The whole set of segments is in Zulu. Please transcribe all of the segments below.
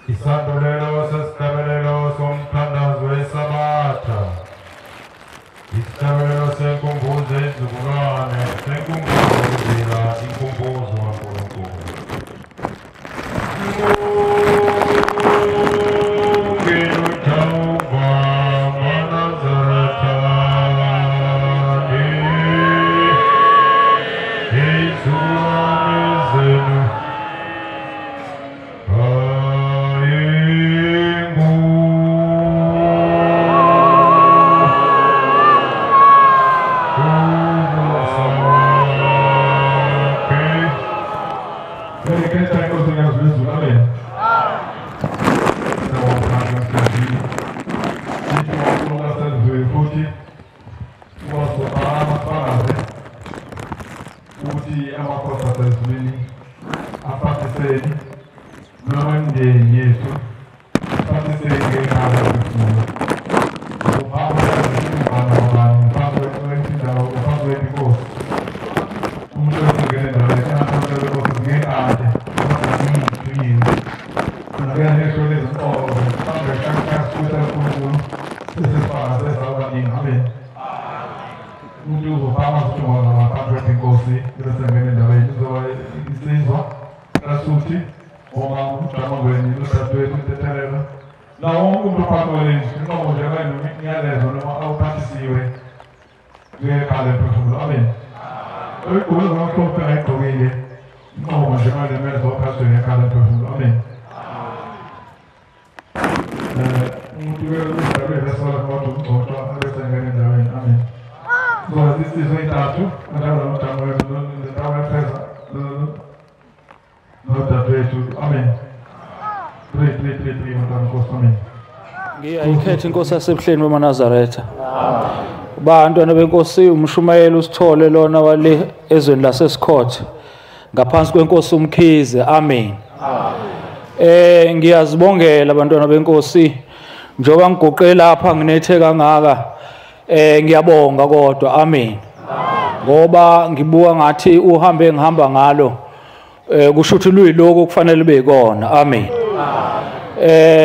Isandulelo sesihlabelelo somthandazo weSabatha. Isihlabelelo senkumbuzo yezizukulwane, senkumbuzo yokuzila inkumbuzo kaNkulunkulu. Ngiyayikhetha inkosi yasebuhleni bamaNazaretha. Bantwana benkosi umshumayeli usithole lona wale ezweni laseScott ngaphansi kwenkosi uMkhize. Amen. Ngiyazibongela abantwana benkosi njengoba ngiguqe lapha nginethe kangaka. Ngiyabonga kodwa. Amen. Ngoba ngibuka ngathi uhambe ngihamba ngalo kusho ukuthi luyiloko kufanele beyikona. Amen.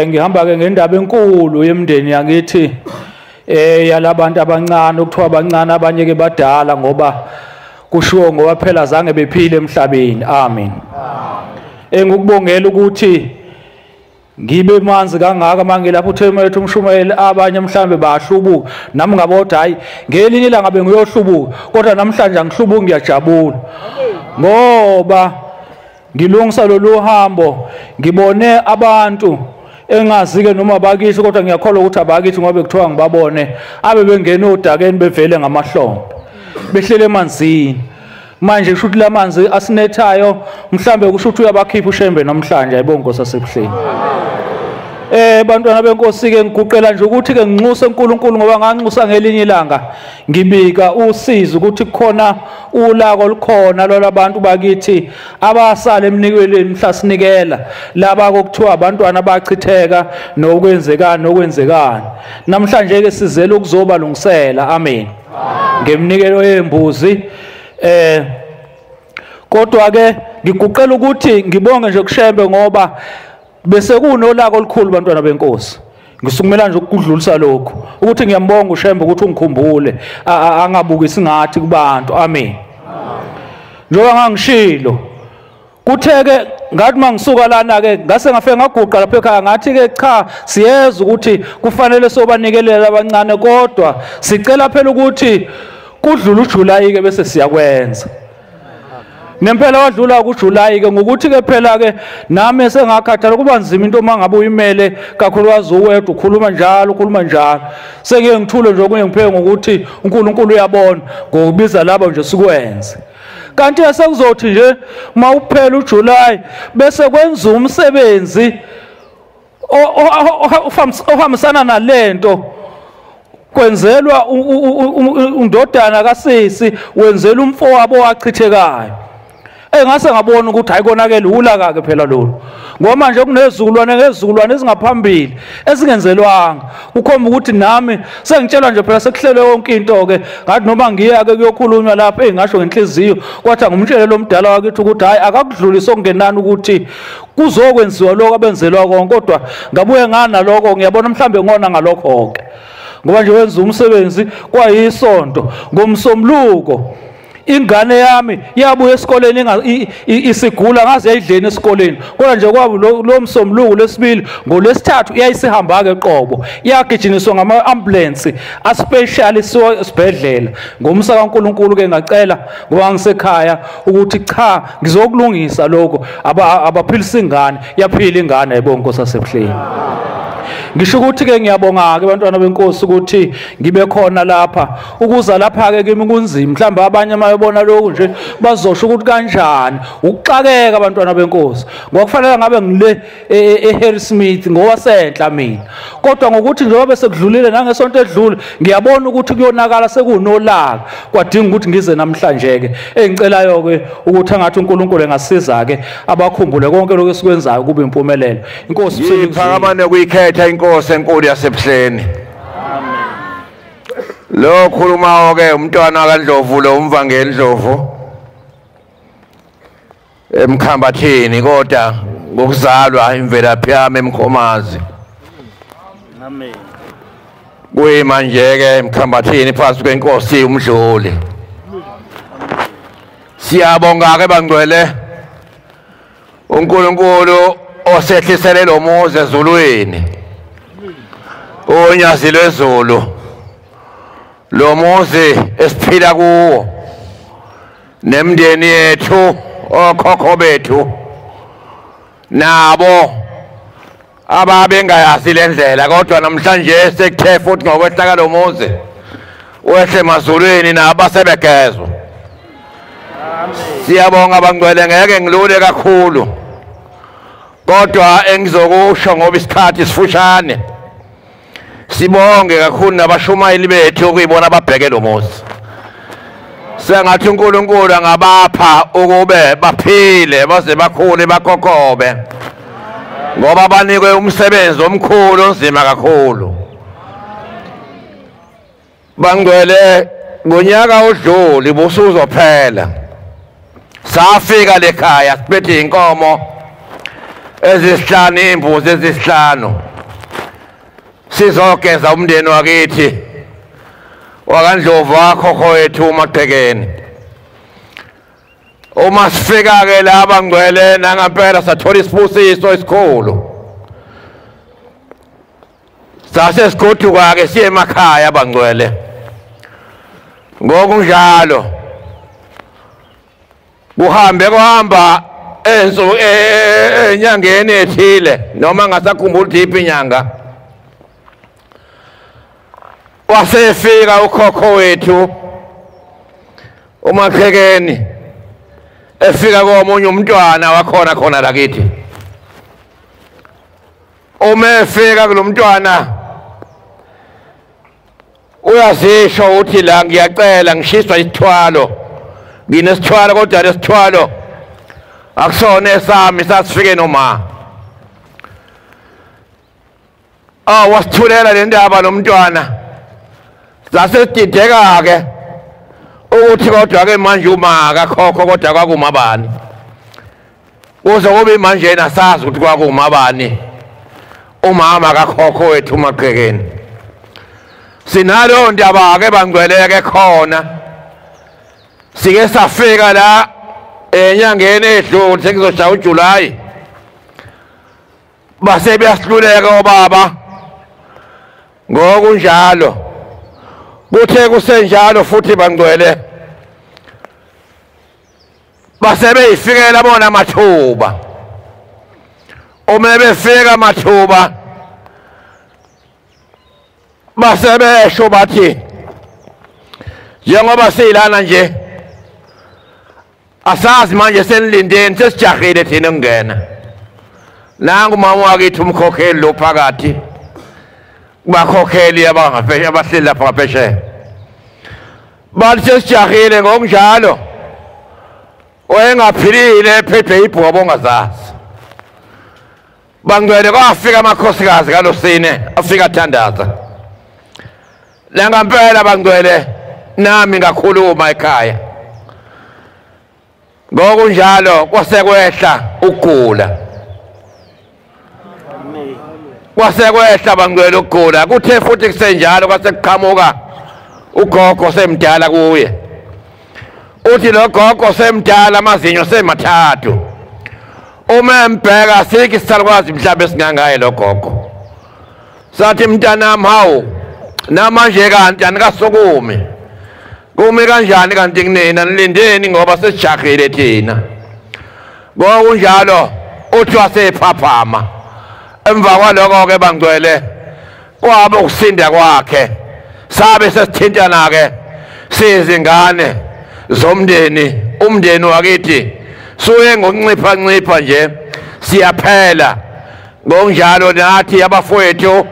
Ngihamba ke ngendaba enkulu yemndeni yakithi yalabantu abancane okuthiwa abancane abanye ke badala ngoba kushiwo ngoba phela zange bephile emhlabeni. Amen. Engikubongela ukuthi ngibe manzi kangaka mangilapho uthema ethu umshumayeli abanye mhlambe bahlubuka nami ngabodwa hayi ngelinye ilanga bengiyohlubuka kodwa namhlanje angihlubuki ngiyajabula ngoba ngilungisa lolu hambo ngibone abantu engazike noma bakithi kodwa ngiyakholwa ukuthi abakithi ngoba kuthiwa ngibabone abe bengena odakeni bevele ngamahlombe behlele emanzini. Manje kusho ukuthi lamanzi asinethayo mhlambe kusho ukuthi uyabakhipha uShembe namhlanje. Ayibonga Nkosi yasebuhleni. Bantwana benkosi ke ngiguqela nje ukuthi ke nginxuse uNkulunkulu ngoba nganxusa ngelinye ilanga ngibika usizi ukuthi kukhona ulako olukhona lolabantu bakithi abasala emnikelweni mhla sinikela laba kokuthiwa abantwana bachitheka nokwenzekana nokwenzekana. Namhlanje ke sizele ukuzobalungisela. Amen. Ngemnikelo yembuzi. Kodwa ke ngiguqela ukuthi ngibonge nje kuShembe ngoba bese kunolaka olukhulu bantwana benkosi. Ngisukumela nje ukudlulisa lokho ukuthi ngiyambonga uShembe ukuthi ungikhumbule angabukisi ngathi kubantu. Amen. Njengoba ngangishilo kutheke ngathi mangisuka lana ke ngase ngafike ngaguqa lapha ekhaya ngathi ke cha siyeza ukuthi kufanele sobanikelela abancane kodwa sicela phela ukuthi kudlula uJuly ke bese siyakwenza. Nempela wadlula kuJuly ke ngokuthi ke phela ke nami sengakhathala kuba nzima into mangabe uyimele kakhulukazi uwedwa ukhuluma njalo ukhuluma njalo. Sekuye ngithule nje okunye ngipheke ngokuthi uNkulunkulu uyabona ngokubiza labo nje sikwenze. Kanti sekuzothi nje mawuphela uJuly bese kwenza umsebenzi ohambisana nalento kwenzelwa undodana kaSisi wenzela umfowabo owachithekayo. Engase ngabona ukuthi hayikonakele ulaka ke phela lolu, ngoba manje kunezizukulwane ngezizukulwane ezingaphambili ezingenzelwanga. Kukhomba ukuthi nami sengitshelwa nje phela sekuhlelwe yonke into ke, ngathi noma ngiya ke kuyokhulunywa lapha engasho ngenhliziyo, kwathi ngumtshele lo mdala wakithi ukuthi hayi akakudlulisi okungenani ukuthi kuzokwenziwa lokho abenzelwa konke, kodwa ngabuye ngana lokho ngiyabona mhlambe ngona ngalokho ke, ngoba nje wenza umsebenzi kwayisonto ngomsomluko. Ingane yami yabuya esikoleni isigula, ngaze yayidleni esikoleni, kodwa nje kwabo lo msomluko lesibili ngolesithathu yayisihamba ke qobo, yagijinyiswa ngama ambulance a special esibhedlela. Ngomsa kaNkuluNkulu ke ngacela ngoba ngisekhaya ukuthi cha ngizokulungisa lokho, abaphilisa ingane, yaphila ingane yebo Nkosi yasebuhleni. Ngisho ukuthi ke ngiyabonga ke bantwana benkosi ukuthi ngibe khona lapha. Ukuza lapha ke kimi kunzima, mhlawumbe abanye mayebona lokhu nje bazosho ukuthi kanjani ukuxakeka abantwana benkosi, ngoba kufanele ngabe ngile eHarry Smith ngowasenhla mina, kodwa ngokuthi njengoba bese kudlulile nangesonto edlule ngiyabona ukuthi kuyonakala sekunolaka, kwadinga ukuthi ngize namhlanje ke. Engicelayo ke ukuthi angathi uNkulunkulu engasiza ke abakhumbule konke lokho esikwenzayo kube impumelelo. Inkosi iphakamane kuyikhetha inkosi enkulu yasebuhleni. Amen. Lo khulumawo ke umntwana kaNdlovu lo umvangeli Ndlovu emkhambathini, kodwa ngokuzalwa imvelaphi yami eMkhomazi. Amen. Kuyimanje ke emkhambathini phansi kwenkosi uMdluli. Siyabonga ke bangcwele uNkulunkulu osehlisele lo muzi ezulwini, unyazi lwezulu, lo muzi esiphila kuwo nemndeni yethu, okhokho bethu nabo ababengayazi le ndlela, kodwa namhlanje sekuthe futhi ngokwehla kalo muzi wehle emazulwini nabo basebegezwa. Siyabonga bangcwele, ngeke ngilule kakhulu, kodwa engizokusho ngoba isikhathi sifushane, sibonge kakhulu nabashumayeli bethu okuyibona ababheke lo muzi. Sengathi uNkulunkulu angabapha ukube baphile baze bakhule bakhokhobe, ngoba banikwe umsebenzi omkhulu onzima kakhulu. Bangcwele, ngonyaka odlule busuzophela safika lekhaya siphethe inkomo ezisihlanu, imbuzi ezisihlanu, sizogeza umndeni wakithi wakaNdlovu wakhokho wethu uMaqhekeni. Uma sifika ke laba ngcwele nangampela sathola isibusiso esikhulu, sase sigoduka ke siye emakhaya bangcwele. Ngokunjalo kuhambe kuhamba enyangeni ethile, noma ngasakhumbula ukuthi iphi inyanga, wasefika ukhokho wethu uMaqhekeni, efika komunye umntwana wakhona khona lakithi. Uma efika kulomntwana uyazisho uthi la ngiyacela ngishiswa isithwalo, nginesithwalo kodwa lesithwalo akusona esami, sasifike noma. Wasithulela le ndaba nomntwana, sasesidideka ke ukuthi kodwa ke manje uma kakhokho kodwa kwakumabani, kuze kube manje nasazi ukuthi kwakumabani umama kakhokho wethu uMaqhekeni. Sinalo ndaba ke bangcweleke khona, sike safika la enyangeni edlule sekuzoshaya uJuly, base beyahluleka obaba. Ngokunjalo kuthe kusenjalo futhi bangcwele base beyifikela bona amathuba. Uma befika amathuba base besho bathi njengoba siyilana nje asazi manje senilindeni, sesijahile thina ukungena. Nangu mama wakithi umkhokheli lo phakathi bakhokheli abahleli lapha ngaphesheya, bathi sesijahile. Ngokunjalo Oyengaphilile ephethwe ibhobo ongazazi. Bangcwele kwafika amakhosikazi kaLosine afika athandaza. La ngempela bangcwele nami ngakhuluma ekhaya. Ngokunjalo kwasekwehla ukugula. Kwasekwehla bangcwele ukugula. Kuthe futhi kusenjalo kwasekuqhamuka ugogo semdala kuye. Uthi lo gogo semdala amazinyo semathathu. Uma embheka sikho isalukwazi mhlawumbe esingangaye lo gogo. Sathi mntanami hawu namanje kanti anikasukumi. Kumi kanjani kanti kunina nilindeni ngoba sesijahile thina. Ngokunjalo uthi wasephaphama. Emva kwaloko ke bangcwele kwabe ukusinda kwakhe. Sabe sesithintana ke sizingane zomndeni, umndeni wakithi suye ngokuncipha ncipha nje siyaphela. Ngokunjalo nathi abafowethu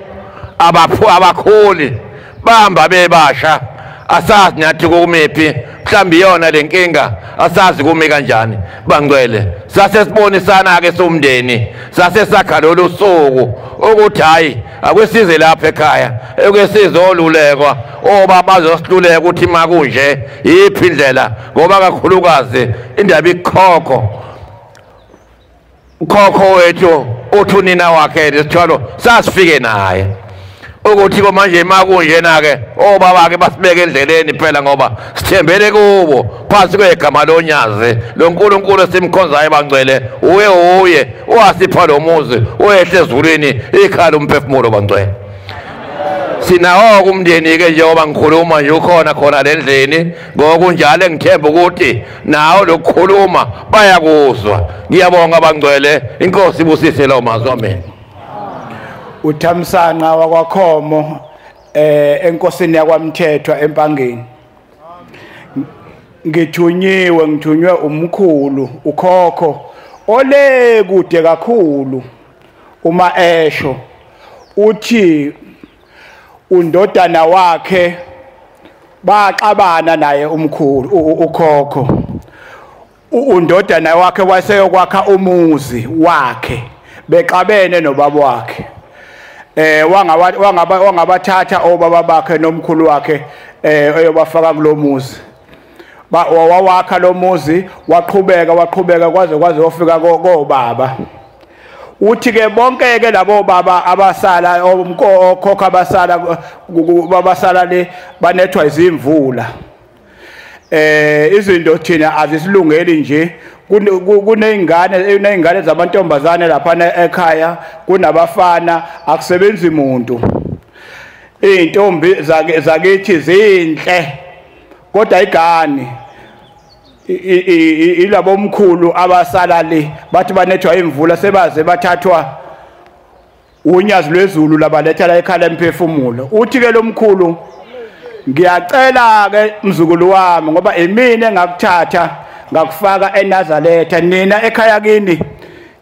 abakhuli bahamba bebasha, asazi nathi kumiphi, mhlawumbe iyona lenkinga, asazi kumi kanjani. Bangcwele sase sibonisana ke somndeni, sase sakha lolu suku ukuthi hayi akwesize lapha ekhaya, ekwesizolulekwa obaba bazosiluleka ukuthi makunje yiphi indlela, ngoba kakhulukazi indaba ikhokho ukhokho wethu uthi unina wakhe lesithwalo sasifike naye ukuthi manje makunje na ke obaba ke basibeke endleleni phela, ngoba sithembele kubo phansi kwegama lonyazi loNkulunkulu esimkhonzayo bangcwele. Uye uye wasipha lo muzi oyehle ezulwini ikhala umphefumulo bangcwele. Sinawo kumndeni ke njengoba ngikhuluma nje ukhona khona lendlini, ngokunjalo engithemba ukuthi nawo lokukhuluma bayakuzwa. Ngiyabonga bangcwele, inkosi ibusise lawo mazwi, amen. uThamsanqa wakwaKhomo enkosini yakwaMthethwa eMpangeni. Ngithunyiwe, ngithunywe umkhulu ukhokho ole kude kakhulu. Uma esho uthi undodana wakhe baxabana naye umkhulu ukhokho. Undodana wakhe waseyokwakha umuzi wakhe bexabene nobaba wakhe. Wangabathatha obaba bakhe nomkhulu wakhe eyobafaka kulomuzi. Wawakha lo muzi waqhubeka kwaze wafika kobaba. Uthi ke bonke ke labo baba abasala okhokho abasala le banethwa izimvula. Izinto thina azisilungeli nje. Kunezingane zamantombazane lapha ekhaya, kunabafana, akusebenzi umuntu. Izintombi zakithi zinhle kodwa igani ilabo mkhulu abasala le bathi banethwa imvula sebaze bathathwa unyazi lwezulu labaletha la ekhala emphefumulo. Uthi ke lomkhulu, ngiyacela ke mzukulu wami, ngoba imina engakuthatha ngakufaka eNazaretha, nina ekhaya kini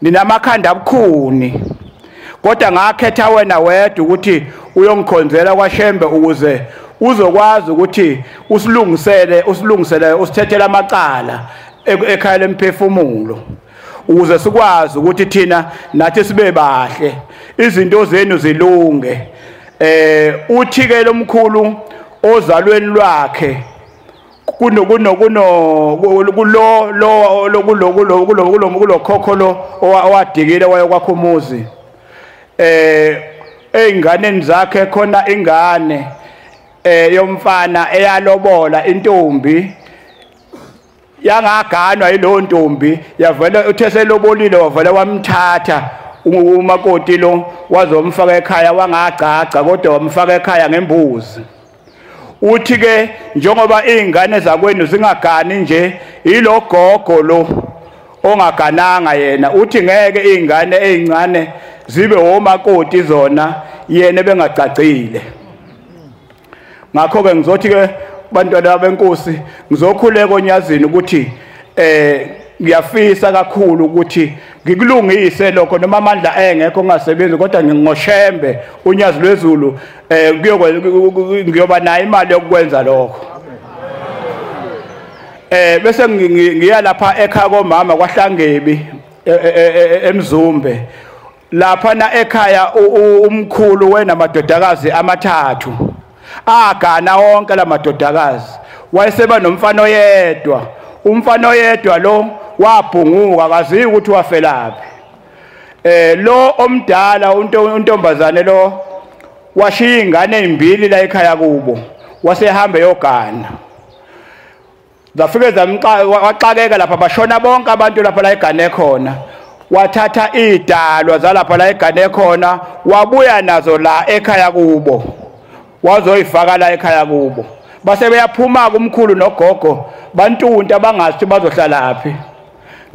ninamakhanda abukhuni, kodwa ngakhetha wena wedwa ukuthi uyongikhonzela kwaShembe ukuze uzokwazi ukuthi usilungisele usithethele amacala ekhaya lemphefumulo, ukuze sikwazi ukuthi thina nathi sibe bahle, izinto zenu zilunge. Uthi ke lomkhulu ozalweni lwakhe kuno kuno kuno kulo lo kulo kulo kulo kulo kulo khokho lo owadikile wayokwakha umuzi, einganeni zakhe khona ingane yomfana eyalobola intombi, yangaganwa yileyo ntombi, yavela uthe selobolile wavela wamthatha umakoti lo wazomfaka ekhaya, wangagcagca kodwa wamfaka ekhaya ngembuzi. Uthi ke njengoba izingane zakwenu zingagani nje, ilo gogo lo ongagananga yena, uthi ngeke izingane ezincane zibe omakoti zona yena bengagcagcile. Ngakho ke ngizothi ke bantwana benkosi, ngizokhuleka onyazini ukuthi ngiyafisa kakhulu ukuthi ngikulungise lokho, noma amandla engekho ngingasebenzi, kodwa ngingoshembe unyazi lwezulu ngiyoba nayo imali yokwenza lokho. Bese ngiya lapha ekhaya komama kwaHlangebi eMzumbe. Lapha na ekhaya umkhulu wena madodakazi amathathu. Agana wonke lamadodakazi. Wayeseba nomfana oyedwa. Umfana oyedwa lo wabhunguka akaziyo ukuthi wafelaphi. Lo omdala untombazane lo washiya ingane ezimbili la ekhaya kubo, wasehamba yogana. Zafike waxakeka lapha, bashona bonke abantu lapha la egane khona. Wathatha idalwa zalapha la egane khona, wabuya nazo la ekhaya kubo, wazoyifaka la ekhaya kubo. Base beyaphuma kumkhulu nogogo, bantunta bangazi bazohlala phi.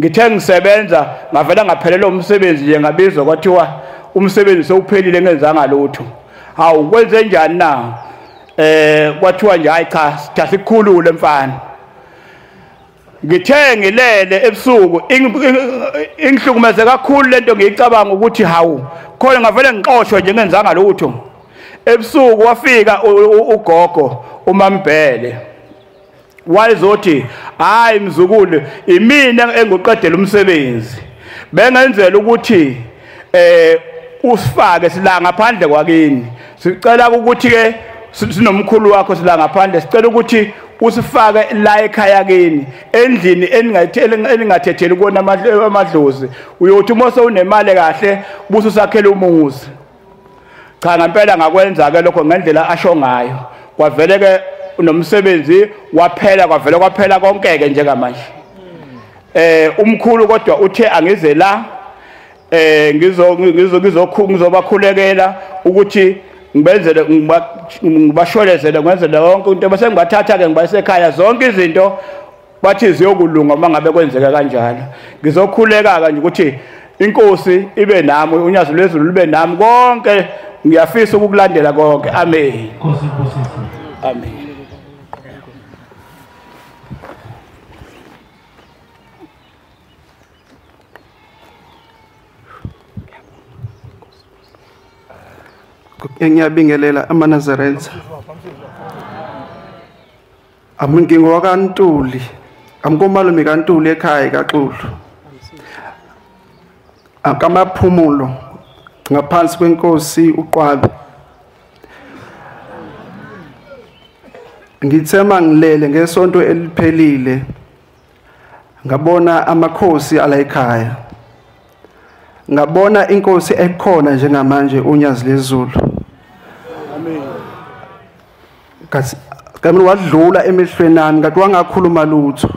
Ngithe ngisebenza ngavela ngaphelelwa umsebenzi nje, ngabizwa kwathiwa umsebenzi sewuphelile ngenzanga lutho. Hawu, kwenze njani na? Kwathiwa nje hayi cha, sithatha mfana. Ngithe ngilele ebusuku ingihlukumeze kakhulu lento, ngiyicabanga ukuthi hawu khona ngavele ngixoshwe nje ngenzanga lutho. Ebusuku wafika ugogo uMambhele, wayezothi hayi mzukulu, imina enguqedela umsebenzi, bengenzela ukuthi usifake sila ngaphandle kwakini, sicela ukuthi ke sinomkhulu wakho sila ngaphandle, sicela ukuthi usifake la ekhaya kini endlini eningathetheli kuona amadlozi, uyothi uma sewunemali kahle bususakhela umuzi. Cha, ngempela ngakwenza ke lokho ngendlela asho ngayo, kwavele ke nomsebenzi waphela, kwavele kwaphela konke ke njengamanje. Umkhulu kodwa uthe angize la ngizobakhulekela ukuthi ngibenzele ngibasholezele ngenzele yonke into, bese ngibathatha ke ngibasekhaya zonke izinto bathi ziyokulunga uma ngabe kwenzeka kanjalo. Ngizokhuleka ke nje ukuthi inkosi ibe nami, unyazi lwezulu lube nami, konke ngiyafisa ukukulandela konke. Amen. Nkosi ibusise. Amen. Ngiyabingelela amaNazaretha. NgingowaKaNtuli, amkomalume kaNtuli ekhaya kaXulu. Akamaphumulo ngaphansi kwenkosi uQwabe. Ngithema ngilele ngesonto eliphelile ngabona amakhosi ala ekhaya. Ngabona inkosi ekhona njengamanje uNyazi lezulu. Amen. Kasi kamini wadlula emehlweni ami ngathi wangakhuluma lutho.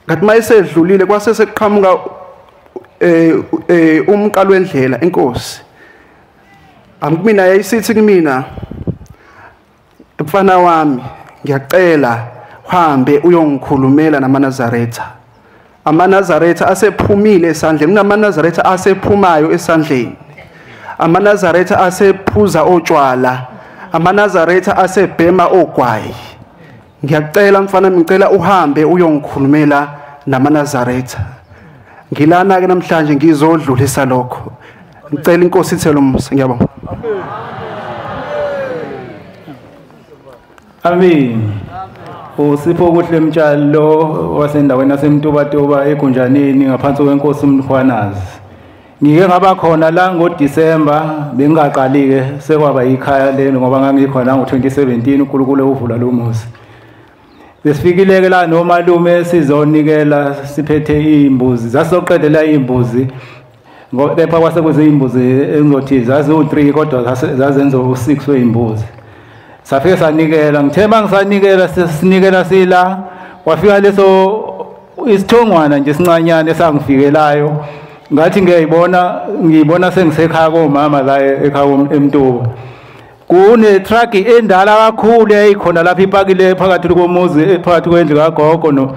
Ngathi mayisedlulile kwase sekuqhamuka umqalo wendlela inkosi. Amkumina yayisithi kumina, mfana wami ngiyacela uhambe uyongikhulumela namaNazaretha. AmaNazaretha asephumile esandleni, kunamaNazaretha asephumayo esandleni. AmaNazaretha asephuza otshwala, amaNazaretha asebhema ogwayi. Ngiyacela mfana, ngicela uhambe uyongikhulumela namaNazaretha. Ngilana ke namhlanje ngizodlulisa lokho. Ngicela inkosi ithele umusa. Ngiyabonga. Amen. Usipho kuhle Mtshalo wasendaweni yaseMtubatuba eGunjaneni ngaphansi kwenkosi uMkhwanazi. Ngike ngaba khona la ngoDisemba, bengingaqali ke sekwaba ikhaya lelo ngoba ngangikhona ngo2017 uNkulunkulu uvula lo muzi. Besifikile ke la nomalume sizonikela siphethe imbuzi, zasoqedela imbuzi ngoba kepha kwase kuze imbuzi engizothi zaziwu3 kodwa zazenza u6 weimbuzi. Safike sanikela, ngithe mangisanikela sinikela sila kwafika leso isithongwana nje sincanyane esangifikelayo, ngathi ngiyibona sengisekhaya komama la ekhaya eMtuba. Kune truck endala kakhulu eyayikhona lapha ipakile phakathi komuzi, phakathi kwendlu kagogo no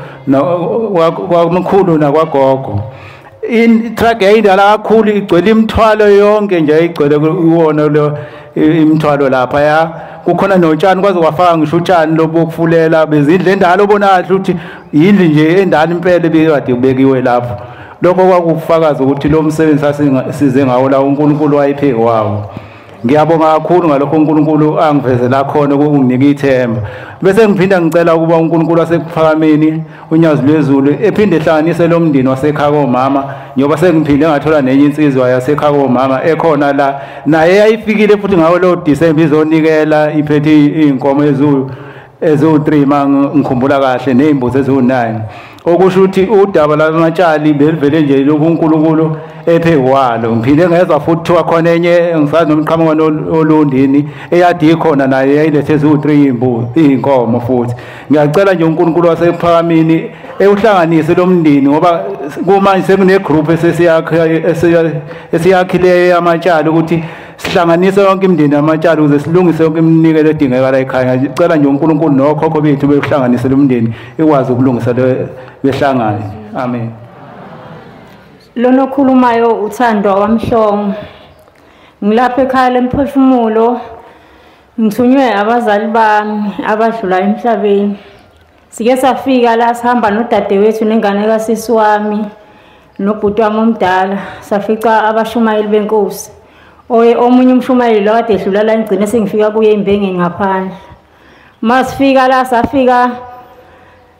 kwamkhulu nakwagogo. In truck yayindala kakhulu igcwele imithwalo yonke nje, igcwele kuwona lo imithwalo lapha ya kukhona notshani, kwaze kwafaka ngisho utshani lobukufulela bezindlu endala, obona kahle ukuthi yindlu nje endala impela ebekade kubekiwe lapho. Lokho kwakufakaza ukuthi lo msebenzi sasize ngawo la uNkulunkulu wayephe kwawo. Ngiyabonga kakhulu ngalokho uNkulunkulu angivezela khona ukunginika ithemba. Bese ngiphinda ngicela ukuba uNkulunkulu wasekuphakameni unyazi lwezulu ephinde ehlanganise lo mndeni wasekhaya komama, njengoba sengiphinde ngathola nenye insizwa yasekhaya komama ekhona la, naye yayifikile futhi ngawo lo December izonikela iphethe inkomo eziwu-3 mangikhumbula kahle nezimbuzi eziwu-9. Okusho ukuthi udaba lwamatshali belivele nje lokhu uNkulunkulu ephe kwalo. Ngiphinde ngezwa futhi kuthiwa khona enye ngisazi noma iqhamuka olundini eyade ikhona naye yayilethe eziwu-3 iy'nkomo futhi. Ngiyacela nje uNkulunkulu wasephakamini ewuhlanganise lo mndeni, ngoba kumanje sekune-group esiyakhileyo yamatshali ukuthi sihlanganise yonke imindeni yamatshali ukuze silungise yonke iminikelo edingeka la ekhaya. Ngicela nje uNkulunkulu nokhokho bethu bekuhlanganise lo mndeni ikwazi ukulungisa behlangane. Amen. Lona okhulumayo uThandwa waMhlongo. Ngilapha ekhaya lemphefumulo, ngithunywe abazali bami abadlula emhlabeni. Sike safika la sihamba nodadewethu nengane kasisi wami nobhuti wami omdala, safica abashumayeli benkosi. Omunye umshumayeli lo kade edlula la ngigcine sengifika kuye embengeni ngaphandle. Masifika la safika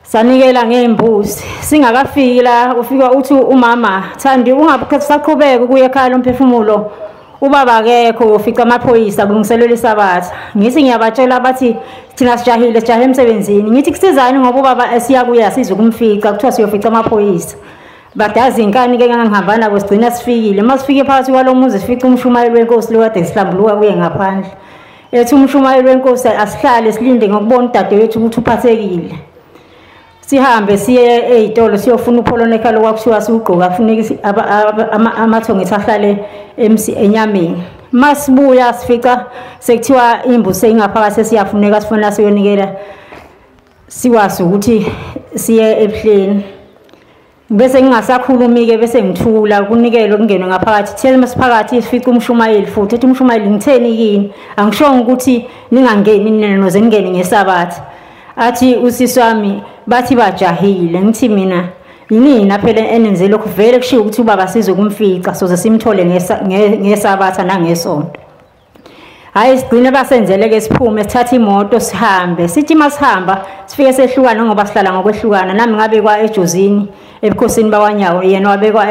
sanikela ngeimbuzi. Singakafiki la ufika uthi umama, Thandi ungabusaqhubeka ukuya ekhaya lomphefumulo, ubaba akekho, uyofica amaphoyisa kulungiselelwa isabatha. Ngithi ngiyabatshela bathi thina sijahile, sijahe emsebenzini. Ngithi kusizani ngoba ubaba esiya kuye asizukumfica, kuthiwa siyofica amaphoyisa. Badazi inkani ke ngangihamba nabo sigcina sifikile. Masifike phakathi kwalo muzi sifica umshumayeli wenkosi lo kade sihlambuluka kuye ngaphandle. Ethi umshumayeli wenkosi asihlale silinde ngokubona udadewethu ukuthi uphathekile. Sihambe siye ey'tolo siyofuna upholonekha lokwakuthiwa siwugqoka, kufuneka amathongo ethu ahlale enyameni. Masibuya sifica sekuthiwa imbuzi seyingaphakathi sesiyafuneka, sifuna siyonikela sikwazi ukuthi siye ebuhleni. Bese ngingasakhulumi-ke bese ngithula kunikelwe kungenwe ngaphakathi. Thina masiphakathi sifica umshumayeli futhi ethi umshumayeli ngitheni kini, angishongo ukuthi ningangeni nina noze ningene ngesabatha. Athi usisi wami bathi bajahile. Ngithi mina yinina phela enenze lokhu, vele kushiwo ukuthi ubaba sizokumfica soze simthole ngesabatha nangesonto. Hayi sigcine basenzele-ke siphume sithathe imoto sihambe. Sithi masihamba sifike sehlukana ngoba sihlala ngokwehlukana. Nami ngabekwa eJozini ebukhosini bakwaNyawo, yena wabekwa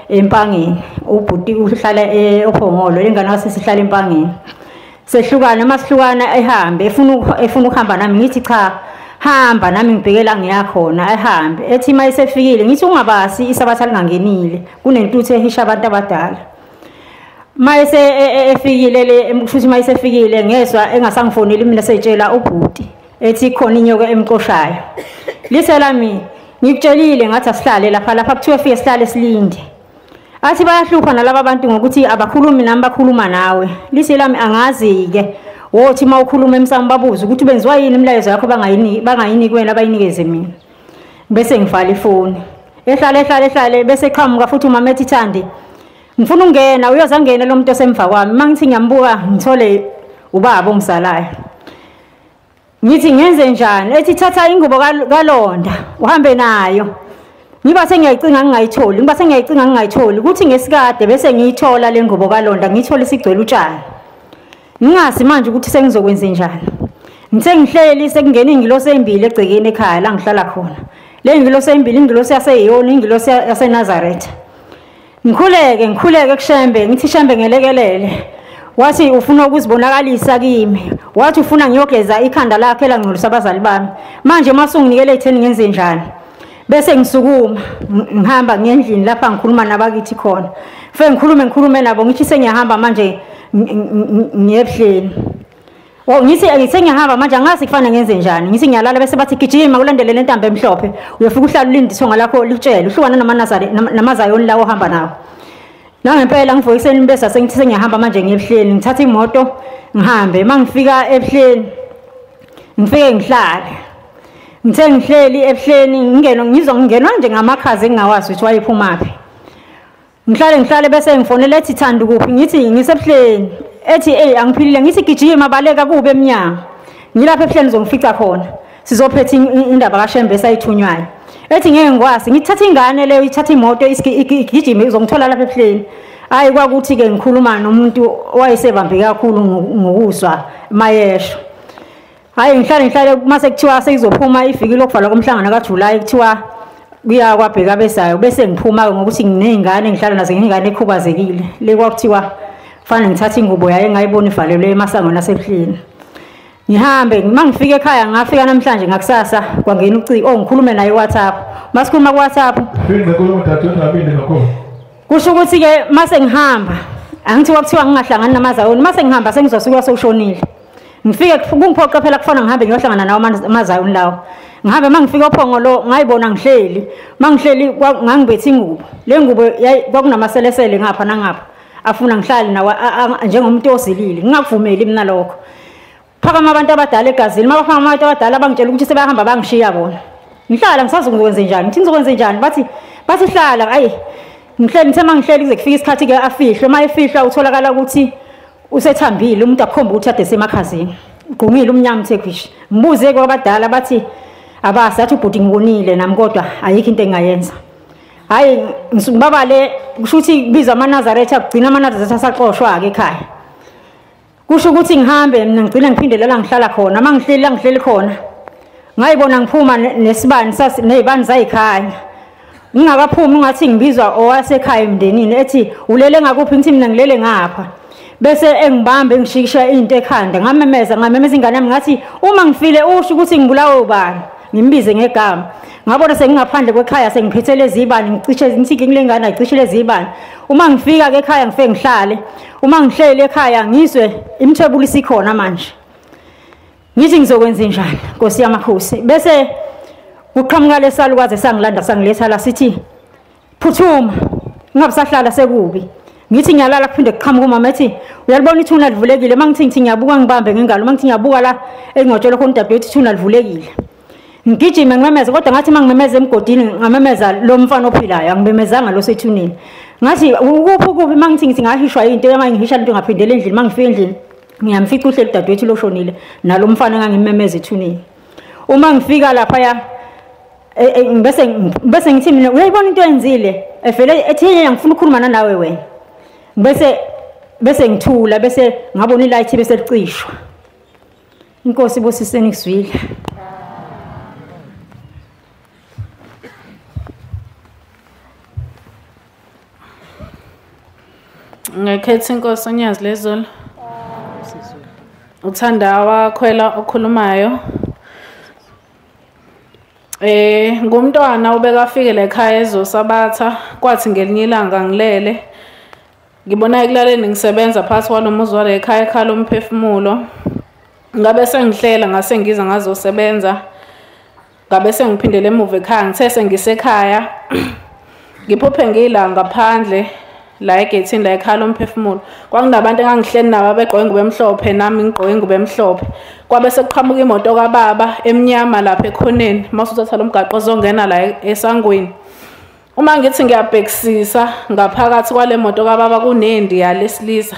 eMpangeni, ubhuti uhlala ePhongolo, lengane wasisihlala eMpangeni. Sehlukana, masihlukana ehambe efuna ukuhamba nami, ngithi cha hamba nami ngibhekela ngiyakhona. Ehambe ethi uma esefikile ngithi ungabasi isabatha lingangenile, kunentuthu ehisha abantu abadala. Mayese efikile le futhi mayisefikile ngezwa engasangifoneli mina seyitshela ubhuti ethi khona inyoka emxoshayo. Lithe lami ngikutshelile ngathi asihlale lapha lapha kuthiwe fike sihlale silinde. Athi bayahlupha nalaba bantu ngokuthi abakhulumi nami bakhuluma nawe. Lithe lami angazi ke wothi uma ukhuluma emsamo babuze ukuthi benziwa yini imilayezo yakho bangayini kuwena abayinikeze mina. Bese ngivala ifoni. Ehlale ehlale ehlale bese qhamuka futhi umama ethi Thandi ngifuna ungena, uyozangena lo muntu osemva kwami. Mangithi ngiyambuka ngithole ubaba ongizalayo. Ngithi ngenze njani? Ethi thatha ingubo kaLonda uhambe nayo. Ngiba sengiyayicinga ngingayitholi, ngiba sengiyayicinga ngingayitholi. Kuthi ngesikade bese ngiyithola le ngubo kaLonda, ngiyithola isigcwele utshani. Ngingazi manje ukuthi sengizokwenza njani. Ngithe ngihleli sekungena ingilosi ezimbili egcekeni ekhaya la ngihlala khona. Le ngilosi ezimbili, ingilosi yaseYoni, ingilosi yaseNazaretha. Ngikhuleke ngikhuleke kuShembe, ngithi Shembe ngelekelele. Wathi ufuna ukuzibonakalisa kimi, wathi ufuna ngiyogeza ikhanda lakhe elangcolisa abazali bami. Manje masunginikele etheni ngenze njani? Bese ngisukuma ngihamba ngendlini lapha ngikhuluma nabakithi khona. Fike ngikhulume nabo ngithi sengiyahamba manje ngiyebuhleni. Ngithi sengiyahamba manje angazi kufanele ngenze njani. Ngithi ngiyalala bese bathi gijima ulandele le ntambo emhlophe. Uyofika uhlala ulinde ithonga lakho likutshele uhlukana namaNazare namaZayoni lawo ohamba nawo. Nangempela ngivuka ekuseni bese sengithi sengiyahamba manje ngiyebuhleni. Ngithatha imoto ngihambe. Mangifika ebuhleni ngifike ngihlale. Ngithe ngihleli ebuhleni ngingeno ngizwa ngingenwa nje ngamakhaza engingawazi ukuthi wayephumaphi. Ngihlale bese ngifonela ethi Thanda kuphi, ngithi ngisebuhleni. Ethi hey angiphilile, ngithi gijima baleka kube emnyango. Ngilapha ebuhleni uzongifica khona. Sizophetha indaba kaShembe esayithunywayo. Ethi ngeke ngikwazi, ngithatha ingane leyo ithatha imoto igijime uzongithola lapha ebuhleni. Hayi kwakuthi ke ngikhuluma nomuntu owayesebambe kakhulu ngokuzwa mayesho. Hayi ngihlale mase kuthiwa sekuzophuma iviki lokuvalwa komhlangano kaJuly kuthiwa kuya kwabheka besayo bese ngiphuma ngokuthi nginezingane ngihlala nazo ngingane ekhubazekile. Le kwakuthiwa fanele ngithathe ingubo yaye ngayibona ivalelwe emasangweni asebuhleni. Ngihambe mangifika ekhaya ngafika namhlanje ngakusasa kwangena ucingo ngikhulume naye WhatsApp. Masikhuluma ku WhatsApp. Kusho ukuthi ke mase ngihamba angithi kwakuthiwa ngingahlangani namazayoni mase ngihamba sengizosuka sewushonile. Ngifike kungiphoqa phela kufana ngihambe ngiyohlangana nawo amazayoni lawo. Ngihambe mangifika ophongo lo ngayibona ngihleli. Mangihleli ngangibethe ingubo. Le ngubo kwakunamaselesele ngapha nangapha. Afuna ngihlale nawo njengomuntu ozilile. Ngingakuvumeli mina lokho. Phakama abantu abadala egazini mabaphakama abantu abadala bangitshela ukuthi sebahamba bangishiya bona. Ngihlala ngisazi ngizokwenza njani. Ngithi ngizokwenza njani bathi hlala ayi ngihleli ngithe mangihleli kuze kufike isikhathi ke afihlwe uma efihlwa utholakala ukuthi usethambile umuntu akhomba ukuthi ade semakhazini. Ugqumile umnyama uthekwishi. Ngibuze kwabadala bathi abasathi ubhuti ngibonile nami kodwa ayikho into engayenza. Hayi ngibabale kusho ukuthi kubizwa amaNazaretha kugcina amaNazaretha asaxoshwa ke ekhaya. Kusho ukuthi ngihambe mina ngigcina ngiphindele la ngihlala khona mangihleli la ngihleli khona ngayibona ngiphuma nesibani nezibani zayikhanya. Ngingakaphumi ngathi ngibizwa owasekhaya emndenini ethi ulele ngakuphi ngithi mina ngilele ngapha. Bese engibambe ngishikisha into ekhanda ngamemeza ingane yami ngathi uma ngifile usho ukuthi ngibulawe ubani ngimbize ngegama. Ngabona sengingaphandle kwekhaya sengiphethe lezi ibani ngicishe ngithi ngilengane ayicishe lezi ibani. Uma ngifika ke ekhaya ngifike ngihlale. Uma ngihlele ekhaya ngizwe imthwebulo isikhona manje. Ngithi ngizokwenza njani Nkosi yamakhosi. Bese kuqhamuka lesalukazi sangilanda sangiletha la sithi phuthuma ngingabisahlala sekubi. Ngithi ngiyalala kuphinde kuqhamuka umama ethi uyalibona ithuna livulekile mangithi ngiyabuka ngibambe ngengalo mangithi ngiyabuka la engotshela khona udadewethu ithuna livulekile. Ngigijime ngimemeza kodwa ngathi mangimemeza emgodini ngamemeza lo mfana ophilayo angimemezanga lo sethuneni. Ngathi ukuphi kuphi mangithi ngithi ngahishwa into yangihisha into ngaphindela endlini mangifika endlini ngiyamfica uhleli udadewethu loshonile nalo mfana engangimemeza ethuneni. Uma ngifika lapha ya bese ngithi mina uyayibona into oyenzile evele ethi ngifuna ukukhuluma nawe wena. Bese ngithula bese ngabona ilight bese licishwa. Inkosi ibusiseni kuzwile. Ngekhetha inkosi uNyazi lezulu. Uthanda wakhwela okhulumayo. Ngumntwana ubekafike ekhaya ezosabatha kwathi ngelinye ilanga ngilele. Ngibona ekulaleni ngisebenza phakathi kwalomuzi wale ekhaya ekhaya lomphefumulo. Ngabe sengihlela ngase ngiza ngazosebenza. Ngabe sengiphindele emuva ekhaya ngithe sengisekhaya. Ngiphuphe ngila ngaphandle la egethini la ekhaya lomphefumulo. Kwakunabantu engangihleli nabo abegqoke ingubo emhlophe nami ngigqoke ingubo emhlophe. Kwabe sekuqhamuka imoto kababa emnyama lapha ekhoneni masuthatha lomgaqo ozongena la esangweni. Uma ngithi ngiyabhekisisa ngaphakathi kwale moto kababa kunendiya lesilisa.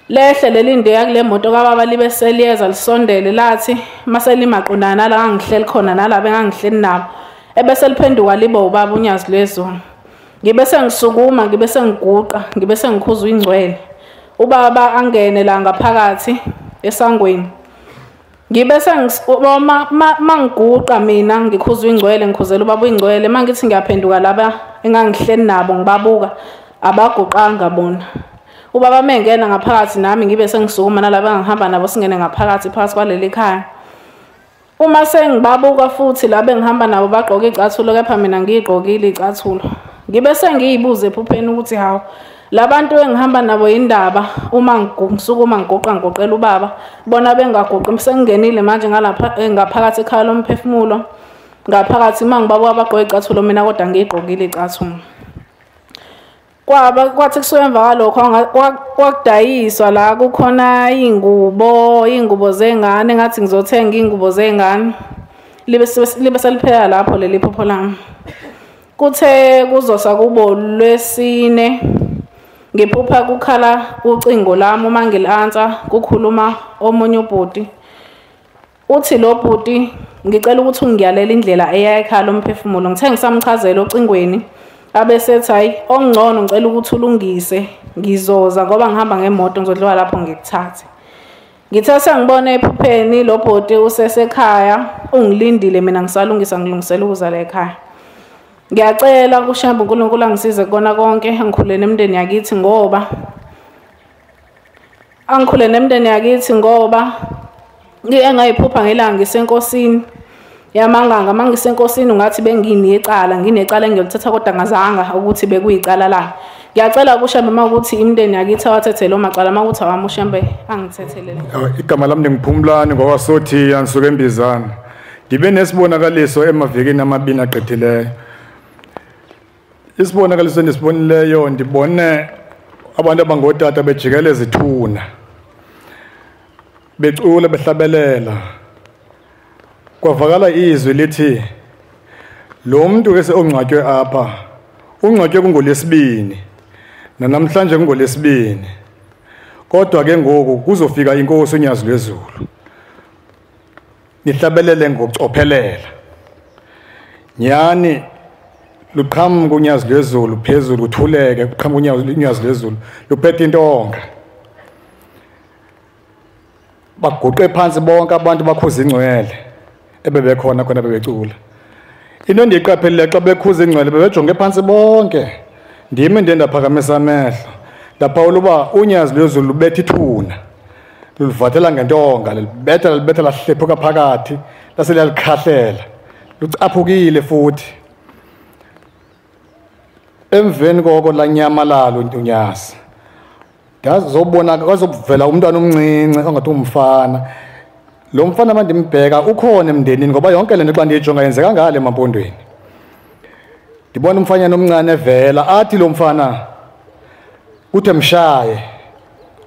Lehle leli ndiya kule moto kababa libe seliyeza lisondele lathi mase limaqondana nala ngangihleli khona nalabo engangihleli nabo. Ebese liphenduka libe ubaba uNyazi lwezulu. Ngibe sengisukuma ngibe sengiguqa ngibe sengikhuza ingcwele. Ubaba angene la ngaphakathi esangweni. Ngibe mangiguqa mina ngikhuza ingcwele ngikhuzela ubaba ingcwele mangithi ngiyaphenduka laba engangihleli nabo ngibabuka abaguqanga bona. Ubaba mengena ngaphakathi nami ngibe sengisukuma nalaba engihamba nabo singene ngaphakathi phakathi kwaleli khaya. Uma sengibabuka futhi laba engihamba nabo bagqoka icathulo kepha mina ngiyigqokile icathulo. Ngibe sengiyibuze ephupheni ukuthi hawu labantu engihamba nabo indaba uma ngisukuma ngiguqa ngigoqela ubaba bona bengaguqi sengingenile manje ngalapha ngaphakathi ekhaya lomphefumulo ngaphakathi mangibabuka bagqoke icathulo mina kodwa ngiyigqokile icathulo. Kwaba kwathi kusuka emva kwalokho kwakudayiswa la kukhona ingubo zengane ngathi ngizothenga ingubo zengane libe seliphela lapho leli phupho lami. Kuthe kuzosa kubo lwesine ngiphupha kukhala ucingo lami uma ngili-answer kukhuluma omunye ubhuti. Uthi lo bhuti ngicela ukuthi ungiyalela indlela eya ekhaya lomphefumulo. Ngithe ngisamchazela ocingweni Abesethi hayi ongcono ngicela ukuthi ulungise, ngizoza ngoba ngihamba ngemoto ngizodlula lapho ngikuthathe. Ngithe sengibona ephupheni lo bhoti usesekhaya ungilindile mina ngisalungisa ngilungisela ukuza la ekhaya. Ngiyacela kuShembe uNkulunkulu angisize kona konke, angikhule nemndeni yakithi ngoba ngike ngayiphupha ngelanga ngisenkosini yamanganga. Mangisenkosini ungathi benginecala, nginecala engiyolithatha kodwa ngazanga ukuthi bekuyicala la. Ngiyacela kuShembe makuthi imndeni yakithi awathethe lo macala, makuthi awami uShembe angithethelele. Igama lami ndinguPhumlani ngowasothiya ngisuke eMbizana. Ndibe nesibonakaliso emavikini amabini agqithileyo. Isibonakaliso endisibonileyo, ndibone abantu abangootata bejikeleza ithuna, becula behlabelela. Kwavakala izwi lithi lo mntu ke ongcwatywe apha ungcwatywe kungolwesibini, nanamhlanje kungolwesibini, kodwa ke ngoku kuzofika inkosi uNyazi lwezulu, nihlabelele ngokucophelela. Nyani luqhamuka uNyazi lwezulu phezulu, uthuleke, kuqhamuka uNyazi lwezulu luphethe intonga. Baguqe phansi bonke abantu bakhuza ingcwele ebebekhona khona bebecula. Into endiyiqaphelileyo xa bekhuza ingcwele bebejonge phansi bonke. Ndimi ndiye ndaphakamisa amehlo ndaphawula uba uNyazi lwezulu lubetha ithuna, lulivathela ngentonga, lilibetha lilibetha lahlephuka phakathi, lase liyalikhahlela, lucaphukile futhi. Emveni koko lanyamalala uNyazi. Ndazobona kwazobuvela umntwana omncinci ongathi umfana. Lo mfana mandimbheka ukhona emndenini ngoba yonke le nto xa ndiyijonga yenzeka ngale emampondweni. Ndibona umfanyana omncane evela, athi lo mfana kuthe mshaye,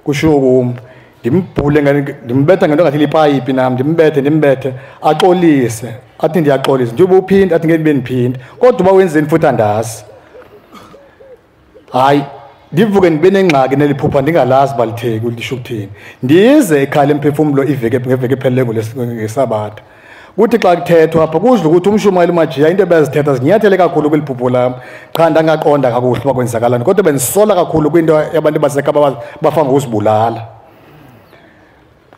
kushiwo kum. Ndimbhule, ndimbetha ngento engathi lipayipi nam, ndimbethe axolise, athi ndiyaxolisa. Ndibe uphinde athi ngeke ndibe ndiphinde, kodwa uba wenzeni futhi andazi. Hayi, ndivuke ndibe nengxaki neliphupha ndingalazi uba litheki lisho ukuthini. Ndize ekhaya lemphefumlo iveki ngeveki epheleleyo ngeSabatha. Kuthi xa kuthethwa apha kudla ukuthi umshumayeli uMajiya into ebezithetha zinyathele kakhulu kweli phupho lam. Qha ndangaqonda kakuhle uba kwenzakalani, kodwa bendisola kakhulu kwinto yabantu baseKapa bafa ngokuzibulala.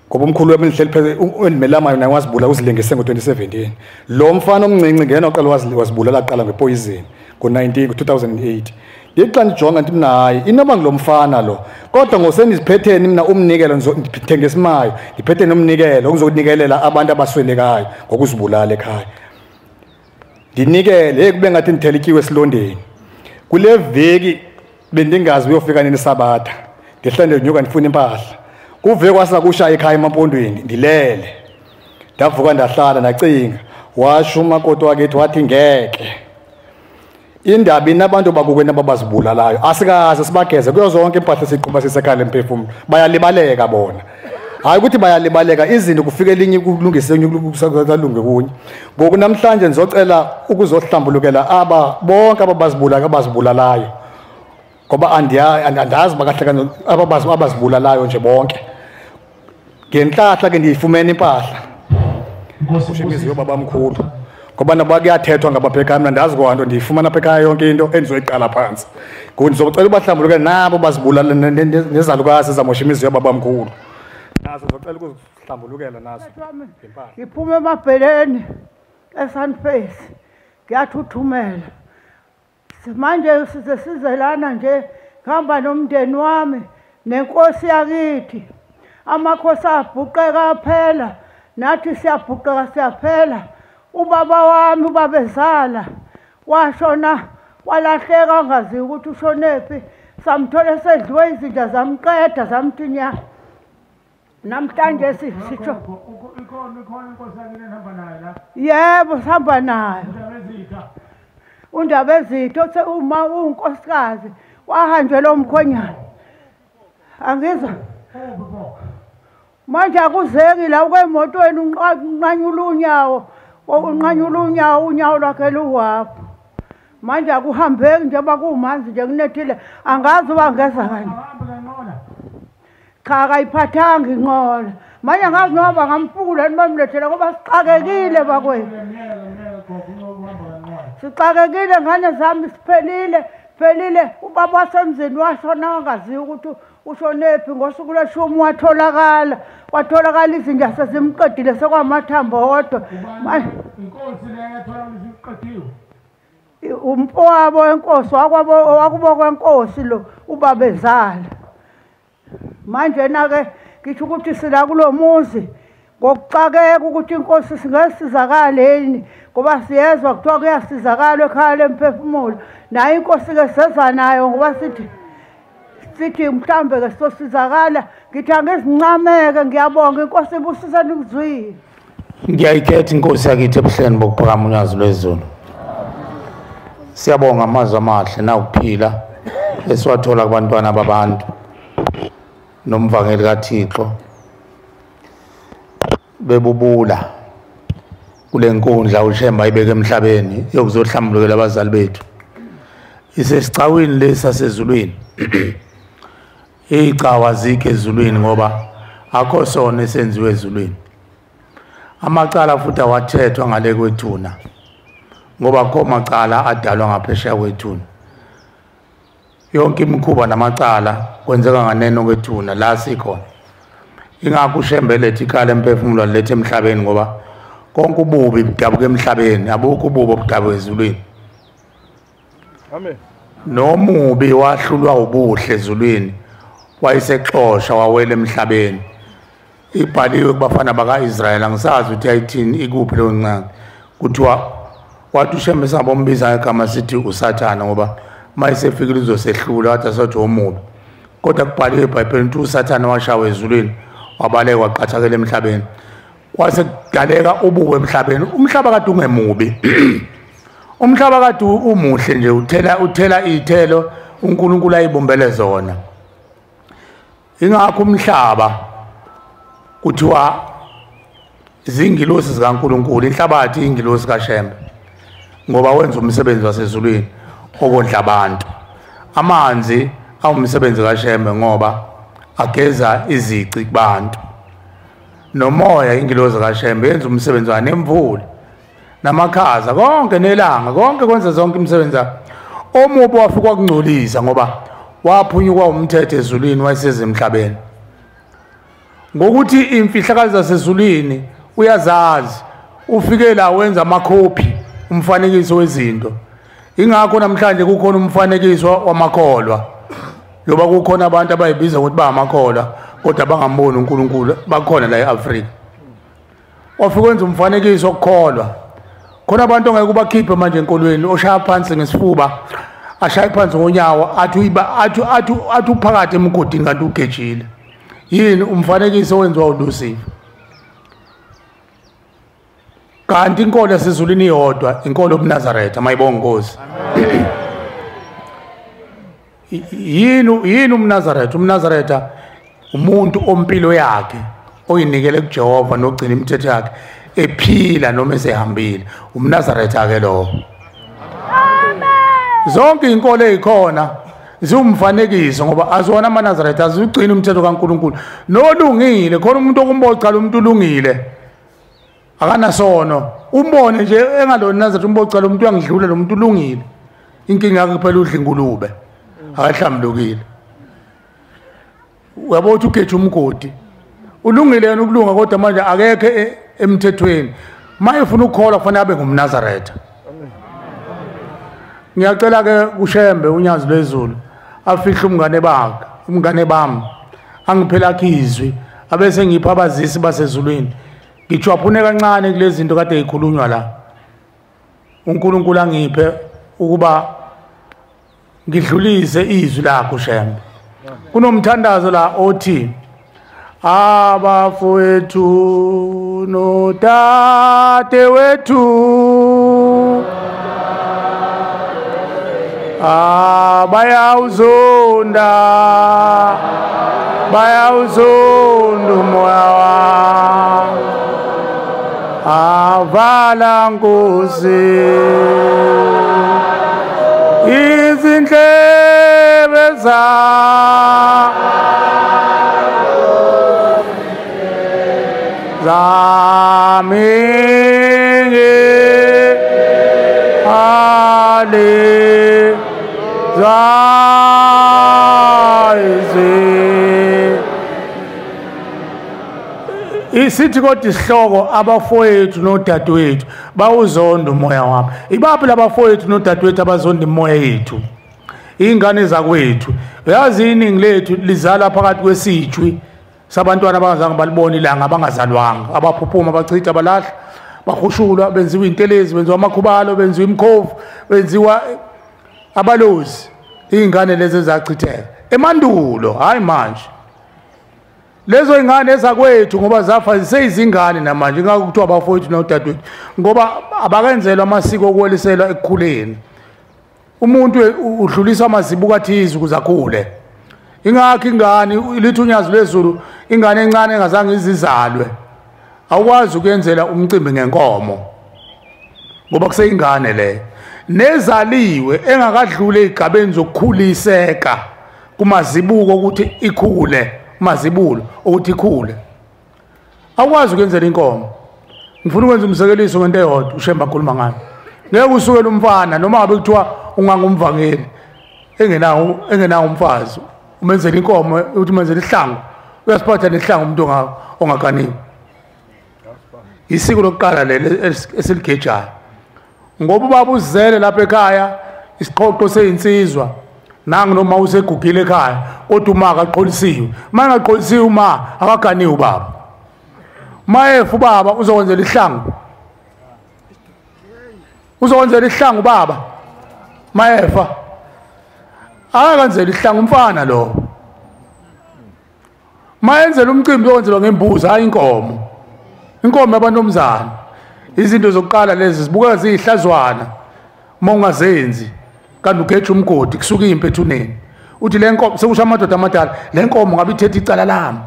Ngoba umkhulu wam endihleli phezu endimelamayo naye wazibulala, uzilengise ngo-2017. Lo mfana omncinci ngena oqala wazibulala kuqala ngepoison ngo-2008. Ndithi xa ndijonga ndithi mna hayi, inoba ngulo mfana lo, kodwa ngosendiziphetheni mna umnikelo, ndithenge isimayo, ndiphethe nomnikelo okuzokunikelela abantu abaswelekayo ngokuzibulala ekhaya. Ndinikele, hey, kube ngathi ndithela ityiwe esilondeni. Kule veki bendingazi uyofika nini iSabatha, ndihlale ndinyuka ndifuna impahla. Kuve kwasa kushaya ekhaya emampondweni, ndilele. Ndavuka ndahlala ndacinga, washo umakoti wakithi wathi ngeke. Indaba inabantu bakukwena ababazibulalayo, asikaze sibageze kuyo zonke impahla esiqhuba sisekhaya lemphefumlo, bayalibaleka bona. Hayi ukuthi bayalibaleka, izinto kufike elinye kulungise enye kusalunge kunye. Ngoku namhlanje ndizocela ukuzohlambulukela aba bonke abazibulalayo, ngoba andazi bakahle abazibulalayo nje bonke. Ngentlahla ke ndiyifumene impahla imizi yobabamkhulu, ngoba nabo kuyathethwa ngabapha ekhaya, mna ndazi kwanto ndiyifumana apha ekhaya yonke into endizoyiqala phantsi. Ngoku ndizocela ubahlambulukele nabo bazibulala nezalukazi ezamosha imizi yobabamkhulu. Nazo ndizocela ukuzihlambulukela nazo. Ngiphume emabheleni eSunface, ngiyathuthumela. Manje size sizelana nje, ngihamba nomndeni wami nenkosi yakithi. Amakhosi abhuqeka aphela, nathi siyabhuqeka siyaphela. Ubaba wami ubabezala washona, walahleka angaziwa ukuthi ushonephi. Samthola esedliwe izinja zamqeda zamthinya. Namhlanje sisho yebo sihamba nayo uNdabezitha othe uma unkosikazi wahanjelwa umkhonyana. Angizwa manje akuzeki la kwemotweni, unqanyula unyawo, unqanyula unyawo, unyawo lwakhe luwapho. Manje akuhambeki njengoba kumanzi nje kunethile, angazi uba ngeza kanje. Cha, akayiphathanga inqola. Manje angazi noma bangamfukula yini bamlethela ngoba sixakekile bakwethu. Sixakekile ngane zami, siphelile phelile. Ubaba wasemzini washona wangaziwa ukuthi ushonephi. Ngosuku lweshumi watholakala izinja sezimqedile, sekwamathambo wodwa. Inkosi le yatholakala isiqediwe, umfowabo wenkosi wakubo kwenkosi lo ubabezala. Manje na-ke ngisho ukuthi sila kulo muzi ngokuxakeka ukuthi inkosi singesizakale yini, ngoba siyezwa kuthiwa kuyasizakala ekhaya lemphefumulo. Nayo inkosi-ke seza nayo ngoba sithi mhlawumbe-ke sosizakala. Ngithi angizincameke, ngiyabonga inkosi ibusiseni ukuzwile. Ngiyayikhetha inkosi yakithi ebuhleni bokuphakama uNyazi lwezulu. Siyabonga amazwi amahle nawukuphila esiwathola kubantwana babantu nomvangeli kaThixo bebubula kule nkundla uShembe ayibeke emhlabeni yokuzohlambulukela abazali bethu. Isesicawini lesi sasezulwini. Icawa zikho ezulwini ngoba akho sona esenziwe ezulwini. Amacala futhi awathethwa ngale kwethuna ngoba akho macala adalwa ngaphesheya kwethuna. Yonke imikhuba namacala kwenzeka nganeno kwethuna la sikhona. Ingakho uShembe lethe ikhala emphefumulo lethe emhlabeni ngoba konke ububi budabuka emhlabeni, abukho ububi obudabuka ezulwini. Amen. Nomubi wahlulwa ubuhle ezulwini wayesexosha wawela emhlabeni. Ibhaliwe kubafana bakaIsrayeli, angisazi ukuthi ayithini, ikuphi leyo ncane. Kuthiwa wathi uShembe singabombiza ngegama sithi uSathana ngoba mayesefikile uzosehlula, wathi asathi omubi. Kodwa kubhaliwe eBhayibhelini ukuthi uSathana washawa ezulwini wabaleka waqhathakela emhlabeni. Kwase kudaleka ububi emhlabeni. Umhlaba kade ungemubi. Umhlaba kade umuhle nje, uthela iy'thelo uNkulunkulu ayibumbele zona. Ingakho umhlaba kuthiwa zingilosi zikaNkulunkulu, inhlabathi ingilosi kaShembe ngoba wenza umsebenzi wasezulwini okondla abantu. Amanzi awumsebenzi kaShembe ngoba ageza izici kubantu. Nomoya ingilosi kaShembe yenza umsebenzi wayo, nemvula namakhaza konke nelanga konke kwenza zonke imisebenzi. Omubi wafika wakungcolisa ngoba waphunyukwa umthetho ezulwini wayeseze emhlabeni. Ngokuthi imfihlakalo zasezulwini uyazazi, ufike la wenza amakhophi umfanekiso wezinto. Ingakho namhlanje kukhona umfanekiso wamakholwa, loba kukhona abantu abayibiza ukuthi bangamakholwa kodwa bangamboni uNkulunkulu, bakhona la eAfrika. Wafika wenza umfanekiso wokukholwa. Khona abantu ongeke ubakhiphe manje enkolweni, oshaya phansi ngesifuba, ashaye phansi ngonyawo, athi athi uphakathi emgodini kanti ugejile. Yini umfanekiso owenziwa uLucifer? Kanti inkolo yasezulwini iyodwa, inkolo yobuNazaretha, mayibonge Nkosi. Yini umNazaretha? UmNazaretha umuntu ompilo yakhe oyinikele kuJehova nogcina imithetho yakhe ephila noma esehambile. UmNazaretha ke lowo. Zonke inkolo ezikhona ziwumfanekiso ngoba aziwona amaNazaretha, azigcina umthetho kaNkulunkulu. Nolungile khona umuntu okumboca lo muntu ulungile akanasono, umbone nje engalona Nazaretha, umboca lo muntu uyangidlula, lo muntu ulungile. Inkinga yakhe kuphela udla ingulube, akahlambulukile. Uyabona ukuthi ugeje umgodi, ulungile yena ukulunga, kodwa manje akekho emthethweni. Mayefuna ukukholwa kufanele abe ngumNazaretha. Ngiyacela ke kuShembe uNyazi lwezulu afihle umngane bakhe, umngane bami, angiphela izwi abese ngipha abazisi basezulwini. Ngijwaphune kancane kulezi zinto kade zikhulunywa la. uNkulunkulu angiphe ukuba ngidlulise izwi lakho Shembe. Kunomthandazo la othi abafowethu nodade wethu bayawuzonda, bayawuzonda umoya wami, avala Nkosi izindlebe zami. Zwaizwi. Isithi kodwa isihloko abafowethu nodadewethu bawuzonda umoya wami. Ibaphi labafowethu nodadewethu abazonda imoya yethu? Ingane zakwethu. Uyazi iningi lethu lizala phakathi kwesijwi sabantwana abangazange balibone ilanga, abangazalwanga, abaphuphuma, abachitha, abalahla, bahushulwa, benziwa intelezi, benziwa amakhubalo, benziwa imkhovu, benziwa abalozi. Ingane lezi ezachitheka emandulo, hayi manje. Lezo ingane ezakwethu ngoba zafa ziseyizingane namanje, ingakho kuthiwa abafowethu nodadewethu ngoba abakenzelwa amasiko okuweliselwa ekukhuleni. Umuntu udlulisa amazibuko athize ukuze akhule. Ingakho ingane lithi unyazi lwezulu, ingane encane engazange izizalwe awukwazi ukuyenzela umcimbi ngenkomo ngoba kuseyingane le. Nezaliwe engakadluli ezigabeni zokukhuliseka kumazibuko ukuthi ikhule, mazibulo ukuthi ikhule, awukwazi ukuyenzela inkomo. Ngifuna ukwenza umzekeliso ngento eyodwa uShembe akhuluma ngayo. Ngeke usukele umfana noma ngabe kuthiwa ungangumvangeli engenawo umfazi, umenzele inkomo uthi umenzele ihlangu, uyasiphatha nehlangu umuntu ongaganiwe. Isiko lokuqala leli esiligejayo ngoba ubaba uzele lapha ekhaya isiqoqo seyinsizwa nangu noma usegugile ekhaya, kodwa uma akaqolisiwe, uma engaqolisiwe uma akaganiwe ubaba, uma efa ubaba uzokwenzela ihlangu, uzokwenzela ihlangu ubaba mayefa, akakenzela ihlangu umfana lo. Mayenzela umcimbi owenzelwa ngembuzi, hayi inkomo, inkomo yabantomzana. Izinto zokuqala lezi zibukeka ziyihlazwana uma ungazenzi, kanti ugeja umgodi kusuka impi ethuneni. Uthi le nkomo, sekusho amadoda amadala, le nkomo ngabe ithethe icala lami,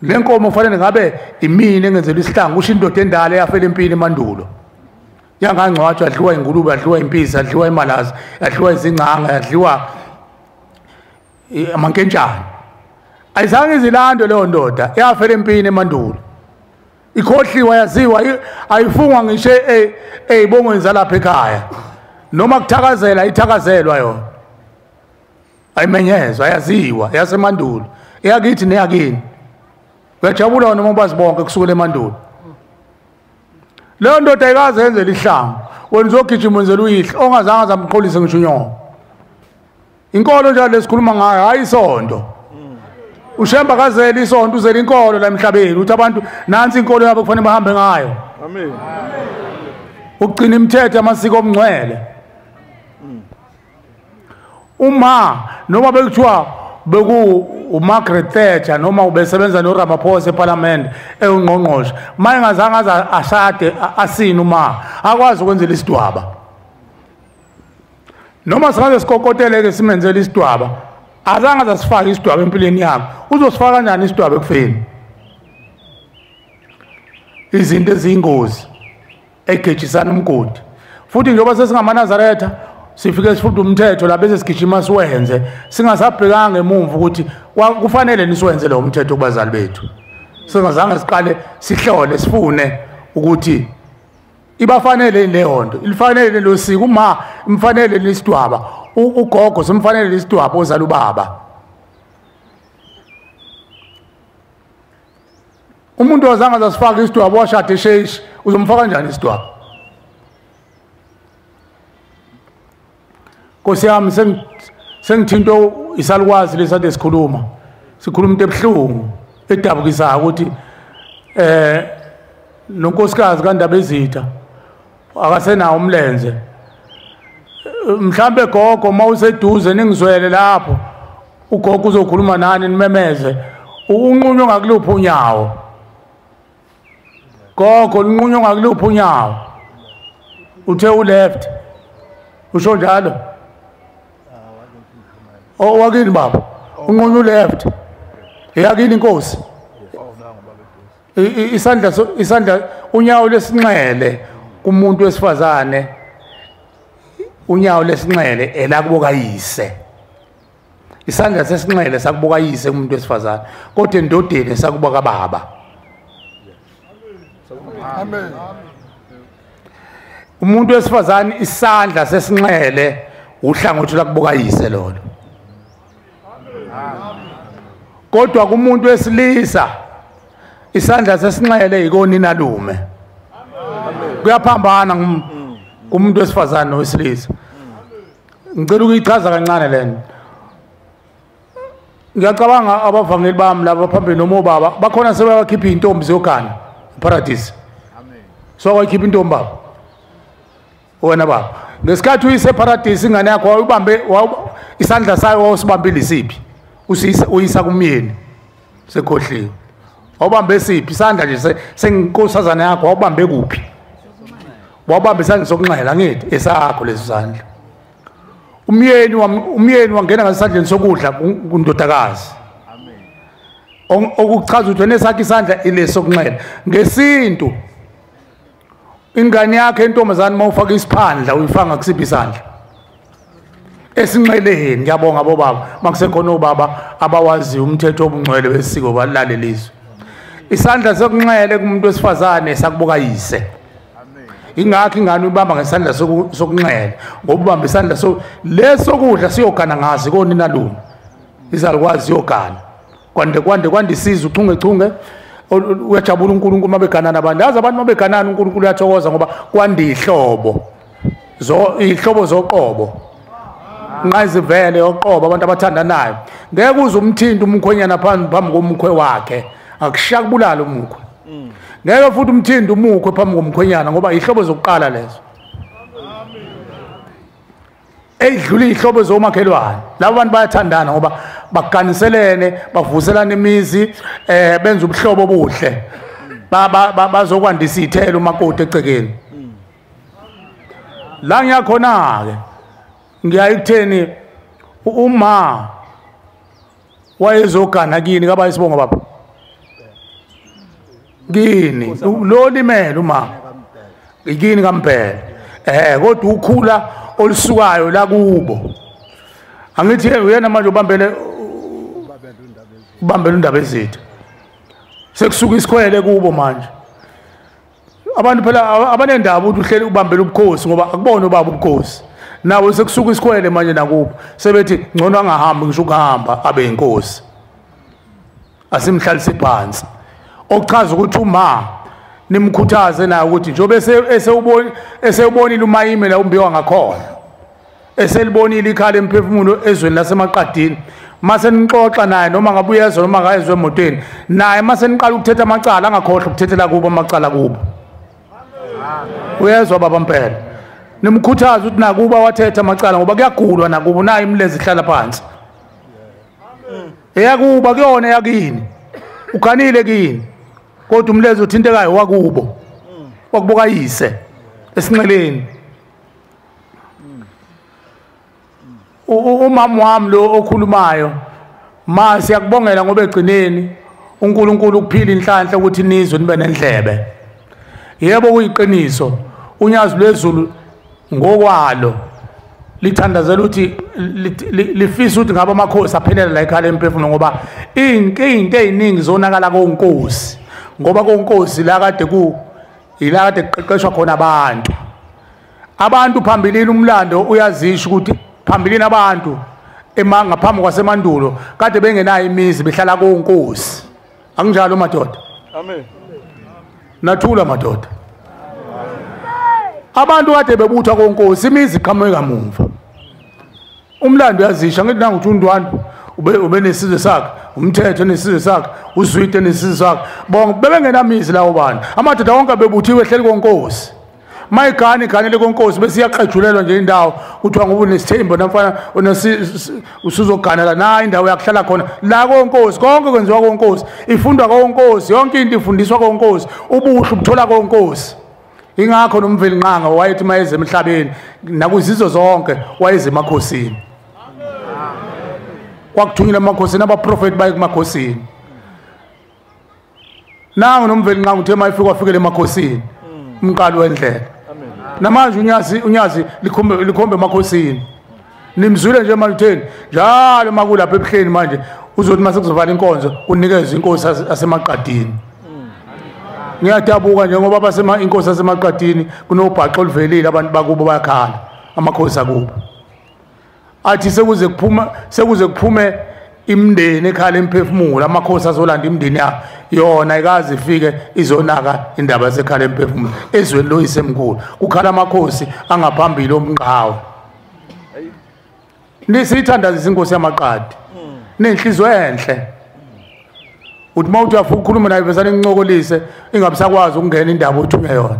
le nkomo kufanele ngabe imini engenzelwa isihlangu. Kusho indoda endala eyafela empini emandulo, yangangcwatshwa, yadliwa ingulube, yadliwa impisi, yadliwa imalazi, yadliwa izingcanga, yadliwa amankentshane. Ayizange izilandwe leyo ndoda, eyafela empini emandulo, ikhohliwa, yaziwa, ayifungwa ngisho ey'bongweni zalapha ekhaya. Noma kuthakazela ithakazelwa yona, ayimenyezwa, ayaziwa, yasemandulo, eyakithi neyakini. Uyajabula noma ubazi bonke kusukela emandulo. Leyo ndoda ayikaze yenzela ihlangu, wena uzogijima wenzela uyihle ongazange azamqolise ngisho unyoko. Inkolo njalo lesikhuluma ngayo, hayi isonto. uShembe akazeli isonto, uzela inkolo la emhlabeni. Uthi abantu nansi inkolo yabo kufanele bahambe ngayo. Amen. Ukugcina imithetho amasiko omngcwele. Uma noma bekuthiwa beku uMargaret Thatcher noma ubesebenza noRamaphosa eParliament ewungqongqoshe, mayengazange aze ashade asine uma akwazi ukwenzela isidwaba. Noma singaze sikokoteleke simenzele isidwaba, azange azasifaka isidwaba empilweni yakhe, uzosifaka kanjani isidwaba ekufeni? Izinto eziyingozi egejisana umgodi. Futhi njengoba sesingamaNazaretha sifike sifunda umthetho la bese sigijima siwenze singasabhekanga emuva ukuthi kufanele nisiwenze lo mthetho kubazali bethu. Singazange siqale sihlole sifune ukuthi ibafanele leyo nto, ilifanele lo siko, uma imfanele lesidwaba, ugogo simfanele lesidwaba ozala ubaba. Umuntu ozange azasifaka isidwaba washada esheshi, uzomfaka kanjani isidwaba? Nkosi yami, sengithinto isalukwazi lesade sikhuluma, sikhuluma into ebuhlungu edabukisayo ukuthi nonkosikazi kaNdabezitha akasenawo umlenze. Mhlambe gogo mawuseduze ningizwele lapho, ugogo uzokhuluma nani nimemeze, unqunywe ngakuluphi unyawo? Gogo unqunywe ngakuluphi unyawo? Uthe uleft, usho njalo? Owakini baba, unqunywe uleft, eyakini inkosi. Isandla unyawo lesinxele kumuntu wesifazane, unyawo lesinxele elakubo kayise. Isandla sesinxele sakubo kayise kumuntu wesifazane, kodwa endodeni sakubo kababa. Amen. Umuntu wesifazane isandla sesinxele Uhlangothi lakubuka yise lolo. Kodwa kumuntu wesilisa isandla sesinxele ikonina lume. Kuyaphambana kumuntu wesifazane nowesilisa. Ngicela ukuyichaza kancane lento. Ngiyacabanga abavangeli bami laba phambili noma obaba bakhona sebakhipha intombi ziyogana eParadise. Amen. So wayikhipha intombi baba. Wena baba, ngesikhathi uyise eParadise ingane yakho wayubambe isandla sayo wawusibambile isiphi? Usiyisa kumyeni. Sekhohliwe. Wawubambe siphi isandla nje senkosazana yakho wawubambe kuphi? Wawubambe isandla sokunxela ngithi esakho leso sandla. Umyeni wangena ngasandleni sokudla kundodakazi. Amen. Okuchaza ukuthi wena sakhe isandla ilesokunxela. Ngesintu ingane yakhe intombazane mawufaka isiphandla uyifanga kusiphi isandla? Esinxeleni. Ngiyabonga bobaba makusekhona obaba abawazi umthetho obungcwele wesiko balalelizwe. Isandla sokunxele kumuntu wesifazane sakubuka yise. Ingakho ingane uyibamba ngesandla sokunxele ngoba ubamba isandla so leso kudla siyogana ngazi konina lume. Izalukwazi yogana. Kwande kwande kwandisiza uchunge chunge uyajabula uNkulunkulu mabeganana abantu. Yazi abantu mabeganana uNkulunkulu uyathokoza ngoba kwandihlobo. Zo ihlobo zoqobo. Nqayizivele yoqobo abantu abathandanayo. Ngeke uze umthinto umkhwenyana phambi komkhwe wakhe. Akushaya kubulala umukhwe. Ngeke futhi umthinto umukhwe phambi komkhwenyana ngoba ihlobo zokuqala lezo. Eyidlula ihlobo zomakhelwane. Labo bantu bayathandana ngoba baganiselene, bavuselana imizi, benza ubuhlobo obuhle. Bazokwandisa ithelo umakoti ecekeni. La ngiyakhona ke ngiyayikutheni uma wayezogana kini kaba isibongo baba. Kini lo limele uma ikini kaMpela. Kodwa ukhula olusukayo la kubo. Angithi uyena manje ubambele undaba ezitha. Sekusuka isikhwele kubo manje. Abantu phela abanendaba ukuthi uhleli ubambele ubukhosi ngoba akubona ubaba ubukhosi. Nawe sekusuka isikhwele manje nakubo. Sebethi ngcono angahambi ngisho ukuhamba abe inkosi. Asimhlalise phansi. Okuchaza ukuthi uma nimkhuthaze naye ukuthi njengoba esewubonile umayime la umbiwa ngakhona. Eselibonile ikhala emphefumulo ezweni lasemaqadini. Mase nixoxa naye noma ngabe uyezwa noma akayezwa emotweni. Naye mase niqala ukuthetha amacala angakhohlwa ukuthethela kubo amacala kubo. Uyezwa baba mpela. Nimkhuthaze ukuthi nakuba wathetha amacala ngoba kuyagulwa nakubo naye imlezi ihlala phansi. Eyakuba kuyona yakini. Uganile kini. Kodwa umlezi uthintekayo wakubo. Wakubuka yise esinxeleni. Umama wami lo okhulumayo ma siyakubongela ngoba egcineni uNkulunkulu ukuphila inhlanhla ukuthi nizwe nibe nendlebe. Yebo kuyiqiniso unyazi lwezulu ngokwalo lithandazela ukuthi lifisa ukuthi ngabe amakhosi aphelele la ekhaya emphefumulo ngoba into eziningi zonakala konkosi ngoba konkosi la kade ku ila kade kuqeqeshwa khona abantu. Abantu phambilini umlando uyazisho ukuthi phambilini abantu ngaphambi kwasemandulo kade bengenayo imizi behlala konkosi. Akunjalo madoda? Amen. Nathula madoda. Abantu kade bebuthwa konkosi imizi iqhamuke kamuva. Umlando uyazisha ngithi nangu uthi uNdwandwe ube nesizwe sakhe, umthetho nesizwe sakhe, uZwide nesizwe sakhe. Bonke bebengenamizi lawo bantu. Amadoda wonke bebuthiwe ehleli konkosi. Mayigane iganele konkosi bese iyaqejulelwa nje indawo kuthiwa ngoba unesithembu namfana usuzogana la na indawo yakuhlala khona la konkosi. Konke kwenziwa konkosi, ifundwa konkosi, yonke into ifundiswa konkosi, ubuhle ubuthola konkosi. Ingakho noMvelinqanga wayethi mayeze emhlabeni nakuzizwe zonke wayeze emakhosini. Kwakuthunyelwa emakhosini, abaprofeti baye kumakhosini. Nangu noMvelinqanga uthe mayefika wafikela emakhosini, umqalo wendlela. Namanje unyazi likhombe emakhosini. Nimzwile nje manje utheni njalo makulapha ebuhleni manje uzothi mase kuzovala inkonzo unikezwe inkosi asemaqadini. Ngiyadabuka njengoba abasema inkosi asemaqadini kunobhaxo oluvelile abantu bakubo bayakhala amakhosi akubo. Athi sekuze kuphume imndeni ekhala emphefumulo, amakhosi azolanda imndeni yayo yona ikaze ifike izonaka indaba yasekhala emphefumulo ezweni loyisemkhulu. Kukhala amakhosi angaphambili omnqawe. Nisithandazisa inkosi yamaqadi nenhliziyo enhle. Uthi mawuthi uyafuna ukukhuluma naye besane nincokolise, ingabe sakwazi ukungena indaba othunywe yona,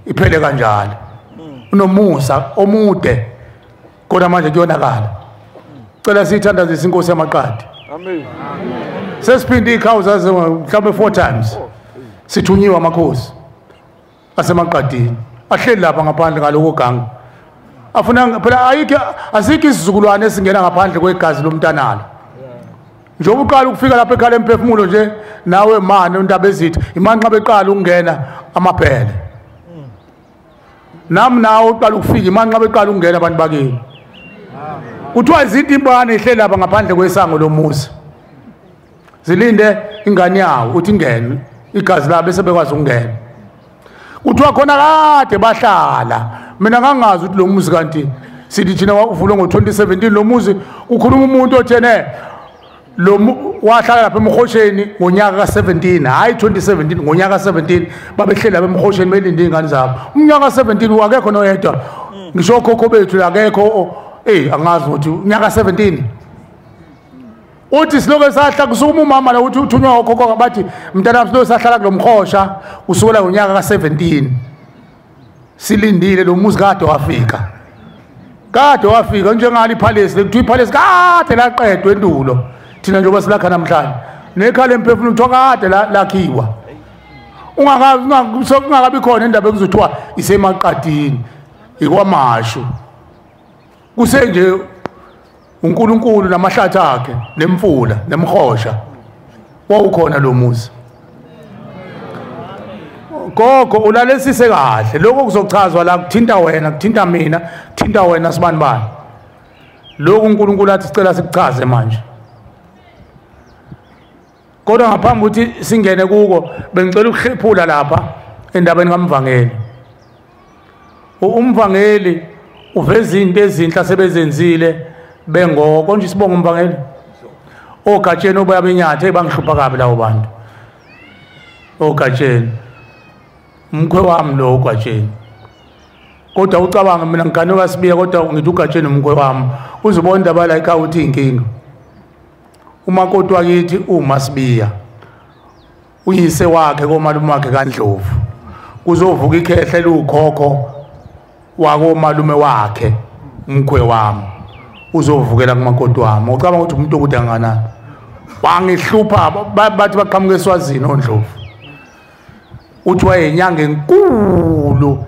iphele kanjalo. Unomusa omude kodwa manje kuyonakala. Cela sithandazise inkosi yamaqadi. Amen. Sesiphinde ikhawu zaze mhlawumbe 4 times sithunyiwe amakhosi asemaqadini ahleli lapha ngaphandle ngaloko ganga. Afuna phela ayikho, asikho isizukulwane esingena ngaphandle kwegazi lomntanalo. Njengoba uqala ukufika lapha ekhala emphefumulo nje nawe mane untaba ezithi imanxa beqala ukungena amabhele. Nami nawe uqala ukufika imanxa beqala ukungena abantu bakini. Kuthiwa izinto imbane ihleli lapha ngaphandle kwesango lomuzi, zilinde ingane yawo uthi ingene igazi labo bese bekwazi ukungena. Kuthiwa khona kade bahlala. Mina ngangazi ukuthi lo muzi kanti sithi thina uvulwe ngo-2017 lo muzi. Ukhuluma umuntu othene lo wahlala lapha emhosheni ngonyaka ka-17, hhayi 2017, ngonyaka ka-17 babehleli lapha emhosheni belinde iy'ngane zabo. Umnyaka ka-17 akekho noyedwa, ngisho okhokho bethu akekho. Angazi ukuthi unyaka ka-17 uthi silokhu sahla kusukuma umama la uthi uthunywa okhokho bathi mntanami silokhu sahlala kulo mhosha kusukela ngonyaka ka-17 silindile lo muzi kade wafika. Kade wafika njengalo iphalesi lekuthiwa iphalesi kade laqedwa endulo, thina njengoba silakha namhlanje nekhala emphefumulo kuthiwa kade lakhiwa. Ungakabi khona indaba ekuzothiwa isemaqadini ikwamashu. Kusenje uNkulunkulu namahlathi akhe nemfula nemhosha wawukhona lo muzi. Gogo ulalesise kahle lokho kuzochazwa la, kuthinta wena, kuthinta mina, kuthinta wena sibani bani. Lokhu uNkulunkulu athi sicela sikuchaze manje. Kodwa ngaphambi ukuthi singene kuko bengicela ukuhlephula lapha endabeni kaMvangeli. Umvangeli uveza izinto ezinhle asebezenzile bengoko nje. Sibonga umvangeli ogatsheni obuya benyathe bangihlupha kabi lawo bantu ogatsheni. Umkhwe wami lo ugatsheni, kodwa ucabanga mina ngigane kaSibiya, kodwa ngithi ugatsheni umkhwe wami. Uzobona indaba la ekhaya uthi inkinga. Umakoti wakithi uMasibiya, uyise wakhe komalume wakhe kaNdlovu, kuzovuka ikhehle eliwukhokho wakomalume wakhe umkhwe wami, uzovukela kumakoti wami. Ucabanga ukuthi umuntu okude kangakanani? Bangihlupha bathi baqhamuka eSwazini oNdlovu. Uthi wayenyanga enkulu.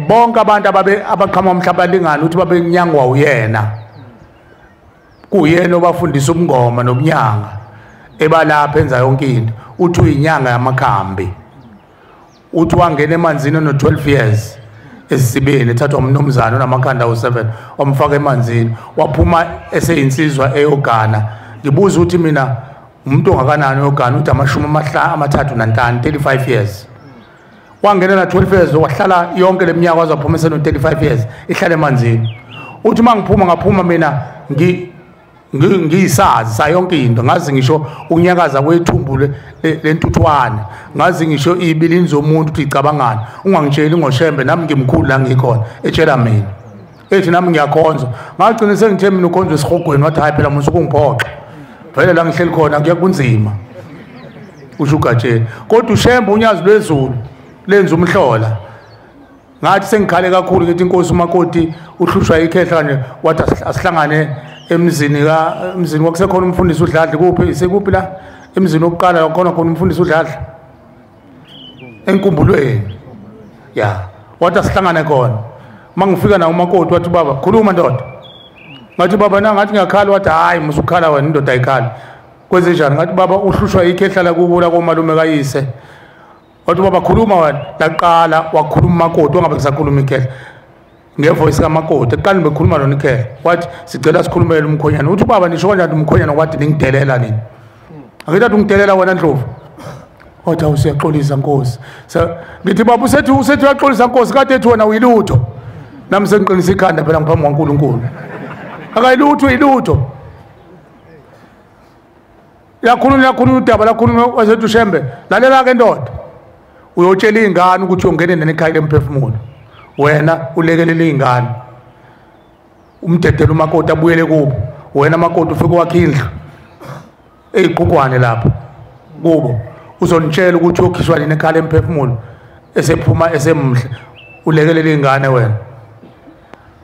Bonke abantu abaqhamuka umhlaba lingana uthi babenyangwa uyena. Kuyena obafundisa ubungoma nobunyanga, ebalapha enza yonke into. Uthi uyinyanga yamakhambi. Uthi wangena emanzini ono-12 years esibeni, ethathwa umnumzane onamakhanda awu-7, wamfaka emanzini, waphuma eseyinsizwa eyogana. Ngibuza ukuthi mina umuntu ongakanani oyogana, uthi 35, 35 years. Wangena na 12 years wahlala yonke leminyaka waze waphuma eseno-35 years ihlala emanzini. Uthi uma ngiphuma ngaphuma mina ngiyisazi sayonke into, ngazi ngisho ukunyakaza kwethumbu lentuthwane, ngazi ngisho ibilini zomuntu ukuthi icabangani. Ungangitsheli ngoShembe, nami ngimkhulu la ngikhona, etshela mina ethi nami ngiyakhonza. Ngagcina sengithe mina ukhonzwe esihogweni, wathi hayi phela musu kungiphoxa vele la ngihleli khona kuya kunzima, usho uGatsheni. Kodwa uShembe unyazi lwezulu lenza umhlola. Ngathi sengikhale kakhulu ngithi inkosi umakoti uhlushwa ikhehla nje, wathi asihlangane emzini ka emzini kwakusekhona umfundisi uDladla. Kuphi isekuphi la emzini wokuqala khona khona umfundisi uDladla enkumbulweni ya, wathi asihlangane khona. Mangifika na umakoti wathi baba khuluma ndoda. Ngathi baba na ngathi ngiyakhala, wathi hayi musukhala wena indoda ayikhala. Kwenze njani? Ngathi baba uhlushwa ikhehla la kubo la komalume kayise. Wathi baba khuluma wena. Laqala wakhuluma umakoti wangabe kusakhuluma ikhehla ngevoice kamakoti. Eqala bekhuluma lona ikhehla wathi sicela sikhulumele umkhonyana. Uthi baba nisho kanjani umkhonyana kwathi ningidelela nini? Akithi ungidelela wena Ndlovu. Wathi awusiyaxolisa nkosi. Ngithi baba usethi uyaxolisa nkosi kade ethi wena uyilutho. Nami sengiqinisa ikhanda phela ngiphambi kwaNkulunkulu. Akayilutho ilutho. Yakhulunywa udaba lakhulunywa wasethi uShembe, lalela ke ndoda. Uyotshela ingane ukuthi uyongena nini ekhaya lemphefumulo. Wena ulekelele ingane. Umdedele umakoti abuyele kubo. Wena makoti ufike wakhe indlu eyiqhugwane lapha kubo. Uzonitshela ukuthi uyokhishwa nini ekhaya lemphefumulo esephuma esemhle. Ulekelele ingane wena.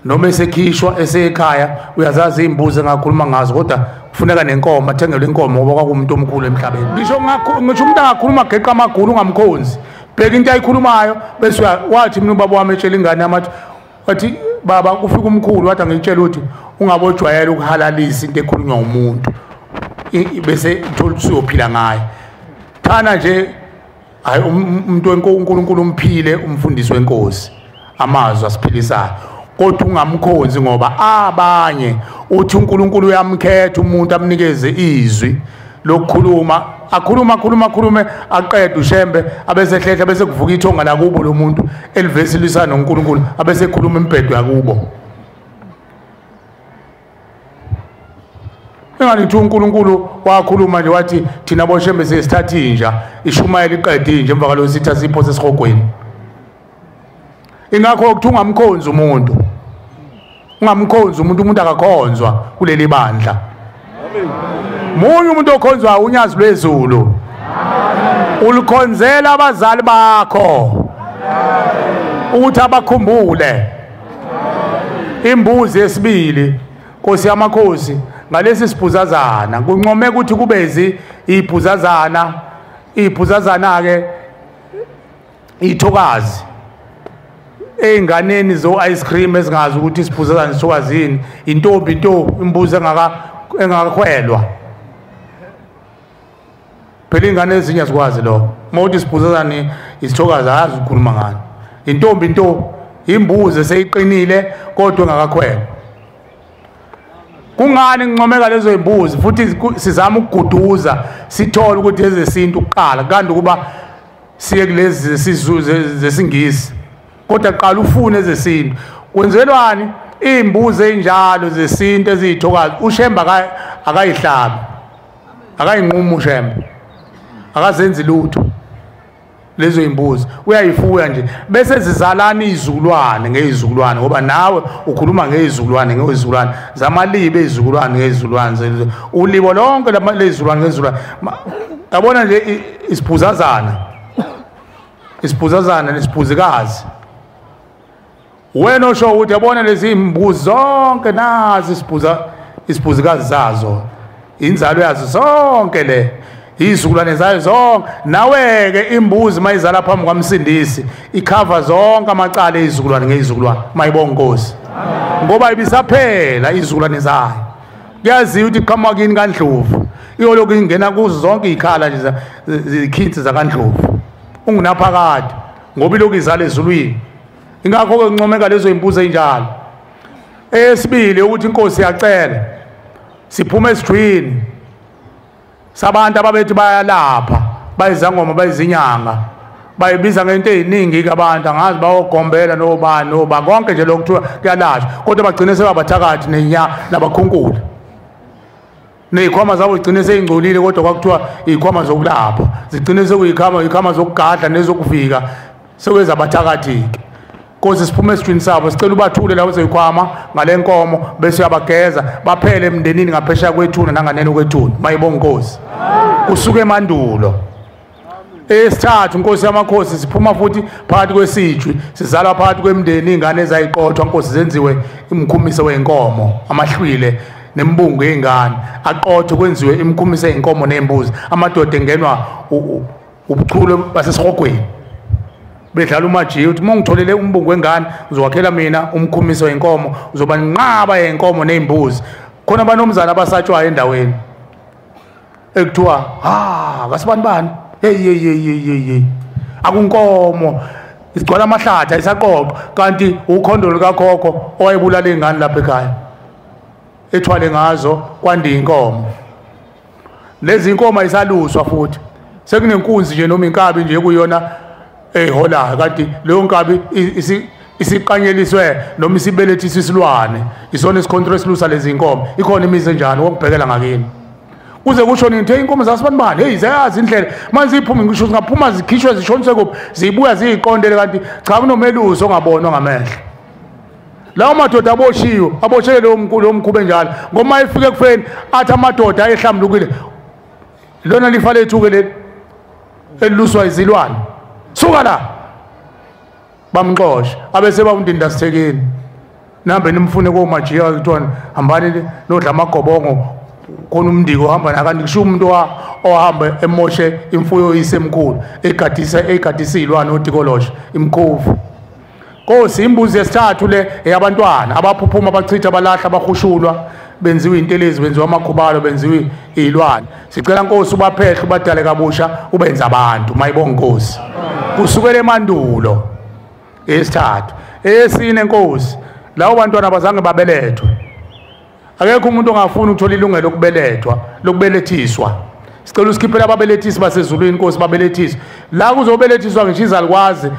Noma esekhishwa esekhaya uyazazi imbuzi engakhuluma ngazo, kodwa kufuneka nenkomo, athengelwe inkomo ngoba kwakumuntu omkhulu emhlabeni. Ngisho umuntu angakhuluma geqa amagulu ungamkhonzi. Bheka into ayikhulumayo bese wathi mina ubaba wami etshela ingane yami wathi baba kufika umkhulu wathi angitshela ukuthi ungabojwayela ukuhalalisa into ekhulunywa umuntu bese uthola ukuthi uyophila ngayo. Thana nje hayi umuntu weNkulunkulu umphile umfundisi wenkosi amazwi asiphilisayo, kodwa ungamkhonzi ngoba abanye uthi uNkulunkulu uyamkhetha umuntu amnikeze izwi lokukhuluma, akhuluma aqede uShembe abesehlehla bese kuvuka ithonga lakubo lo muntu elivesi lisana noNkulunkulu abese khuluma imibhedo yakubo. Engathi uNkulunkulu wakhuluma nje wathi thina boShembe sesithatha inja ishumayela iqede inja emva kwalokho sithi asiphose esihogweni. Ingakho ukuthi ungamkhonzi umuntu, ungamkhonzi umuntu, umuntu akakhonzwa kuleli bandla. Munye umuntu okhonzwa unyazi lwezulu. Ulikhonzela abazali bakho ukuthi abakhumbule. Imbuzi yesibili Nkosi yamakhosi ngalesi siphuzazana kuncome ukuthi kubezi iphuzazana, iphuzazana ke ithokazi einganeni zo ice cream ezingazi ukuthi isiphuzazana sithokazini, intombi into imbuzi engakakhwelwa. Phela ingane ezinye azikwazi lokho. Uma uthi isiphuzazana isithokazi ayazi ukukhuluma ngani. Intombi into imbuzi eseyiqinile kodwa engakakhwelwa. Kungani ngincomeka lezo imbuzi futhi sizama ukuguduza sithole ukuthi ezesintu kuqala kanti ukuba siye kulezi zesingisi, kodwa qala ufune ezesintu. Kwenzelwani imbuzi ezinjalo zesintu eziyithokazi? uShembe akayihlabi, akayinquma uShembe, akazenzi lutho lezo imbuzi, uyayifuya nje bese zizalana izizukulwane ngezizukulwane, ngoba nawe ukhuluma ngezizukulwane ngezizukulwane zamalibe izizukulwane ngezizukulwane, ulibo lonke lezizukulwane ngezizukulwane. Yabona nje isiphuzazana, isiphuzazana nesiphuzikazi, wena osho ukuthi yabona lezi imbuzi zonke nazi isiphuzikazi zazo, inzalo yazo zonke le izizukulwane zayo zonke. Nawe ke imbuzi mayizala phambi kwaMsindisi ikhava zonke amacala ezizukulwane ngezizukulwane. Mayibonga Nkosi, ngoba ibisaphela izizukulwane zayo. Kuyaziwa ukuthi iqhamuka kini kaNdlovu, iyolokhu ingena kuzo zonke izikhala nje zikhinsi zakaNdlovu ungunaphakade, ngoba ilokhu izala ezulwini. Ingakho ke kuncomeka lezo imbuzi ezinjalo. Eyesibili ukuthi inkosi yacela siphume esijwini sabantu ababethi bayalapha, bayizangoma, bayizinyanga, bayibiza ngento eziningi ke abantu, angazi bayogombela nobani noba konke nje lokuthiwa kuyalashwa, kodwa bagcine sebabathakathi nenya nabakhunkula. Nezikhwama zabo zigcine seyingcolile, kodwa kwakuthiwa izikhwama zokulapha zigcine sekuyikhama izikhwama zokugadla nezokuvika sekweza abathakathi-ke. Nkosi siphume esijwini sabo, sicela ubathule labo zezikhwama ngale nkomo bese uyabageza baphele emndenini ngaphesheya kwethuna nanganeno kwethuna. Mayibonga Nkosi. Kusuke emandulo. Esithathu Nkosi yamakhosi siphuma futhi phakathi kwesijwi, sizalwa phakathi kwemndeni, ingane ezayiqothwa Nkosi zenziwe imkhumiso wenkomo, amahlwile nembungu yengane aqothwe kwenziwe imkhumiso yenkomo nembuzi. Amadoda engenwa ubuchule basesihogweni bedlala umajiya uthi mongitholele umbungu wengane uzowakhela mina umkhumiso wenkomo, uzoba inqaba yenkomo nezimbuzi. Khona abanomzana abasatshwayo endaweni ekuthiwa ha kasibani bani, hey hey hey hey hey, akunkomo isigcwala amahlathi ayisaqoqa, kanti ukhondolo likakhokho owayebulala ingane lapha ekhaya ethwale ngazo kwandi inkomo. Lezi inkomo ayisaluswa futhi, sekunenkunzi nje noma inkabi nje kuyona eholayo, kanti leyo nkabi Isiqanyeliswe noma isibelethiswe isilwane isona isicontrol esilusa lezi inkomo. Ikhona imizi enjani wokubhekela ngakini kuze kusho nini the inkomo zasibani hey ziyazi indlela manje ziphuma ngisho singaphuma zikhishwe zishoniswe kuphi zibuya ziyiqondele kanti cha kunomelusi ongabonwa ngamehlo. Lawo madoda aboshiwe aboshele lo mkhulu omkhube njalo ngoba efike ekufeni athi amadoda ayehlambulukile lona lifa lethu ke leli eluswa izilwane suka la bamxosha abese bawundinda sithekeni nambe nimfune komajiya kuthiwa hambani nodla amagobongo khona umndiko ohamba nakanti kusho umuntu ohamba emoshe imfuyo isemkhulu egadisa izilwane odikoloshe imkhovu. Nkosi imbuzi yesithathu le eyabantwana abaphuphuma abachitha abalahla abahushulwa benziwe intelezi benziwe amakhubalo benziwe izilwane. Sicela Nkosi ubaphehle ubadale kabusha ubenze abantu mayibonga Nkosi kusukela emandulo. Esithathu esine Nkosi lawo bantwana abazange babelethwe. Akekho umuntu ongafuni ukuthola ilungelo lokubelethwa lokubelethiswa. Sicela usikhiphele ababelethisi basezulwini Nkosi babelethiswe la kuzobelethiswa ngisho izalukwazi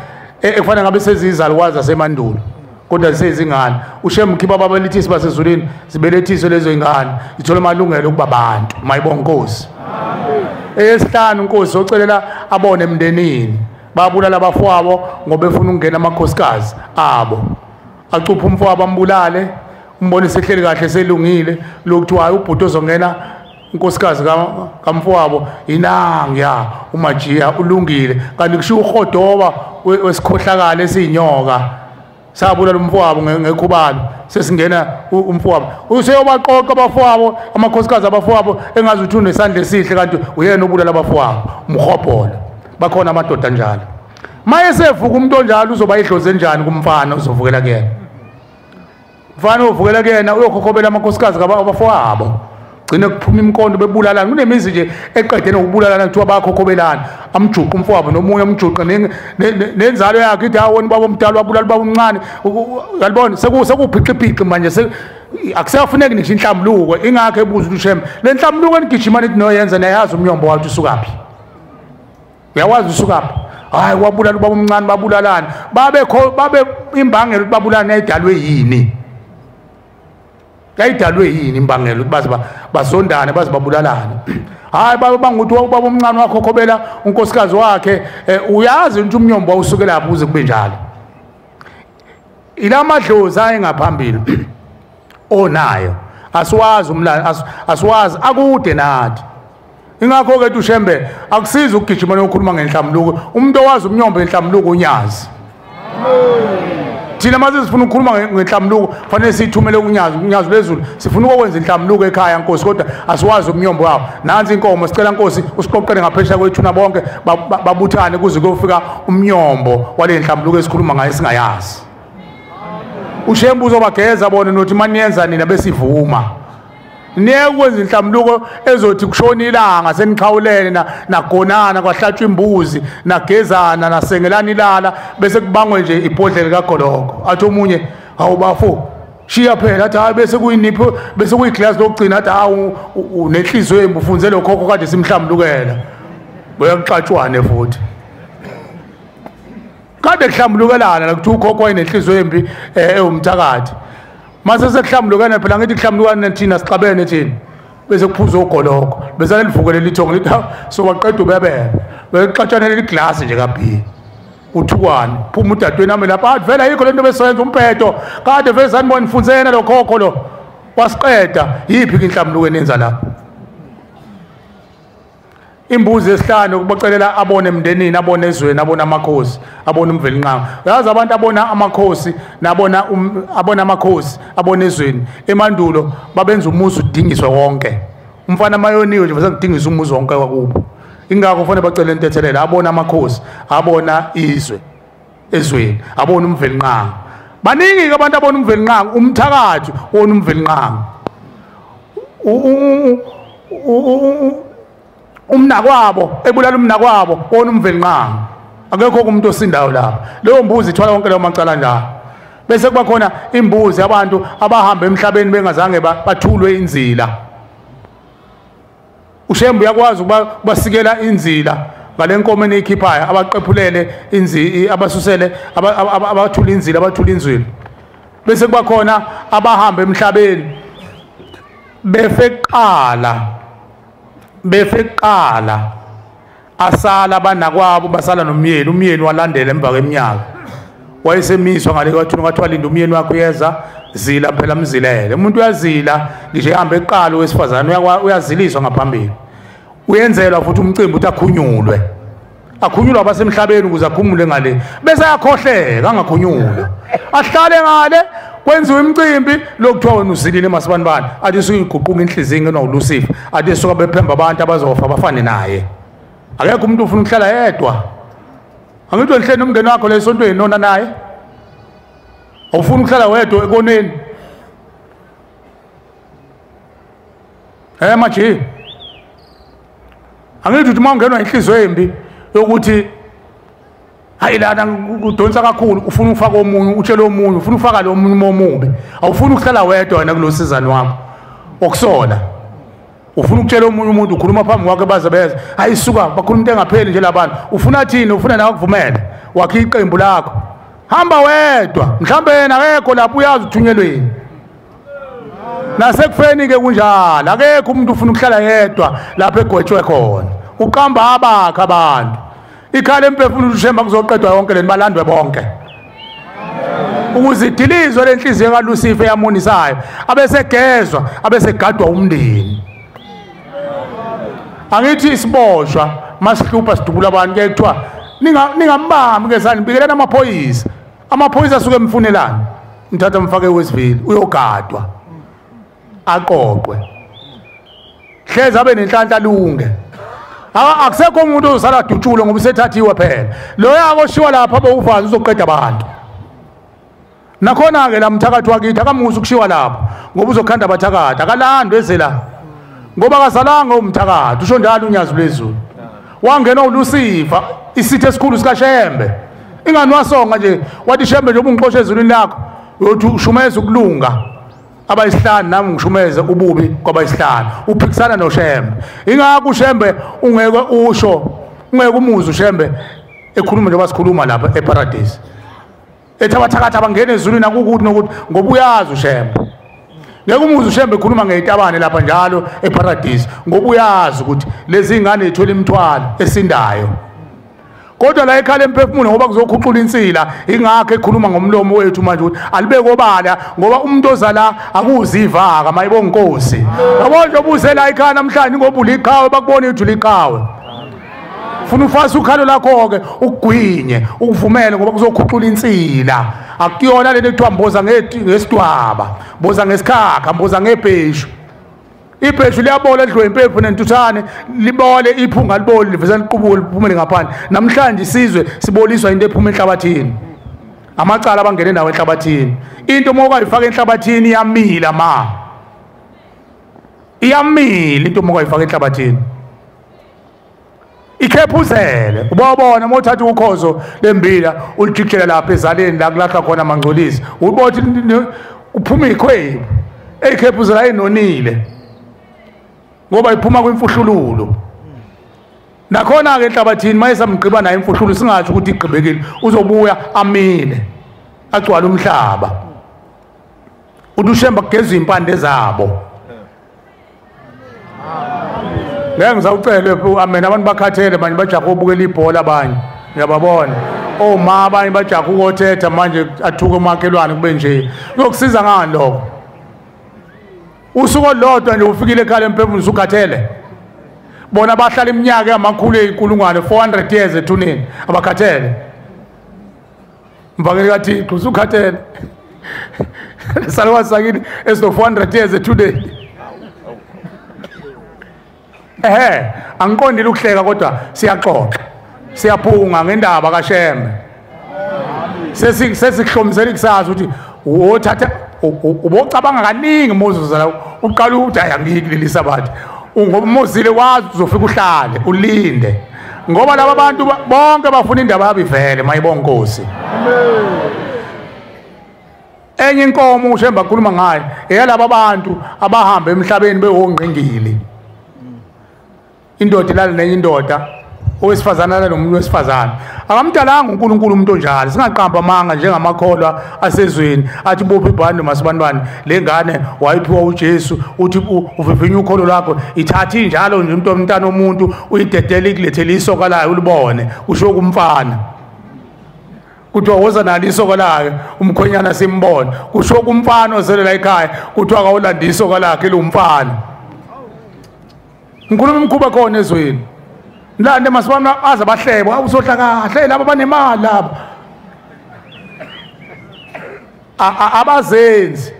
ekufanele ngabe sezizalukwazi zasemandulo kodwa sezingane. Ushem khipha ababelethisi basezulwini zibelethiswe lezo ingane zithole amalungelo okuba abantu mayibonga Nkosi. Esihlanu Nkosi ocelela abone emndenini babulala abafowabo ngoba efuna ukungena amakhosikazi abo acupha umfowabo ambulale umbone sehleli kahle selungile lokuthiwa hayi ubhuti ozongena inkosikazi kamfowabo inanga umajiya ulungile kanti kushiwo uhodoba wesikhohlakala esiyinyoka sabulala umfowabo ngekhubalo sesingena umfowabo useyobaqoqa abafowabo amakhosikazi abafowabo engazi ukuthi unesandla esihle kanti uyena obulala abafowabo umhobholo. Bakhona amadoda njalo. Maye sevuka umuntu onjalo uzoba idlozi enjani kumfana uzovukela kuyena? Mfana ovukela kuyena uyokhokhobela amakhosikazi abafowabo gcine kuphuma imkondo bebulalana. Kunemizi nje eqedene ngokubulalana kuthiwa bayakhokhobelana amjuqe umfowabo nomunye amjuqe nenzalo yakhe ithi awona baba omdala wabulala baba omncane yalibona sekuphixiphiqi manje akusafuneki ngisho inhlambuluko. Ingakho ebuza uShem le nhlambuluko enigijima nithi noyenza nayazi umnyombo wathi usukaphi uyawazi usukaphi? Hayi wabulala ubaba omncane babulalana babe imbangela ukuthi babulalane yayidalwe yini? Yayidalwe yini imbangela ukuthi baze bazondane baze babulalane? Hayi baba banguthi ubaba omncane wakhokhobela unkosikazi wakhe uyazi ukuthi umnyombo wawusuke lapho uze kube njalo. Ilamadlozi ayengaphambili onayo asiwazi umlando asiwazi akude nathi. Ingakho ke uShembe akusizi ukugijima nokukhuluma ngenhlambuluko umuntu owazi umnyombo enhlambuluko unyazi. Thina mase sifuna ukukhuluma ngenhlambuluko fanele siyithumele kunyazi unyazi lwezulu sifuna ukwenza inhlambuluko ekhaya Nkosi kodwa asiwazi umnyombo wawo. Nansi inkomo sicela Nkosi usiqoqele ngaphesheya kwethuna bonke babuthane kuze kuyofika umnyombo wale nhlambuluko esikhuluma ngayo singayazi. uShembe uzobageza bona nothi maniyenza nina besivuma niye kwenza inhlambuluko ezothi kushona ilanga senixhawulene nagonana kwahlatshwa imbuzi nagezana nasengelana ilala bese kubangwe nje ibhodlela kagoloko athi omunye hawu bafo shiya phela athi hayi bese kuyinipho bese kuyiglass lokugcina athi hawu unenhliziyo embi ufunze lo khokho kade simhlambulukela boyakuxatshwane futhi kade kuhlambulukelana la kuthi ukhokho wayenenhliziyo embi ewumthakathi mase sekuhlambulukana phela ngithi kuhlambulukana thina sixabene thina bese kuphuza ugoloko bese livukele lithongo lithi so waqeda ubebebe bexatshanele iglass nje kaB uthukwane phuma udadweni nami lapha athi vele ayikho lento besoyenza umphedo kade vele sanibona nifunzena lo khokho lo wasiqeda. Yiphi inhlambuluko enenza lapha? Imbuzi esihlanu kubacelela abone emndenini abone ezweni abone amakhosi abone umvelinqangi. Uyazi abantu abona amakhosi nabona abona amakhosi abone ezweni emandulo babenza umuzi udingiswe wonke. Umfana mayoniwe nje bese kudingiswa umuzi wonke wakubo. Ingakho kufanele bacele intethelelo abona amakhosi abona izwe ezweni abona umvelinqangi. Baningi ke abantu abona umvelinqangi umthakathi wona umvelinqangi umnakwabo ebulala umnakwabo wona umvelinqangi. Akekho umuntu osindayo lapha. Leyo mbuzi ithwala wonke leyo macala njalo. Bese kuba khona imbuzi abantu abahamba emhlabeni bengazange bathulwe inzila. uShembe uyakwazi ukubasikela inzila Ngale nkomo eniyikhiphayo abaqephulele inzi, abasusele abathula inzilo, abathula inzwilo. Bese kuba khona abahamba emhlabeni befeqala asala banakwabo, basala nomyeni. Umyeni walandela emva kweminyaka, wayesemiswa ngale kwathuna, kwathiwa linda umyeni wakho uyeza, zila phela mzilele. Umuntu uyazila ngisho ehamba eqala, owesifazane uyaziliswa ngaphambili, uyenzelwa futhi umcimbi ukuthi akhunyulwe, akhunyulwa abasemhlabeni ukuze akhumule ngale, bese ayakhohleka angakhunyulwa, ahlale ngale kwenziwe imicimbi lokuthiwa wena uzilile masibanibani, athi suke iguquka inhliziyo ingenwa uLucifer, athi suka bephemba abantu abazofa bafane naye. Akekho umuntu ufuna ukuhlala yedwa. Angithi wena nomngeni wakho lesontweni nona naye, awufuni ukuhlala wedwa ekoneni. Manje angithi uthi uma ungenwa inhliziyo embi yokuthi hayi lana kudonsa kakhulu, ufuna ufaka omunye, utshele omunye, ufuna ufaka lo munye omubi, awufuni ukuhlala wedwa wena kulo sizana wakho okusola, ufuna ukutshela omunye umuntu, ukhuluma phambi kwakhe baze beze, hayi suka bakhuluma into engapheli nje labantu, ufuna thini, ufuna nawe ukuvumela wakhe iqembu lakho, hamba wedwa, mhlambe yena akekho lapho, uyazi uthunyelweni. Nasekufeni ke kunjalo, akekho umuntu ufuna ukuhlala yedwa lapho egwetshwe khona, uqamba abakhe abantu. Ikhala emphefumulo uShembe kuzoqedwa yonke leni, balandwe bonke ukuze idilizwe lenhliziyo kaLucifer eyamonisayo, abesegezwa abesegadwa umndeni. Angithi isiboshwa masihlupha sidubula abantu, ke kuthiwa ningambambi ke sani, bikelana amaphoyisa, amaphoyisa asuke emfunelana, nithatha mfake wesivili uyogadwa aqoqwe, hleze abe nenhlanhla lunge. Akusekho umuntu ozosala dutshulwe ngoba usethathiwe phela. Lo yakoshiwa lapha bowuvazi uzoqeda abantu. Nakhona ke la mthakathi wakithi akamuzi ukushiwa lapho ngoba uzokhanda abathakathi, akalandwe ezela ngoba akazalanga umthakathi, usho njalo uNyazi lwezulu. Wangena uLucifer, isitha esikhulu sikaShembe. Ingani wasonga nje wathi Shembe nje ubungixoshe ezulwini lakho, uyothi ushumeza ukulunga abayisihlanu, nami ngishumeze ububi kwabayisihlanu, uphikisana noShembe. Ingakho uShembe ungeke usho, ungeke umuze uShembe ekhuluma njengoba sikhuluma lapha eParadise, ethi abathakathi abangena ezulwini akukuthi nokuthi, ngoba uyazi uShembe. Ngeke umuze uShembe ekhuluma ngezitabane lapha njalo eParadise, ngoba uyazi ukuthi lezi ngane zithola imithwalo esindayo. Kodwa la ekhala emphefumulo ngoba kuzokhuqula insila, ingakho ekhuluma ngomlomo wethu manje ukuthi alibeke obala, ngoba umuntu ozala akuzivaka mayibonga inkosi. Yabo nje obuse la ekhaya namhlanje ngoba uliqhawe, bakubona ukuthi uliqhawe. Funa ufase ukhalo lakho ke ukugwinye, ukuvumele ngoba kuzokhuqula insila. Akuyona lento ekuthiwa mboza ngesidwaba, mboza ngesikhakha, mboza ngebheshu. Ibheshu liyabola lidliwe impepho nentuthane, libole iphunga libole liveza liqubuke liphumele ngaphandle. Namhlanje isizwe siboliswa into ephuma enhlabathini, amacala abangene nawo enhlabathini. Into uma ukayifaka enhlabathini iyamila, ma iyamila into uma ukayifaka enhlabathini, ikhephuzele. Ubabona uma uthatha ukhozo lembila ulijikijela lapha ezaleni la kulahla khona amangcolisi, ubona uphuma ikhwebu eyikhephuzela ayinonile ngoba iphuma kwimfuhlululo. Nakhona ke enhlabathini mayesamgqiba naye imfuhlulu, singatsho ukuthi igqibekile, uzobuya amile agcwale umhlaba. Uthi uShembe kugezwa impande zabo. Ngeke ngisawucele amen, abantu bakhathele manje, bajaha ubukela ibhola abanye, ngiyababona oma abanye bajaha ukothetha manje, athuke umakhelwane kube nje. Kuyokusiza ngani lokho? Usuku olodwa nje ufikile ekhaya emphefumulo usukhathele. Bona bahlala iminyaka amakhulu eyinkulungwane, 400 years ethuneni, abakhathele. Mvangeli kaThixo usukhathele. Salwa sakini esino 400 years ethuneni. Ehe, angiqondile ukuhleka kodwa siyaxoxa. Siyaphunga ngendaba kaShembe. Sesikuhlomisela ikusasa ukuthi wothatha ubocabanga kaningi Moses la, uqala ukuthi hayi angiyiki sabatha, ngoba Mozile wazi uzofika uhlale ulinde, ngoba laba bantu bonke bafuna indaba yabo ivele mayibonga inkosi. Enye inkomo uShembe akhuluma ngayo eyalaba abantu abahamba emhlabeni bewongqingili, indoda ilala nenye indoda, owesifazana alale nomunye wesifazane. Akamdalanga uNkulunkulu umuntu onjalo. Singaqamba amanga njengamakholwa asezweni athi bopha ibhande masibanibani, le ngane wayiphiwa uJesu, uthi uvivinya ukholo lwakho, ithatha injalo nje umuntu omntana womuntu uyidedele ikulethele isoka layo ulibone, usho kumfana. Kuthiwa woza nalo isoka lakhe, umkhwenyana simbone. Kusho kumfana ozelela ekhaya, kuthiwa akawulanda isoka lakhe lomfana. Ngikhuluma imikhuba khona ezweni. Lande masibana aze abahlebo, awusohla kahle laba banemali laba. Abazenzi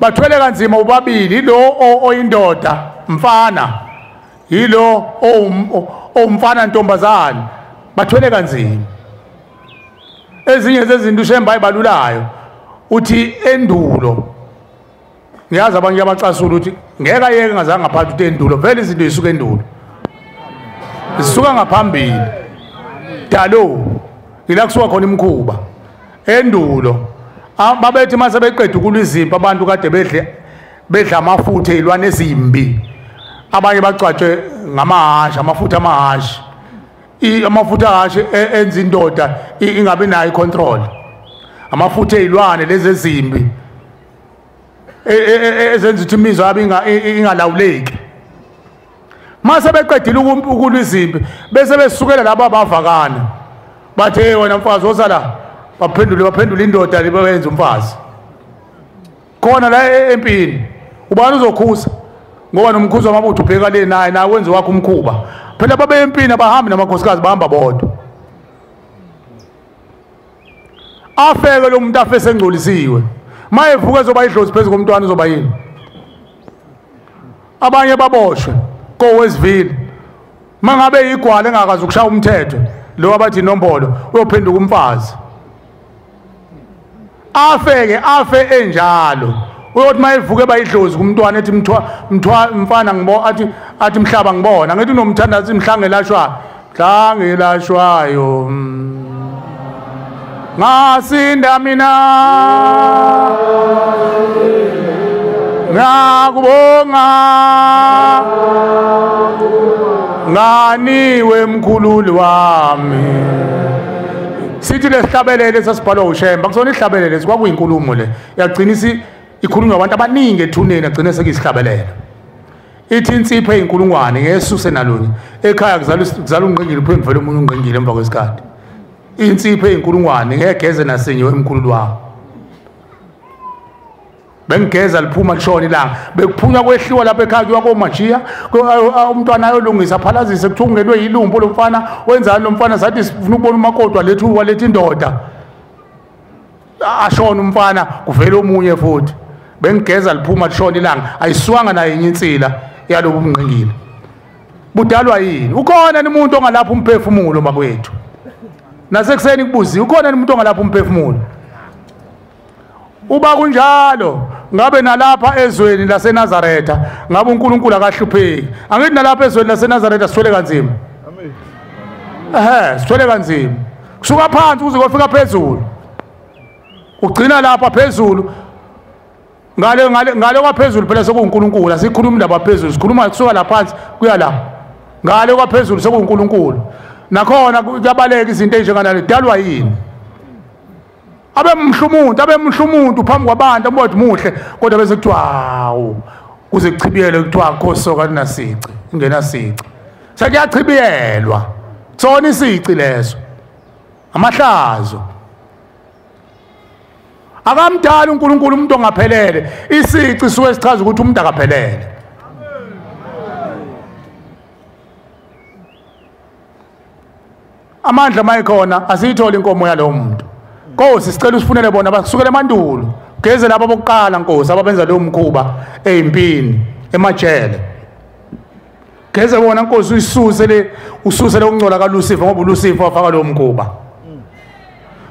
bathwele kanzima ubabili, ilo oyindoda mfana, yilo owumfana ntombazane, bathwele kanzima. Ezinye zezinto uShembe ayibalulayo uthi endulo, ngiyazi abanye abacasula ukuthi ngeke ayeke ngazange ngaphathi ukuthi endulo, vele izinto zisuka endulo, zisuka ngaphambili dalo, ila kusuka khona imikhuba endulo. Babethi mase beqeda ukulwa izimpi abantu kade bedla amafutha ezilwane ezimbi, abanye bagcwatshwe ngamahhashi, amafutha amahhashi. Amafutha ahhashi enza indoda ingabi nayo icontrol. Amafutha ezilwane lezi ezimbi ezenza ukuthi imizwa yabo ingalawuleki. Mase beqedile ukulwa izimpi bese besukela labo abavakana, bathi hey wena mfazi woza la, baphendule indoda le bayenza umfazi khona la empini. Ubani uzokhuza? Ngoba nomkhuzo wamabutho ubheka le naye nawe wenze wakho umkhuba. Phela babe empini abahambi namakhosikazi, bahamba bodwa. Afeke lo muntu afe sengcolisiwe, mayevuka ezoba idlozi phezu komntwana uzoba yini? Abanye baboshwe kowesivile, mangabe igwala engakazi ukushaya umthetho lo abathi inombolo, uyophenduka umfazi. Afeke afe enjalo, uyothi mayevuka bayidlozi kumntwana ethi mfana ngibo, athi mhlaba ngibona, ngithi unomthandazo mhlangelashwa mhlangelashwayo ngasinda mina ngakubonga nganiwe mkhululi wami. Sithi lesihlabelele sasibhalwa uShembe, akusona isihlabelele, kwakuyinkulumo le yagcina ikhulunywa abantu abaningi ethuneni, agcine sekuyisihlabelelo. Ithi insipho eyinkulungwane ngesuse nalunye ekhaya kuzala ungqingile, uphinde vele omunye ungqingile emva kwesikhathi. Insipho eyinkulungwane ngegeze nasinye wemkhululi wami, bengigeza liphuma lishona ilanga, bekuphunywa kwehliwa lapha ekhaya kuyiwa komajiya, umntwana ayolungisa aphalazise, kuthiwa ungenwe yilumbo lo mfana, wenzani lo mfana, sathi sifuna ukubona umakoti walethu waletha indoda, ashona umfana kuvele omunye futhi. Bengigeza liphuma lishona ilanga, ayisuwanga nayo enye insila yalobu bungqingile. Budalwa yini? Ukhona umuntu ongalapha umphefumulo makwethu? Nasekuseni kubuziwe, ukhona umuntu ongalapha umphefumulo? Uba kunjalo ngabe nalapha ezweni laseNazaretha ngabe uNkulunkulu akahlupheki. Angithi nalapha ezweni laseNazaretha sithwele kanzima. Sithwele kanzima kusuka phansi kuze kofika phezulu, ugcina lapha phezulu. Ngale kwaphezulu phela sekuNkulunkulu, asikhuluma indaba phezulu, sikhuluma kusuka la phansi kuya la. Ngale kwaphezulu sekuNkulunkulu, nakhona kuyabaleka izinto ezinjenganale. Dalwa yini? Abe muhle umuntu phambi kwabantu, ambothi muhle, kodwa bese kuthiwa hawu, kuze kuchibiyele kuthiwa khosoka linasici, ingenasici. Sekuyachibiyelwa sona isici leso, amahlazo. Akamdali uNkulunkulu umuntu ongaphelele. Isici suke sichaza ukuthi umuntu akaphelele. Amandla mayikhona asiyitholi inkomo yalowo muntu. Nkosi sicela usifunele bona basukele emandulo, geze labo bokuqala Nkosi ababenza leyo mkhuba ezimpini emajele. Geze bona Nkosi, uyisuse le, ususe le ukungcola kaLucifer, ngoba uLucifer wafaka lowo mkhuba.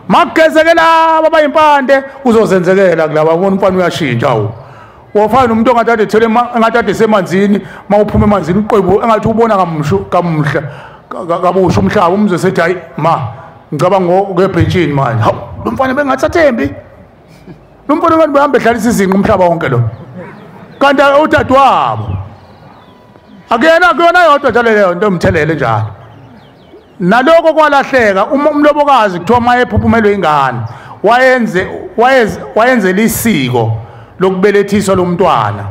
Makugezeke laba abayimpande uzozenzekela kulaba, ubona umfana uyashintsha. Awu wafana nomuntu ongathi ethele engathi esemanzini, mawuphuma emanzini uqwebu engathi ubona kamuhla kabusha umhlaba, umzwe sethi hayi ma ngicabanga ukebhentshini manje. Hawu lo mfana bengathathembi, lo mfana abantu behamba edlalisa izinqa umhlaba wonke lo, kanti udadewabo akuyena kuyona yodwa njalo leyo nto emthelele njalo. Naloko kwalahleka uma umlobokazi kuthiwa mayephuphumelwe ingane wayenzela isiko lokubelethiswa lomntwana.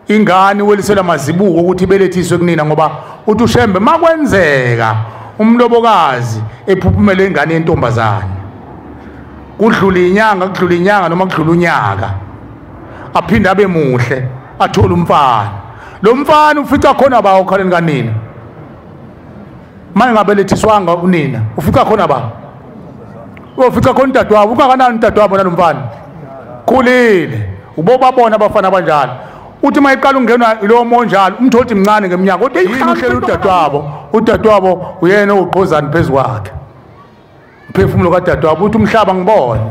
Ingane welisela mazibuko ukuthi ibelethiswe kunina, ngoba uthi uShembe makwenzeka umlobokazi ephuphumele ingane yentombazane kudlula inyanga noma kudlula unyaka, aphinde abe muhle athole umfana. Lo mfana ufica khona ba okhaleni kanina, manje ngabelethiswanga unina, ufica khona ba ufica khona udadewabo. Ungakanani udadewabo nalomfana khulile, ubobabona abafana abanjalo. Uthi mayiqala ungenwa lo monjalo umtholi mncane ngeminyaka, kodwa ihlelo udadewabo, udadewabo uyena ogqozana phezukwakhe umphefumulo kadadewabo. Uthi umhlaba ngibone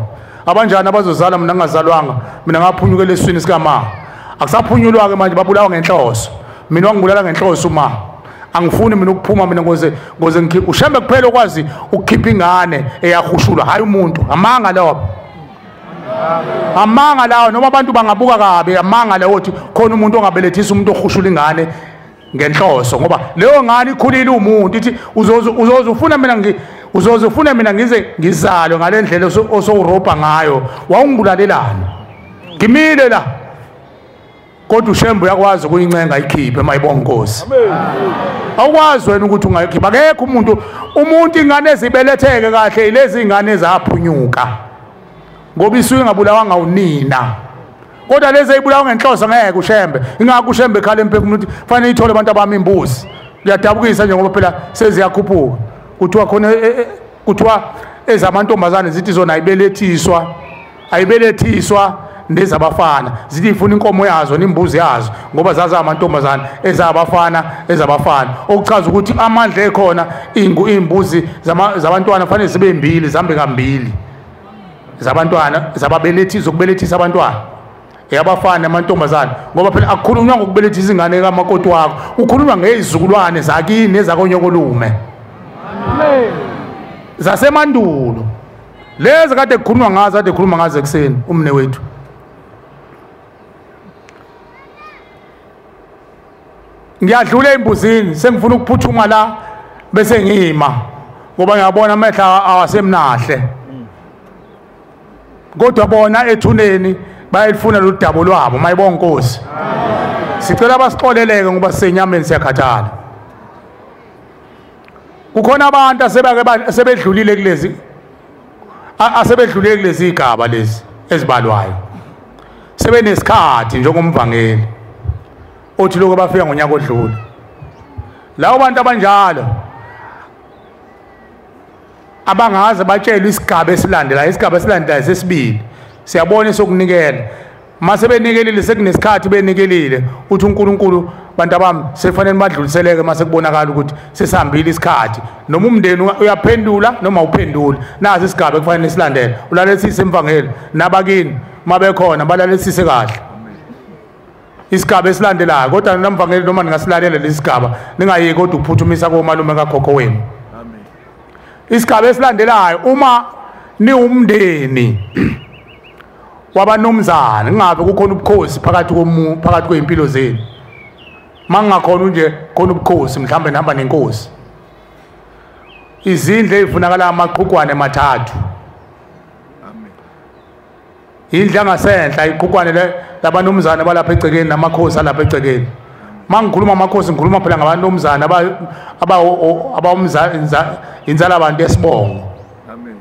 abanjani abazozala mina ngingazalwanga, mina ngaphunyukela eswini sikama. Akusaphunyulwa ke manje, babulawa ngenhloso. Mina wangibulala ngenhloso uma angifuni mina ukuphuma, mina ngoze ngikhiphe uShembe kuphela okwazi ukukhipha ingane eyahushulwa, hayi umuntu. Amanga lawo, amanga lawo. Noma abantu bangabuka kabi, amanga lawo uthi khona umuntu ongabelethisa umuntu ohushula ingane ngenhloso, ngoba leyo ngane ikhulile umuntu. Ithi uzozufuna mina ngize ngizalwe ngale ndlela osowurobha ngayo, wawungibulalelana ngimile la. Kodwa uShembe uyakwazi ukuyincenga ikhiphe mayibonga Nkosi. Awukwazi wena ukuthi ungayikhipha. Akekho umuntu ingane ezibeletheke kahle ilezi ingane ezaphunyuka, ngoba isuke ingabulawanga unina. Kodwa lezi ezibulawa ngenhloso ngeke uShembe. Ingakho uShembe ekhala emphefumulo ukuthi fanele ithole abantu abami imbuzi. Kuyadabukisa nje ngoba phela seziyakhuphuka. Kuthiwa khona kuthiwa ezamantombazane zithi zona ayibelethiswa nezabafana, zithi ifuna inkomo yazo nembuzi yazo ngoba zaza amantombazane ezabafana. Okuchaza ukuthi amandla ekhona imbuzi zabantwana fanele zibe mbili, zihambe kambili, zabantwana zababelethi zokubelethisa abantwana eyabafana namantombazane, ngoba phela akukhulunywa ngokubelethisa ingane kamakoti wakho, ukhulunywa ngezizukulwane zakini nezakonyokolume zasemandulo lezi kade kukhulunywa ngazo, kade kukhuluma ngazo ekuseni umne wethu. Ngiyadlula embuzini, sengifuna ukuphuthuma la bese ngima ngoba ngiyabona amehla awasemnahle. Kodwa bona ethuneni bayalifuna lo dabo lwabo mayibonga Nkosi. Sicela basixoleleke ngoba sisenyameni siyakhathala. Kukhona abantu asebake sebedlulile kulezi asebedlulile kulezi igaba lezi ezibalwayo, sebenesikhathi njengomvangeli othi lokho bafika ngonyaka odlule. Lawo bantu abanjalo abangaze batshelwe isigaba esilandelayo, isigaba esilandelayo sesibili siyabona sokunikela. Mase benikelile sekunesikhathi benikelile, uthi uNkulunkulu bantu abami sefanele badluliseleke mase kubonakala ukuthi sesihambile isikhathi. Noma umndeni uyaphendula noma awuphenduli, nazi isigaba ekufanele silandele. Ulalelisise imvangeli nabakini mabekhona balalelisise kahle isigaba esilandelayo. Kodwa namvangeli noma ningasilalela lesigaba ningayeki kodwa ukuphuthumisa komalume kakhokho wenu. Isigaba esilandelayo uma niwumndeni wabanomzana, kungabe kukhona ubukhosi phakathi phakathi kwempilo zenu. Mangingakhona nje khona ubukhosi, mhlawumbe nihamba nenkosi. Izindlu ezifunakala amaqhugwane amathathu. Amen. Indlu yangasenhla iqhugwane labanomzana balapha egcekeni namakhosi alapha egcekeni. Mangikhuluma amakhosi ngikhuluma phela ngabanomzana abawumzana inzala abantu esibongo. Amen.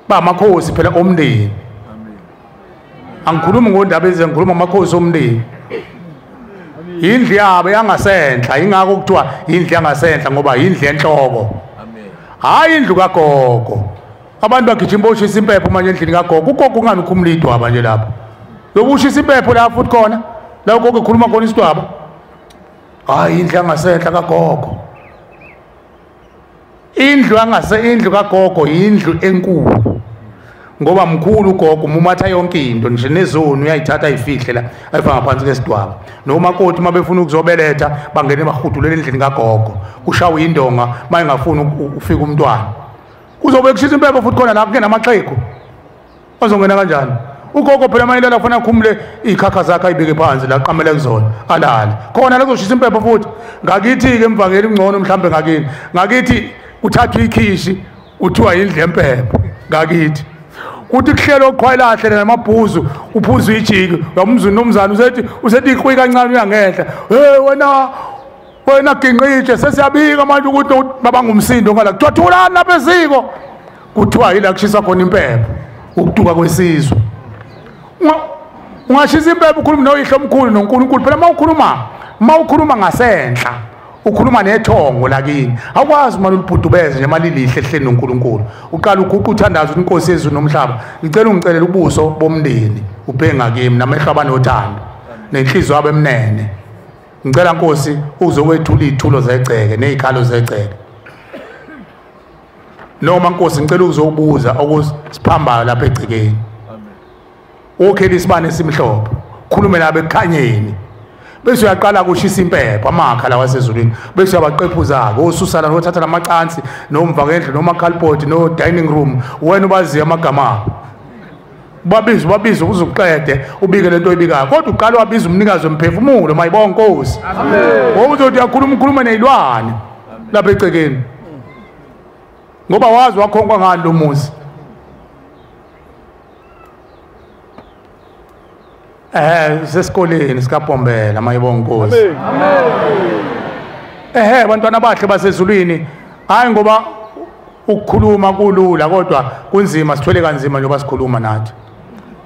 Ba amakhosi phela omndeni. Amen. Angikhulumi ngondaba ezingikhuluma amakhosi omndeni. Indlu yabo yangasenhla, ingakho kuthiwa indlu yangasenhla ngoba indlu yenhloko. Amen. Hayi indlu kagogo. Abantu bagijima boshisa impepho manje endlini kagogo. Ugogo ungani ukhumula idwaba nje lapho. Lokushisa impepho la futhi khona. La ugogo ekhuluma khona isidwaba. Hayi indlu yangasenhla kagogo. Indlu indlu kagogo indlu enkulu. Ngoba mkhulu ugogo umumatha yonke into nje nezoni uyayithatha ayifihle la ayifaka ngaphansi kwesidwaba. Nomakoti uma befuna ukuzobeletha bangene bahudulele endlini kagogo, kushawe indonga mayengafuni ufika umntwana. Kuzobe kushisa impepho futhi khona la kungena amaxhegu. Bazongena kanjani? Ugogo phela mayelala kufanele akhumule ikhakha zakhe ayibeke phansi la qamele kuzona alale. Khona la kuzoshisa impepho futhi. Ngakithi ke mvangeli ngcono mhlambe ngakini. Ngakithi uthathwa ikhishi uthiwa indle empepho ngakithi. Kuthi kuhlelo oqhwayelahle namabhuzu uphuza ijiki uyamuzwa nomzana usethi iqwi kancane uyangenhla. Hey wena ginqitshe sesiyabika manje ukuthi babangumsindo ngala kuthiwa thulani lapha eziko. Kuthiwa yila kushisa khona impepho ukutuka kwesizwe. Ungashisa impepho ukhuluma noyihlo omkhulu noNkulunkulu phela mawukhuluma ngasenhla ukhuluma nethongo lakini awukwazi manje ulibhudubeze nje mali lihle ehleni noNkulunkulu. Uqala uguqa uthandaza inkosi yezulu nomhlaba, ngicela ungicelele ubuso bomndeni ubheke ngakimi namehlo abanothando nenhliziyo abemnene. Ngicela Nkosi uzokwethula izithulo zegceke nezikhalo zegceke. Noma Nkosi ngicela uzobuza okusiphambayo lapha egcekeni. Okhela isibane esimhlophe, khulume nabo ekukhanyeni. Bese uyaqala ukushisa impepho amakha lawa wasezulwini, bese uyabaqephuza-ke osusala nothatha namacansi nomva ngendlu noma cardboard no dining room, wena ubaziyo amagama abo. Babize ukuze uqede ubike lento oyibikayo, kodwa uqala wabiza umnikazi wemphefumulo. Mayibonga Nkosi. Ngoba uzothi uyakhuluma ukhulume nezilwane lapha egcekeni, ngoba wazi wakhonkwa ngani lo muzi. Sesikoleni sikaBhombela. Mayibonga Nkosi. Amen. Bantwana abahle basezulwini, hayi ngoba ukukhuluma kulula kodwa kunzima, sithwele kanzima njengoba sikhuluma nathi,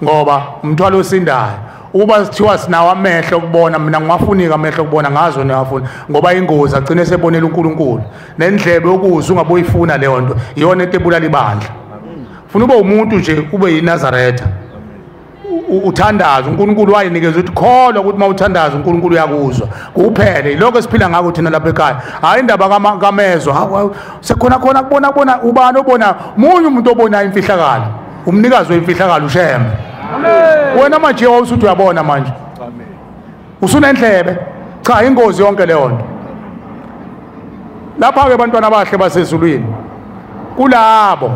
ngoba umthwalo osindayo ukuba sithiwa sinawo amehlo okubona. Mina ngiwafunika amehlo okubona, ngazo niyawafuna, ngoba ingozi agcine sebonela uNkulunkulu. Nendlebe yokuzwa ungaboyifuna leyo nto, iyona into ebulala ibandla. Funa ube umuntu nje, ube yiNazaretha, uthandaza uNkulunkulu wayinikeza ukuthi kholwa ukuthi mawuthandaza uNkulunkulu uyakuzwa kuphele. Ilokho esiphila ngakho thina lapha ekhaya. Hayi indaba kamezwa sekhona khona kubona ubani obona munye umuntu obona imfihlakalo, umnikazi wemfihlakalo uShembe. Amen. Wena manje wawusuthi uyabona manje. Amen. Usunendlebe. Cha, ingozi yonke leyo nto. Lapha ke bantwana abahle basezulwini, kulabo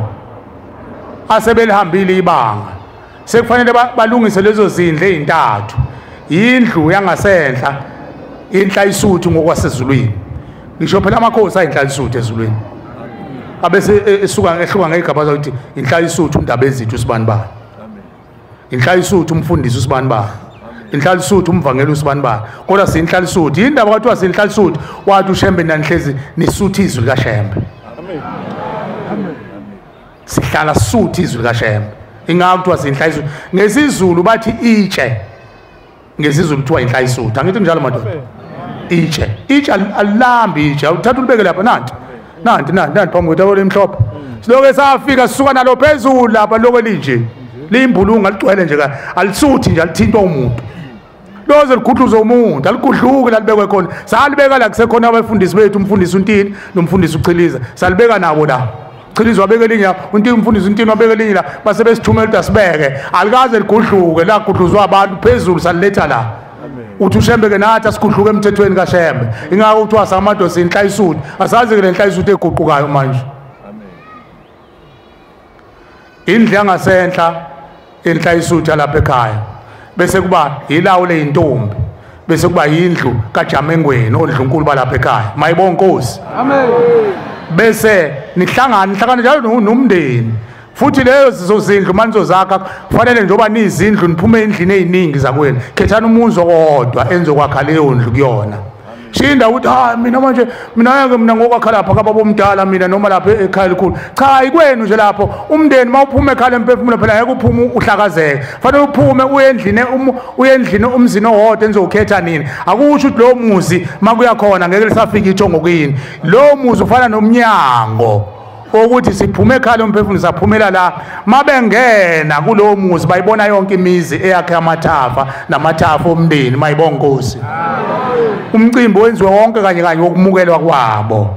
asebelihambile ibanga sekufanele balungise lezo zindlu ezintathu. Indlu yangasenhla inhla isuthu ngokwasezulwini. Ngisho phela amakhosi ayinhla isuthu ezulwini, abese esuka ehluka ngegaba ukuthi inhla isuthu undaba ezithu usibani bani, inhla isuthu umfundisi usibani bani, inhla isuthu umvangeli usibani bani. Kodwa sinhla isuthu indaba kwathiwa sinhla isuthu, wathi uShembe nanihlezi nisuthu izwi likaShembe. Amen. Sihlala suthu izwi likaShembe. Ingakho kuthiwa sinhla isuthu. NgesiZulu bathi itshe, ngesiZulu kuthiwa inhla isuthu. Angithi njalo madoda? Itshe, itshe alilambi itshe, awuthatha ulibeke lapha. Nanti nanti nanti nanti phambi kwethu lemhlophe. Siloke safika sisuka nalo phezulu lapha, lokho linje liyimbulunga ligcwele nje, alisuthi nje, alithintwa umuntu. Loze ligudluze umuntu, aligudluki lalibekwe khona. Salibeka la kusekhona abafundisi bethu, umfundisi uNtini nomfundisi uChiliza, salibeka nabo la. Chiliza wabeka elinye, uNtini umfundisi uNtini wabeka elinye la, base besithumela ukuthi asibeke. Alikaze ligudluke, lagudluzwa abantu phezulu saliletha la. Uthi uShembe ke nathi asigudluke emthethweni kaShembe. Ingakho kuthiwa samadosi inhla isuthu. Asazi ke lenhla isuthu eguqukayo manje. Indlu yangasenhla inhla isuthu lapha ekhaya, bese kuba yilawo leyintombi, bese kuba yindlu kaJamengweni ondlunkulu balapha ekhaya. Mayibonga Nkosi. Amen. Bese nihlangana njalo nomndeni. Futhi leyo zizozindlu manizozakha kufanele njengoba nizindlu niphume endlini eziningi zakwenu, khethani umuzi owodwa enizokwakha leyo ndlu kuyona. Shinda ukuthi hayi mina manje mina ngeke mina ngokwakha lapha kababa omdala mina noma lapha ekhaya elikhulu. Cha, ikwenu nje lapho umndeni mawuphuma ekhaya lemphefumulo phela ngeke uphume uhlakazeke. Fanele uphume uye endlini uye endlini umzini owodwa enizowukhetha nini. Akusho ukuthi lo muzi makuya khona ngeke lisafika ithongo kini. Lo muzi ufana nomnyango ukuthi siphume ekhaya lomphefumulo saphumela la. Mabengena kulowo muzi bayibona yonke imizi eyakhe amathafa namathafa omndeni. Mayibonga Nkosi. Umcimbi wenziwe wonke kanye kanye wokumukelwa kwabo.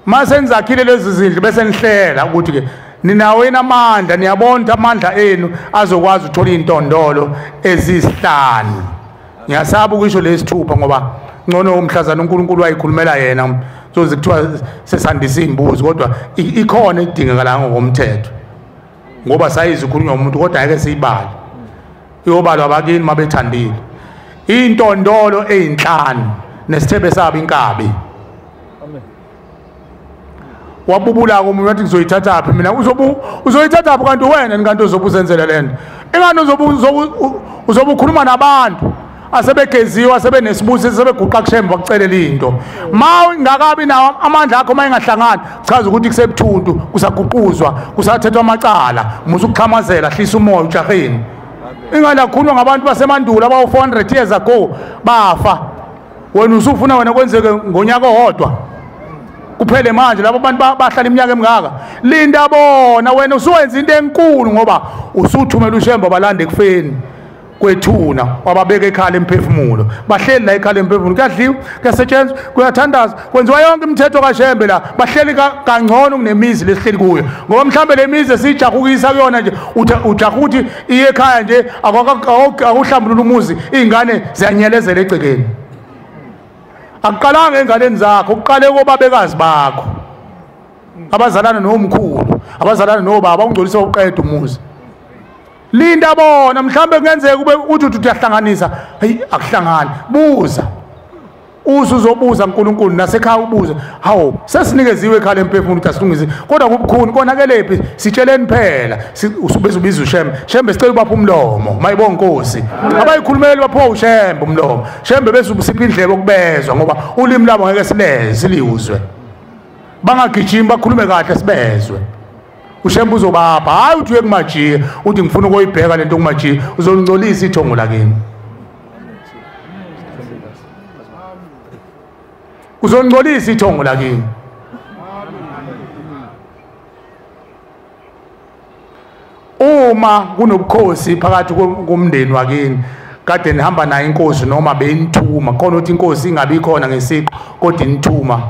Mase nizakhile lezi zindlu bese nihlela ukuthi ke ninawo yini amandla, niyabona ukuthi amandla enu azokwazi ukuthola intondolo ezisihlanu. Ngiyasaba ukusho lesithupha ngoba ngcono umhlazana uNkulunkulu wayikhulumela yena, soze kuthiwa sesandisa imbuzi, kodwa ikhona idingekala ngokomthetho. Ngoba sayizi ikhulunywa umuntu kodwa ake siyibale. Iyobalwa abakini mabethandile. Intondolo ezinhlanu nesithebe sabo inkabi. Amen. Wabubula komunye wathi ngizoyithatha phi mina, uzoyithatha phi kanti wena kanti uzobuzenzela lento. Ingani uzobukhuluma nabantu asebegeziwe asebenesibusiso sebeguqa kuShembe bakucelela into. Ma ingakabi nawo amandla akho mayingahlangani chaza ukuthi kusebuthuntu kusaguquzwa kusathethwa amacala, musu ukuxhamazela hlisa umoya ujaheni. Ingane akhulunywa ngabantu basemandulo abawu 400 years ago bafa. Wena usufuna wena kwenzeke ngonyaka owodwa kuphele manje labo bantu bahlala iminyaka emingaka. Linda bona wena usuwenza into enkulu ngoba usuthumela uShembe balande ekufeni kwethuna wababeka ekhala emphefumulo. Bahleli la ekhala emphefumulo, kuyadliwa, kuyasetshenzwa, kuyathandazwa, kwenziwa yonke imithetho kaShembe la. Bahleli kangcono kunemizi lesihleli kuyo, ngoba mhlambe le mizi esijahukisa kuyona nje ujaha ukuthi iye ekhaya nje akuhlambulula umuzi, iy'ngane ziyanyelezela egcekeni. Akuqalanga enganeni zakho, kuqale kobabekazi bakho abazalana nomkhulu, abazalana nobaba, ungcolisa uqeda umuzi. Linda bona mhlambe kungenzeka kube uthi uyahlanganisa, hayi akuhlangani. Buza, usuzobuza uNkulunkulu nasekhaya ubuze, hawu sesinikeziwe ekhaya lemphefumulo ukuthi asilungise, kodwa kubukhuni konakelephi, sitsheleni phela. Usubeza ubiza uShembe, Shembe sicela ubapha umlomo, mayibonga inkosi. Abayikhulumeli baphiwa uShembe umlomo, Shembe bese usipha indlebe okubezwa ngoba ulimi labo ngeke sileze siliuzwe. Bangagijimi bakhulume kahle sibezwe. uShembe uzobapha, hayi uthi uye kumajiye uthi ngifuna ukuyibheka lento kumajiye, uzongcolisa ithongo lakini. Uzongcolisa ithongo lakini. Uma kunobukhosi phakathi komndeni wakini kade nihamba naye inkosi noma beyinithuma, khona ukuthi inkosi ingabi khona ngesiqo kodwa inithuma.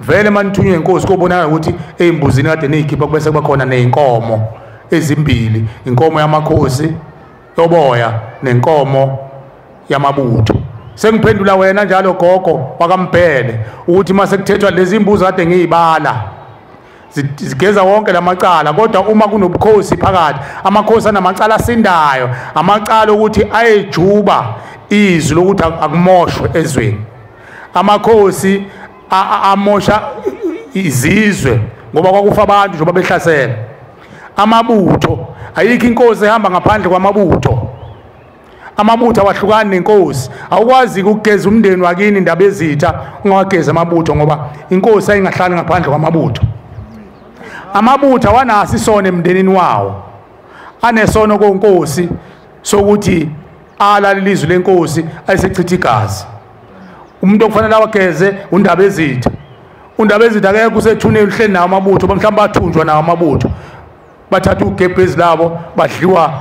Vele manithunywe inkosi kobonakala ukuthi ezimbuzini kade niyikhipha bese kuba khona nezinkomo ezimbili, inkomo yamakhosi yoboya nenkomo yamabutho. Sengiphendula wena njalo gogo wakaMbhele ukuthi mase kuthethwa lezi imbuzi kade ngiyibala zigeza wonke lamacala, kodwa uma kunobukhosi phakathi, amakhosi anamacala asindayo, amacala ukuthi ayejuba izwi lokuthi akumoshwe ezweni. Amakhosi amosha izizwe ngoba kwakufa abantu njengoba behlasela. Amabutho, ayikho inkosi ehamba ngaphandle kwamabutho. Amabutho awahlukani nenkosi. Awukwazi ukugeza umndeni wakini indaba ezitha ungawageza amabutho, ngoba inkosi ayingahlali ngaphandle kwamabutho. Amabutho awanaso isono emndenini wawo, anesono konkosi sokuthi alalele izwi lenkosi ayisechitha igazi. Umuntu okufanele awageze undaba ezitha. Undaba ezitha akekho usethuneni uhleli nawo amabutho, mhlawumbe bathunjwa nawo amabutho, bathatha ugebhezi labo badliwa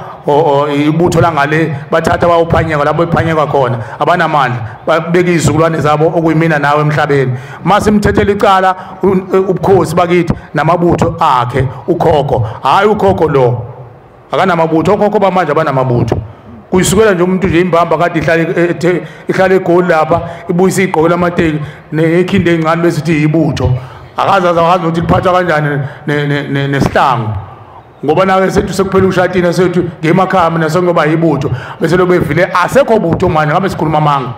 ibutho langale, bathatha bawuphanyeka lapho ephanyeka khona, abanamandla babeka izizukulwane zabo okuyimina nawe emhlabeni. Mase imthethela icala ubukhosi bakithi namabutho akhe ukhokho, hayi ukhokho lo akanamabutho, okhokho bamanje abanamabutho. Kuyisukela nje umuntu nje imbamba kade ihlala eGoli lapha ibuyisa igqoke lamateki nekhinde encane bese ithi ibutho, akazazi akazi ukuthi liphathwa kanjani nesihlangu, ngoba nawe sethu sekuphela ushatini sethu ngemakhaya mina sengoba ibutho bese lobevile asekho butho manje ngabe sikhuluma amanga.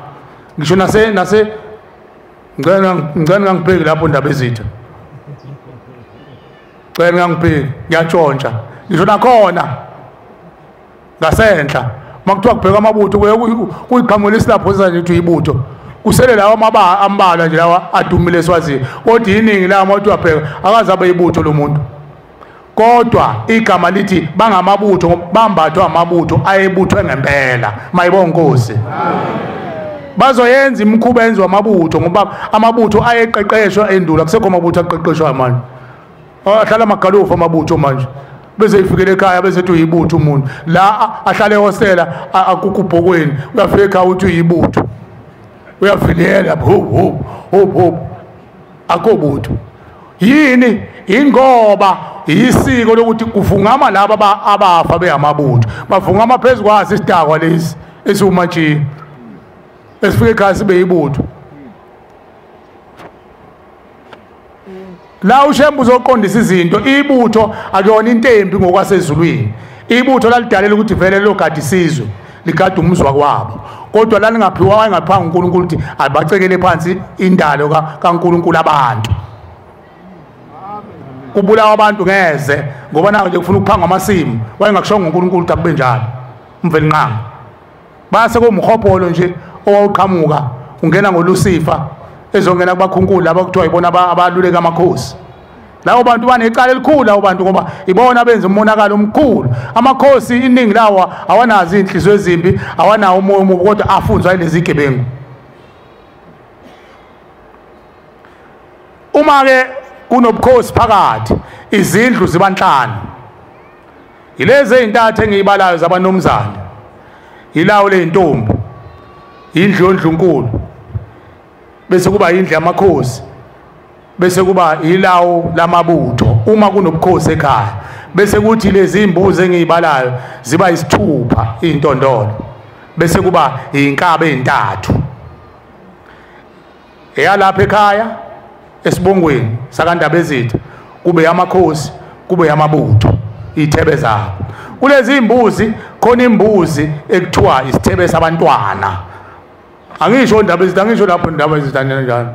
Ngisho nase ngicela ngangibheki lapho indaba ezitha, ngicela ngangibheki ngiyatshontsha ngisho nakhona ngasenhla makuthiwa kubheka amabutho kuyiqhamula isilapho nje uthi ibutho kusele lawa ambalwa nje lawa adumile eswazini, kodwa iningi lawa mawuthi uyabheka akaze abe ibutho lomuntu. Kodwa igama lithi bangamabutho bambathwa amabutho ayebuthwe ngempela. Mayibonga inkosi. Bazoyenza imikhuba enziwa amabutho ngoba amabutho ayeqeqeshwa endulo, akusekho amabutho aqeqeshwa manje. Ahlala amagalufu amabutho manje, bese ifikele ekhaya bese ethi uyibutho umuntu la ahlale ehostela akukubhokweni, uyafika ekhaya uthi uyibutho, uyavilela ho ho ho ho, akobutho. Yini? Ingoba isiko lokuthi kuvungama laba abafa beyamabutho, bavungama phezu kwaso isidakwa lesi esiwumatshiya esifike ekhaya sibe yibutho. La uShembe uzoqondisa izinto. Ibutho akuyona into embi ngokwasezulwini. Ibutho lalidalela ukuthi vele logada isizwe, ligada umzwa kwabo, kodwa lalingaphiwa wayengaphanga uNkulunkulu ukuthi abacekele phansi indalo kaNkulunkulu abantu. Kubulawa abantu ngeze ngoba nawo nje kufuna ukuphanga amasimu, wayengakushonga uNkulunkulu ukuthi akube njalo. Umvelinqangi base komhobholo nje owawuqhamuka ungena ngoLucifer ezongena kubakhunkulu laba kuthiwa ibona abaluleka amakhosi. Labo bantu banecala elikhulu labo bantu, ngoba ibona benza umonakalo omkhulu. Amakhosi iningi lawo awanazo inhliziyo ezimbi, awanawo umoya omubi, kodwa afunzwa yilezi gebengu. Uma ke kunobukhosi phakathi, izindlu zibanhlanu. Yilezi ezintathu engiyibalayo zabanomzana, ilawo leyintombi, indlu yondlunkulu, bese kuba indlu yamakhosi, bese kuba ilawo lamabutho uma kunobukhosi ekhaya. Bese kuthi lezi imbuzi engiyibalayo ziba isithupha intondolo, bese kuba izinkaba ezintathu, eyalapha ekhaya esibongweni sakaNdabezitha, kube yamakhosi, kube yamabutho, ithebe zabo. Kulezi imbuzi khona imbuzi ekuthiwa isithebe sabantwana. Angisho Ndabezitha, angisho lapho Ndabezitha njani,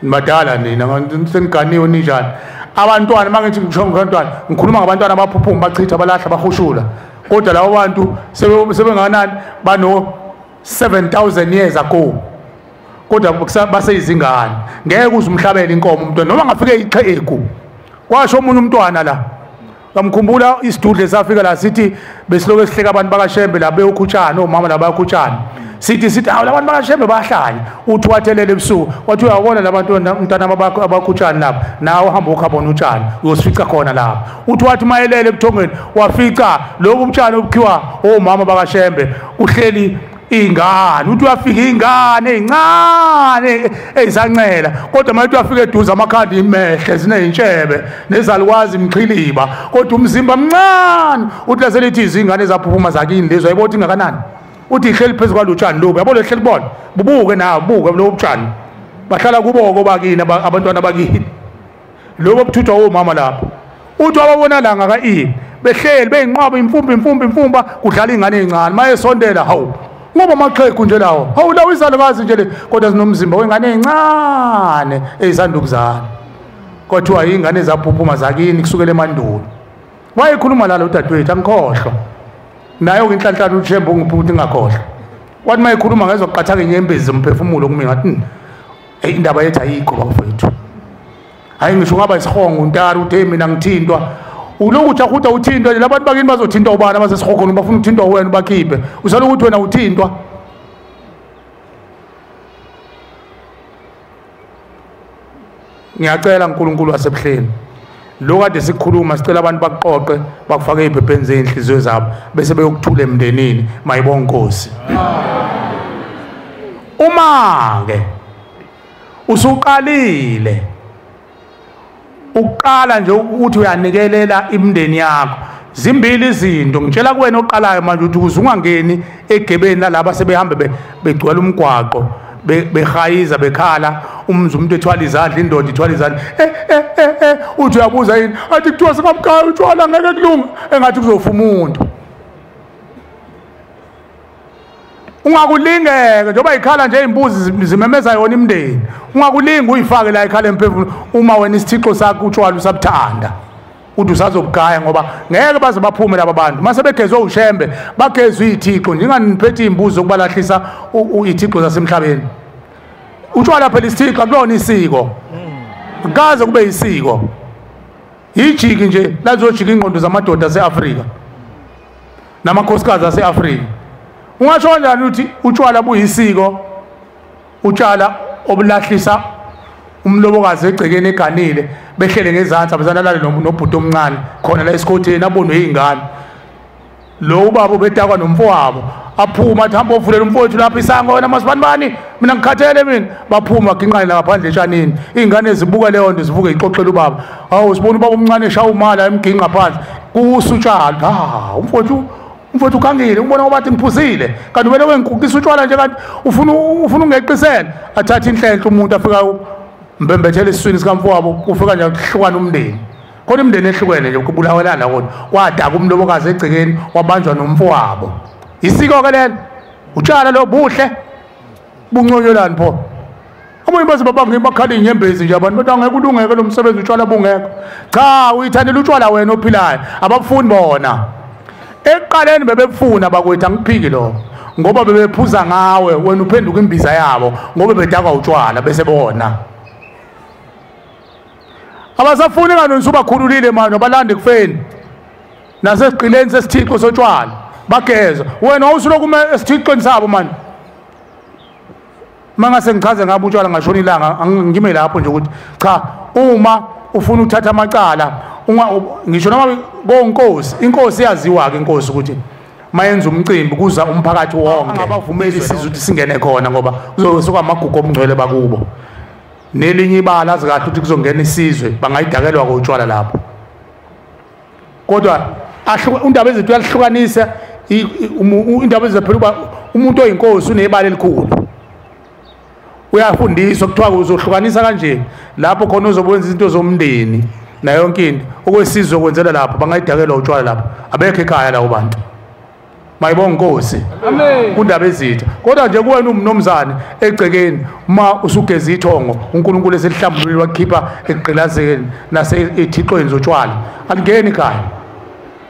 nibadala nina seniganiwe ninjani. Abantwana mangithi ngisho ngabantwana, ngikhuluma ngabantwana abaphuphuma, bachitha, balahla, bahushula, kodwa labo bantu sebenganani, bano 7000 years ago, kodwa baseyizingane. Ngeke uze umhlabele inkomo umntwana noma ngafike iqhegu. Kwasho omunye umntwana la, ngamkhumbula isidudle safika la, sithi besiloke sihleka abantu bakaShembe la beyokhutshana, omama la bayakhutshana, sithi awu labantu bakaShembe bayahlanya. Uthi wathelele ebusuku, wathi uyabona labantu umntwana abakhutshana lapha, nawe uhamba ukhabona utshani uyosifica khona lapha. Uthi wathi mayelele ebuthongweni, wafica lobu utshani obukhiwa omama bakaShembe uhleli ingane. Uthi uyafika ingane ezincane ezisancela, kodwa manje uyafika eduze amakhanda imehle zineyintshebe nezalukwazi imxhiliba, kodwa umzimba mncane. Uthi laselithi izingane ezaphuphuma zakini lezo, ayibona ukuthi ingakanani. Uthi ihleli phezu kwalutshani lobu, yabo lehleli kubona, bubuke nawe, buke lobu tshani, bahlala kuboko bakini abantwana bakini lobo buthuthwa omama lapho. Uthi wababona la ngaka ini behleli beyinqwaba imfumba imfumba imfumba, kudlala ingane ezincane. Mayesondela, hawu ngoba amaqhegu nje lawo, hawu lawo izalukazi nje le, kodwa zinomzimba wengane ezincane ezisandukuzana. Kwathiwa ingane ezaphuphuma zakini kusukela emandulo. Wayekhuluma lalo udadewethu, angikhohlwa naye inhlanhla uThemba ungiphi ukuthi ngingakhohlwa. Wathi mayekhuluma ngezwa kuqathaka inyembezi zomphefumulo kumina, ngathi hey, indaba yethu ayikho bafowethu. Hayi ngisho ngaba isihongo untari uthe mina ngithintwa, uloku ujahuda uthintwa nje, labantu bakini bazothintwa ubani abasesihogweni, bafuna ukuthintwa wena bakhiphe, usala ukuthi wena uthintwa. Ngiyacela uNkulunkulu wasebuhleni, lo kade sikhuluma sicela abantu bakuqoqe bakufake eziphepheni zezinhliziyo zabo bese beyokuthula emndenini. Mayibonke Nkosi. Uma ke usuqalile uqala nje ukuthi uyanikelela imindeni yakho, zimbili izinto ngitshela kuwena oqalayo manje, ukuthi ukuze ungangeni egebeni lalaba sebehambe begcwele umgwaqo behayiza bekhala, umzi umuntu ethwala izandla, indoda ithwala izandla, uthi uyabuza yini, athi kuthiwa singamkhaya utshwala ngeke kulunge, engathi kuzofa umuntu. Ungakulingeke njengoba ikhala nje imbuzi zimemeza yona imindeni, ungakulingi uyifake la ikhala emphefumulo uma wena isithixo sakho utshwala usabuthanda, uthi usazobugaya, ngoba ngeke baze baphume laba bantu. Mase begezwe uShembe bagezwe izithixo, njenganiphethe imbuzi zokubalahlisa izithixo zasemhlabeni. Utshwala phela isithixo akulona isiko, kaze kube isiko, ijiki nje lazojika ingqondo zamadoda aseAfrika namakhosikazi aseAfrika. Ungasho kanjani ukuthi utshwala buyisiko, utshala obulahlisa umlobokazi egcekeni eganile, behlele ngezansi abazanalale nobhuti omncane khona la esikhotheni, abonwe izingane. Lo ubaba ubetakwa nomfowabo, aphuma athi hamba ovulela umfowethu lapha isango wena masibanibani, mina ngikhathele mina. Baphuma ginqane la ngaphandle etshanini, izingane zibuka leyo nto zivuke ixoxela ubaba, hawu sibona ubaba omncane eshaya umala emginqa phansi kusutshalo. Ha, umfowethu ukhangile, ubona ngoba athi ngiphuzile, kanti wena wengikukisa utshwala nje, kanti ufuna ungeqisela. Athathe inhlenhle umuntu afika Mbembethele esiswini sikamfowabo kufika nje kuhlukana umndeni. Khona imindeni ehlukene nje kubulawelana kodwa kwadaka umlobokazi egcekeni wabanjwa nomfowabo. Isiko ke lelo. Utshala lo buhle bunconyelani pho. Omunye baze babanga bakhala inyembezi nje abantu bathi angeke ulungeke lo msebenzi utshwala bungekho. Cha, uyithandela utshwala wena ophilayo, abafuni bona. Ekuqaleni bebefuna bakwethu, angiphiki lokho, ngoba bebephuza ngawe wena uphenduka imbiza yabo ngoba bedakwa utshwala bese bona. Abasafuni ngani usubakhululile manje abalande kufeni. Nasesigqileni sesithixo sotshwala bageza. Wena awusuloku esithixweni sabo manje. Mangase ngichaze ngabe utshwala ngashona ilanga ngime lapho nje ukuthi cha, uma ufuna ukuthatha amacala ngisho noma konkosi, inkosi yaziwa ke inkosi ukuthi mayenza umcimbi kuza umphakathi wonke, abavumeli isizwe ukuthi singene khona ngoba kuzosuka amagugu omngcwele bakubo. Nelinye ibala azi kahle ukuthi kuzongena isizwe bangayidakelwa ngotshwala lapho. Kodwa undaba ezethu uyalihlukanisa indaba ezephela uba umuntu oyinkosi unebala elikhulu. Uyafundiswa kuthiwa uzohlukanisa kanje lapho khona uzobwenza izinto zomndeni nayo yonke into okwesizwe kwenzela lapho bangayidakelwa utshwala lapho abekho ekhaya lawo bantu. Mayibonga inkosi. Amen. Kundaba ezitha. Kodwa nje kuwena umnomzane egcekeni uma usugeza ithongo uNkulunkulu eselihlambulule wakhipha ekugqilazekeni nasethixweni zotshwala alingeni ekhaya.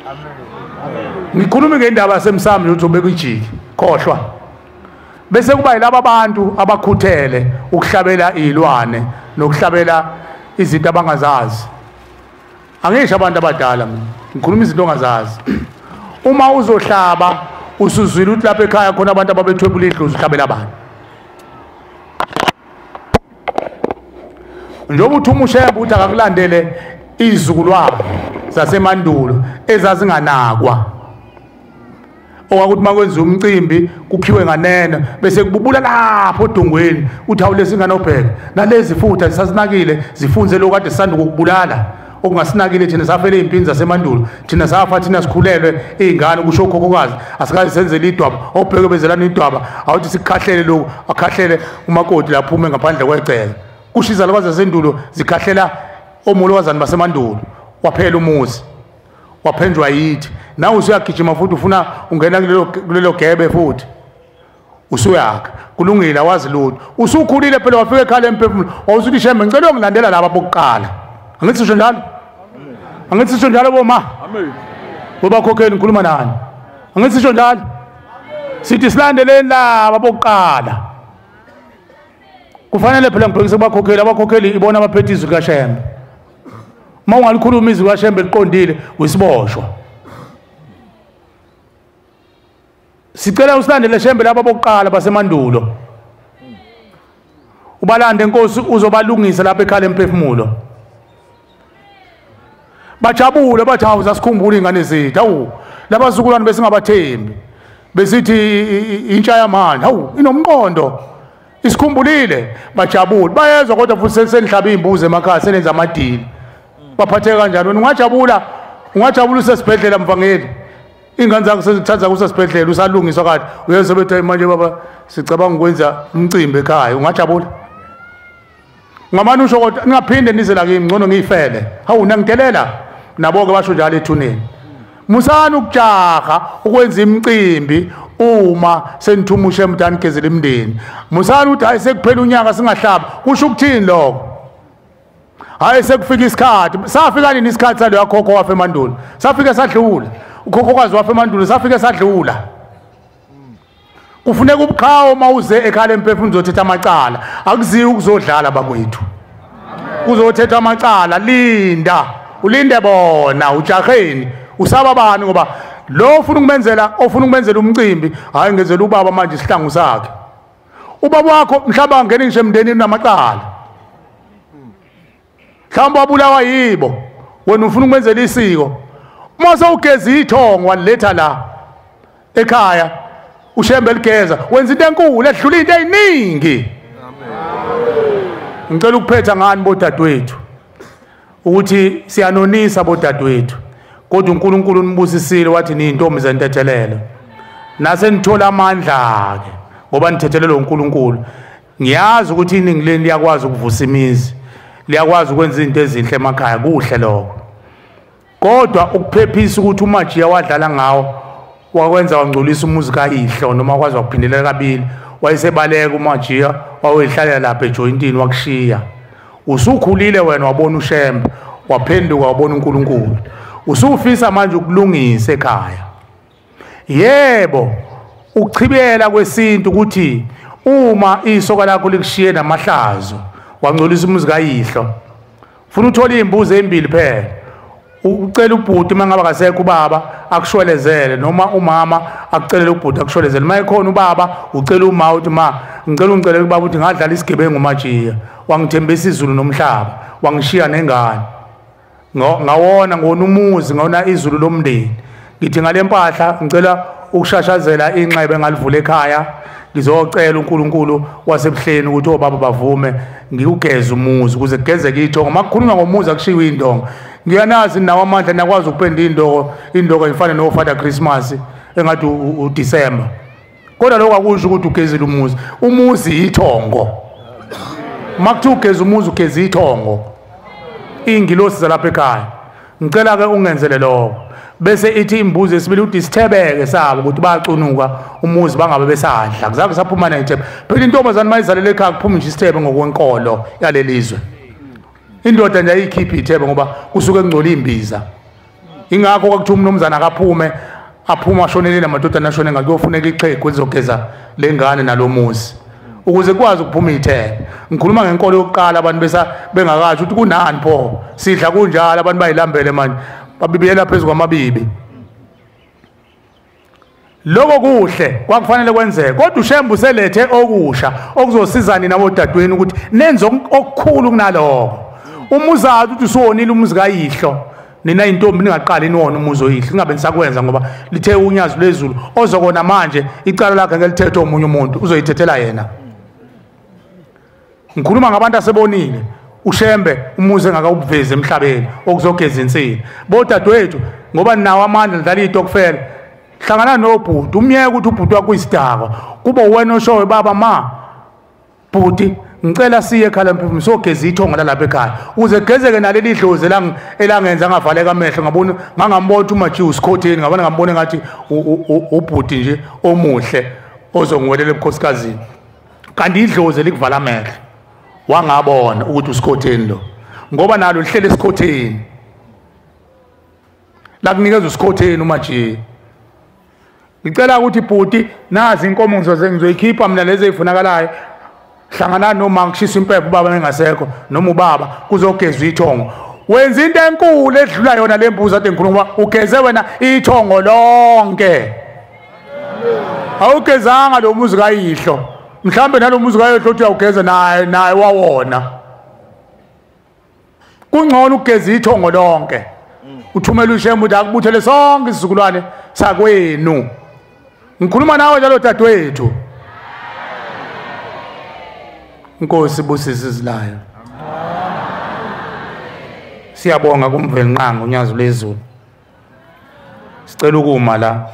Amen. Ngikhuluma ngendaba yasemsamo nje uzobeka ijiki khohlwa. Bese kuba yilabo abantu abakhuthele ukuhlabela izilwane nokuhlabela izinto abangazazi. Angisho abantu abadala mina, ngikhuluma izinto ongazazi. Uma uzohlaba usuzwile ukuthi lapha ekhaya khona abantu ababethwebula idlozi uhlabela abantu. Njengoba uthuma uShembe ukuthi akakulandele izizukulwane zasemandulo ezazinganakwa. Okwakuthi makwenziwa umcimbi kukhiwe nganeno bese kububula lapho odongweni uthi hawu lezi ngane obheka nalezi futhi azisasinakile zifunze lokho kade sisanda ukukubulala okungasinakile thina safele izimpini zasemandulo thina safa thina sikhulelwe izingane kusho ukhokhokazi asikaze senzele idwaba obheke bezelana idwaba awuthi sikukhahlele lokhu akhahlele umakoti laphume ngaphandle kwegceke kusho izalukwazi zasendulo zikhahlela omolokazana basemandulo waphela umuzi waphenjwa yithi nawe usuyagijima futhi ufuna ungena kulelo gebe futhi usuyakha kulungile awazi lutho usukhulile phela wafika ekhala emphefumulo wawusuthi Shembe ngicela uyongilandela laba bokuqala. Angithi sisho njalo? Angithi sisho njalo boma? Amen. Bobakhokheli ngikhuluma nani? Angithi sisho njalo? Sithi silandeleni laba bokuqala. Kufanele phela ngibhekise kubakhokheli, abakhokheli ibona abaphethe izwi kaShembe. Uma ungalikhuluma izwi kaShembe liqondile uyisiboshwa. Sicela usilandele Shembe laba bokuqala basemandulo. Ubalande inkosi uzobalungisa lapha ekhala emphefumulo. Bajabule bathi hawu sasikhumbula ingane zethu. Hawu labazukulwane besingabathembi. Besithi intsha yamanje hawu inomqondo. Isikhumbulile bajabule. Bayezwa kodwa futhi senihlaba imbuzi emakhaya senenza amadili. Baphatheka kanjani wena ungajabula ungajabula usesibhedlela mvangeli. Ingane zakho sezithatha kusesibhedlela usalungiswa kade uyezwa bethi manje baba sicabanga ukwenza umcimbi ekhaya ungajabula. Ngamane usho kodwa ningaphinde nize la kimi ngcono ngiyifele. Hawu nangidelela nabo ke basho njalo ethuneni. Musani ukujaha ukwenza imicimbi uma senithumushe emntani gezela imndeni. Musani uthi hayi sekuphela unyaka singahlaba kusho ukuthini lokho? Hayi sekufika isikhathi. Safika nini isikhathi salo yakhokho wafa emandulo? Safika sadlula. Ukhokhokazi wafa emandulo safika sadlula. Kufuneka ubuqhawe uma uze ekhala emphefumulo uzothetha amacala. Akuziwe ukuzodlala bakwethu. Uzothetha amacala linda. Ulinde bona ujaheni. Usaba bani ngoba lo ufuna ukumenzela ofuna ukumenzela umcimbi hayi ngenzela ubaba manje isihlangu sakhe. Ubaba wakho mhlaba angene ngisho emndenini namacala. Mhlawumbe wabulawa yibo wena ufuna ukumenzela isiko. Uma sewugeza ithongo waliletha la ekhaya uShembe ligeza wenza into enkulu edlula into eziningi. Ngicela ukuphetha ngani bodadewethu ukuthi siyanonisa bodadewethu kodwa uNkulunkulu unibusisile wathi niyintombi zentethelelo nase nithola amandla ke ngoba nithethelelwe uNkulunkulu. Ngiyazi ukuthi iningi leni liyakwazi ukuvusa imizi Liyakwazi ukwenza izinto ezinhle emakhaya, kuhle lokho. Kodwa ukuphephisa ukuthi uMajiya wadlala ngawo wakwenza wangcolisa umuzi kayihlo noma kwazi wakuphindelela kabili, wayesebaleka uMajiya wayehlalela lapha ejoyintini wakushiya. Usukhulile wena wabona uShembe, waphenduka wabona uNkulunkulu. Usufisa manje ukulungisa ekhaya. Yebo, ukuchibela kwesintu ukuthi uma isoka lakho likushiye namahlazo wangcolisa umuzi kayihlo, ufuna uthole imbuzi ezimbili phela. Ucela ubhuti mangaba kasekho ubaba akushwelezele, noma umama akucelele ubhuti akushwelezele. Mayekhona ubaba ucela uma uthi ma ngicela ungicelele ubaba ukuthi ngadlala isigebengu uMajiya, wangithembisa izulu nomhlaba, wangishiya nengane. Ngawona ngona umuzi, ngawona izulu lomndeni. Ngithi ngale mpahla ngicela ukushashazela inxeba engalivula ekhaya, ngizocela uNkulunkulu wasebuhleni ukuthi obaba bavume ngikugeze umuzi ukuze kugezeke ithongo. Makukhulunywa ngomuzi akushiwe indonga. Ngiyanazi nawo amandla nakwazi ukupenda indongo, indongo ifana no Father Christmas engathi uDecember. Kodwa lokho akusho ukuthi ugezile umuzi. Umuzi ithongo. Makuthiwa ugeza umuzi ugeza ithongo. Ingilosi zalapha ekhaya. Ngicela ke ungenzele lokho. Bese ithi imbuzi esibili uthi isithebeke sabo ukuthi bayacunuka umuzi bangabe besadla. Kuzange saphuma nayithebe. Phela intombazane mayizalela ekhaya kuphuma nje isithebe ngokwenkolo yalelizwe. Indoda nje ayikhiphi ithebe ngoba kusuke kungcola imbiza. Ingakho kwakuthiwa umnumzana akaphume, aphuma ashonele namadodana ashone ngakuyofuneka ixhegu elizogeza lengane nalomuzi ukuze kwazi ukuphuma ithebe. Ngikhuluma ngenkolo yokuqala abantu besa bengakathi ukuthi kunani pho sidla kunjalo, abantu bayilambele manje babibiyela phezulu kwamabibi. Lokho kuhle kwakufanele kwenzeke, kodwa uShembe uselethe okusha okuzosiza nina bodadweni ukuthi nenze okukhulu kunalokho. Umuzazi uthi usuwonile umuzi kayihlo, nina intombi ningaqali niwona umuzi oyihlo, ningabe nisakwenza ngoba lithe unyazi lwezulu ozokona manje icala lakhe ngelithethe omunye umuntu uzoyithethela yena. Ngikhuluma ngabantu asebonile uShembe umuzi engakawuvezi emhlabeni okuzogeza insini. Bodadewethu ngoba ninawo amandla nidlala itokfela, hlangana nobhuti umyeke ukuthi ubhuti wakho uyisidakwa, kube wena oshoyo baba ma bhuti ngicela siye ekhaya mphefumulo sogeza ithongo lalapha ekhaya ukuze kugezeke naleli dlozi elangenza ngavaleka amehlo ngabona ngangambona ukuthi uMajiya usikhotheni, ngabona ngambona ngathi ubhuti nje omuhle ozongiwelela ebukhosikazini, kanti idlozi likuvala amehlo wangabona ukuthi usikhotheni lo, ngoba nalo lihlele esikhotheni lakunikeza usikhotheni uMajiya. Ngicela ukuthi bhuti nazi inkomo ngizoyikhipha mina lezi ezifunakalayo, hlangana noma ngishisa impepho ubaba engasekho noma ubaba kuzogezwa ithongo. Wenza into enkulu edlula yona lembuzi ade ngikhuluma, ugeze wena ithongo lonke. Awugezanga lo muzi kayihlo, mhlambe nalo muzi kayihlo uthi uyawugeza naye wawona. Kungcono ukugeza ithongo lonke uthumele uShembe ukuthi akubuthele sonke isizukulwane sakwenu. Ngikhuluma nawe njalo dadewethu. Inkosi ibusise izilayo. Siyabonga kuMvelinqangi unyazi lwezulu. Sicela ukuma la.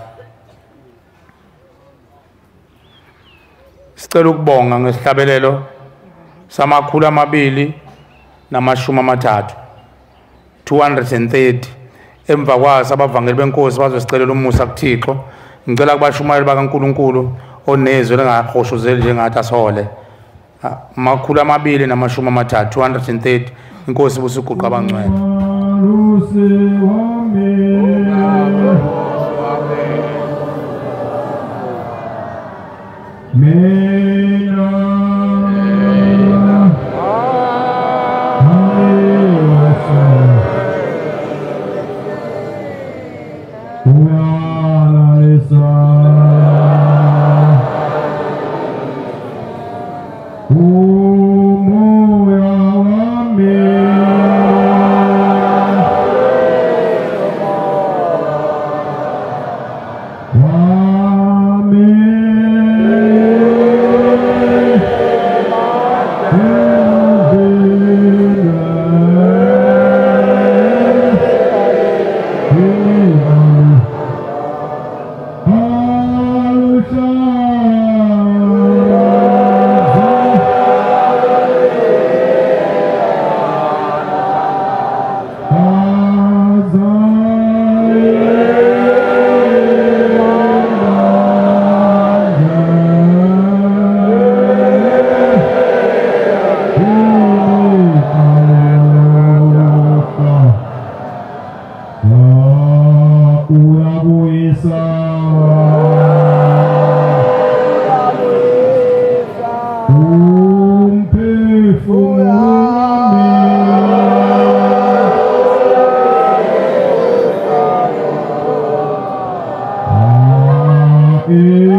Sicela ukubonga ngesihlabelelo sama-230 230. Emva kwaso abavangeli benkosi bazosicelela umusa kuThixo. Ngicela kubashumayeli bakaNkuluNkulu onezwi lengahoshozeli njengathi asihole. 230 230. Inkosi ibusiguqa abangcwele. Umphefumulo.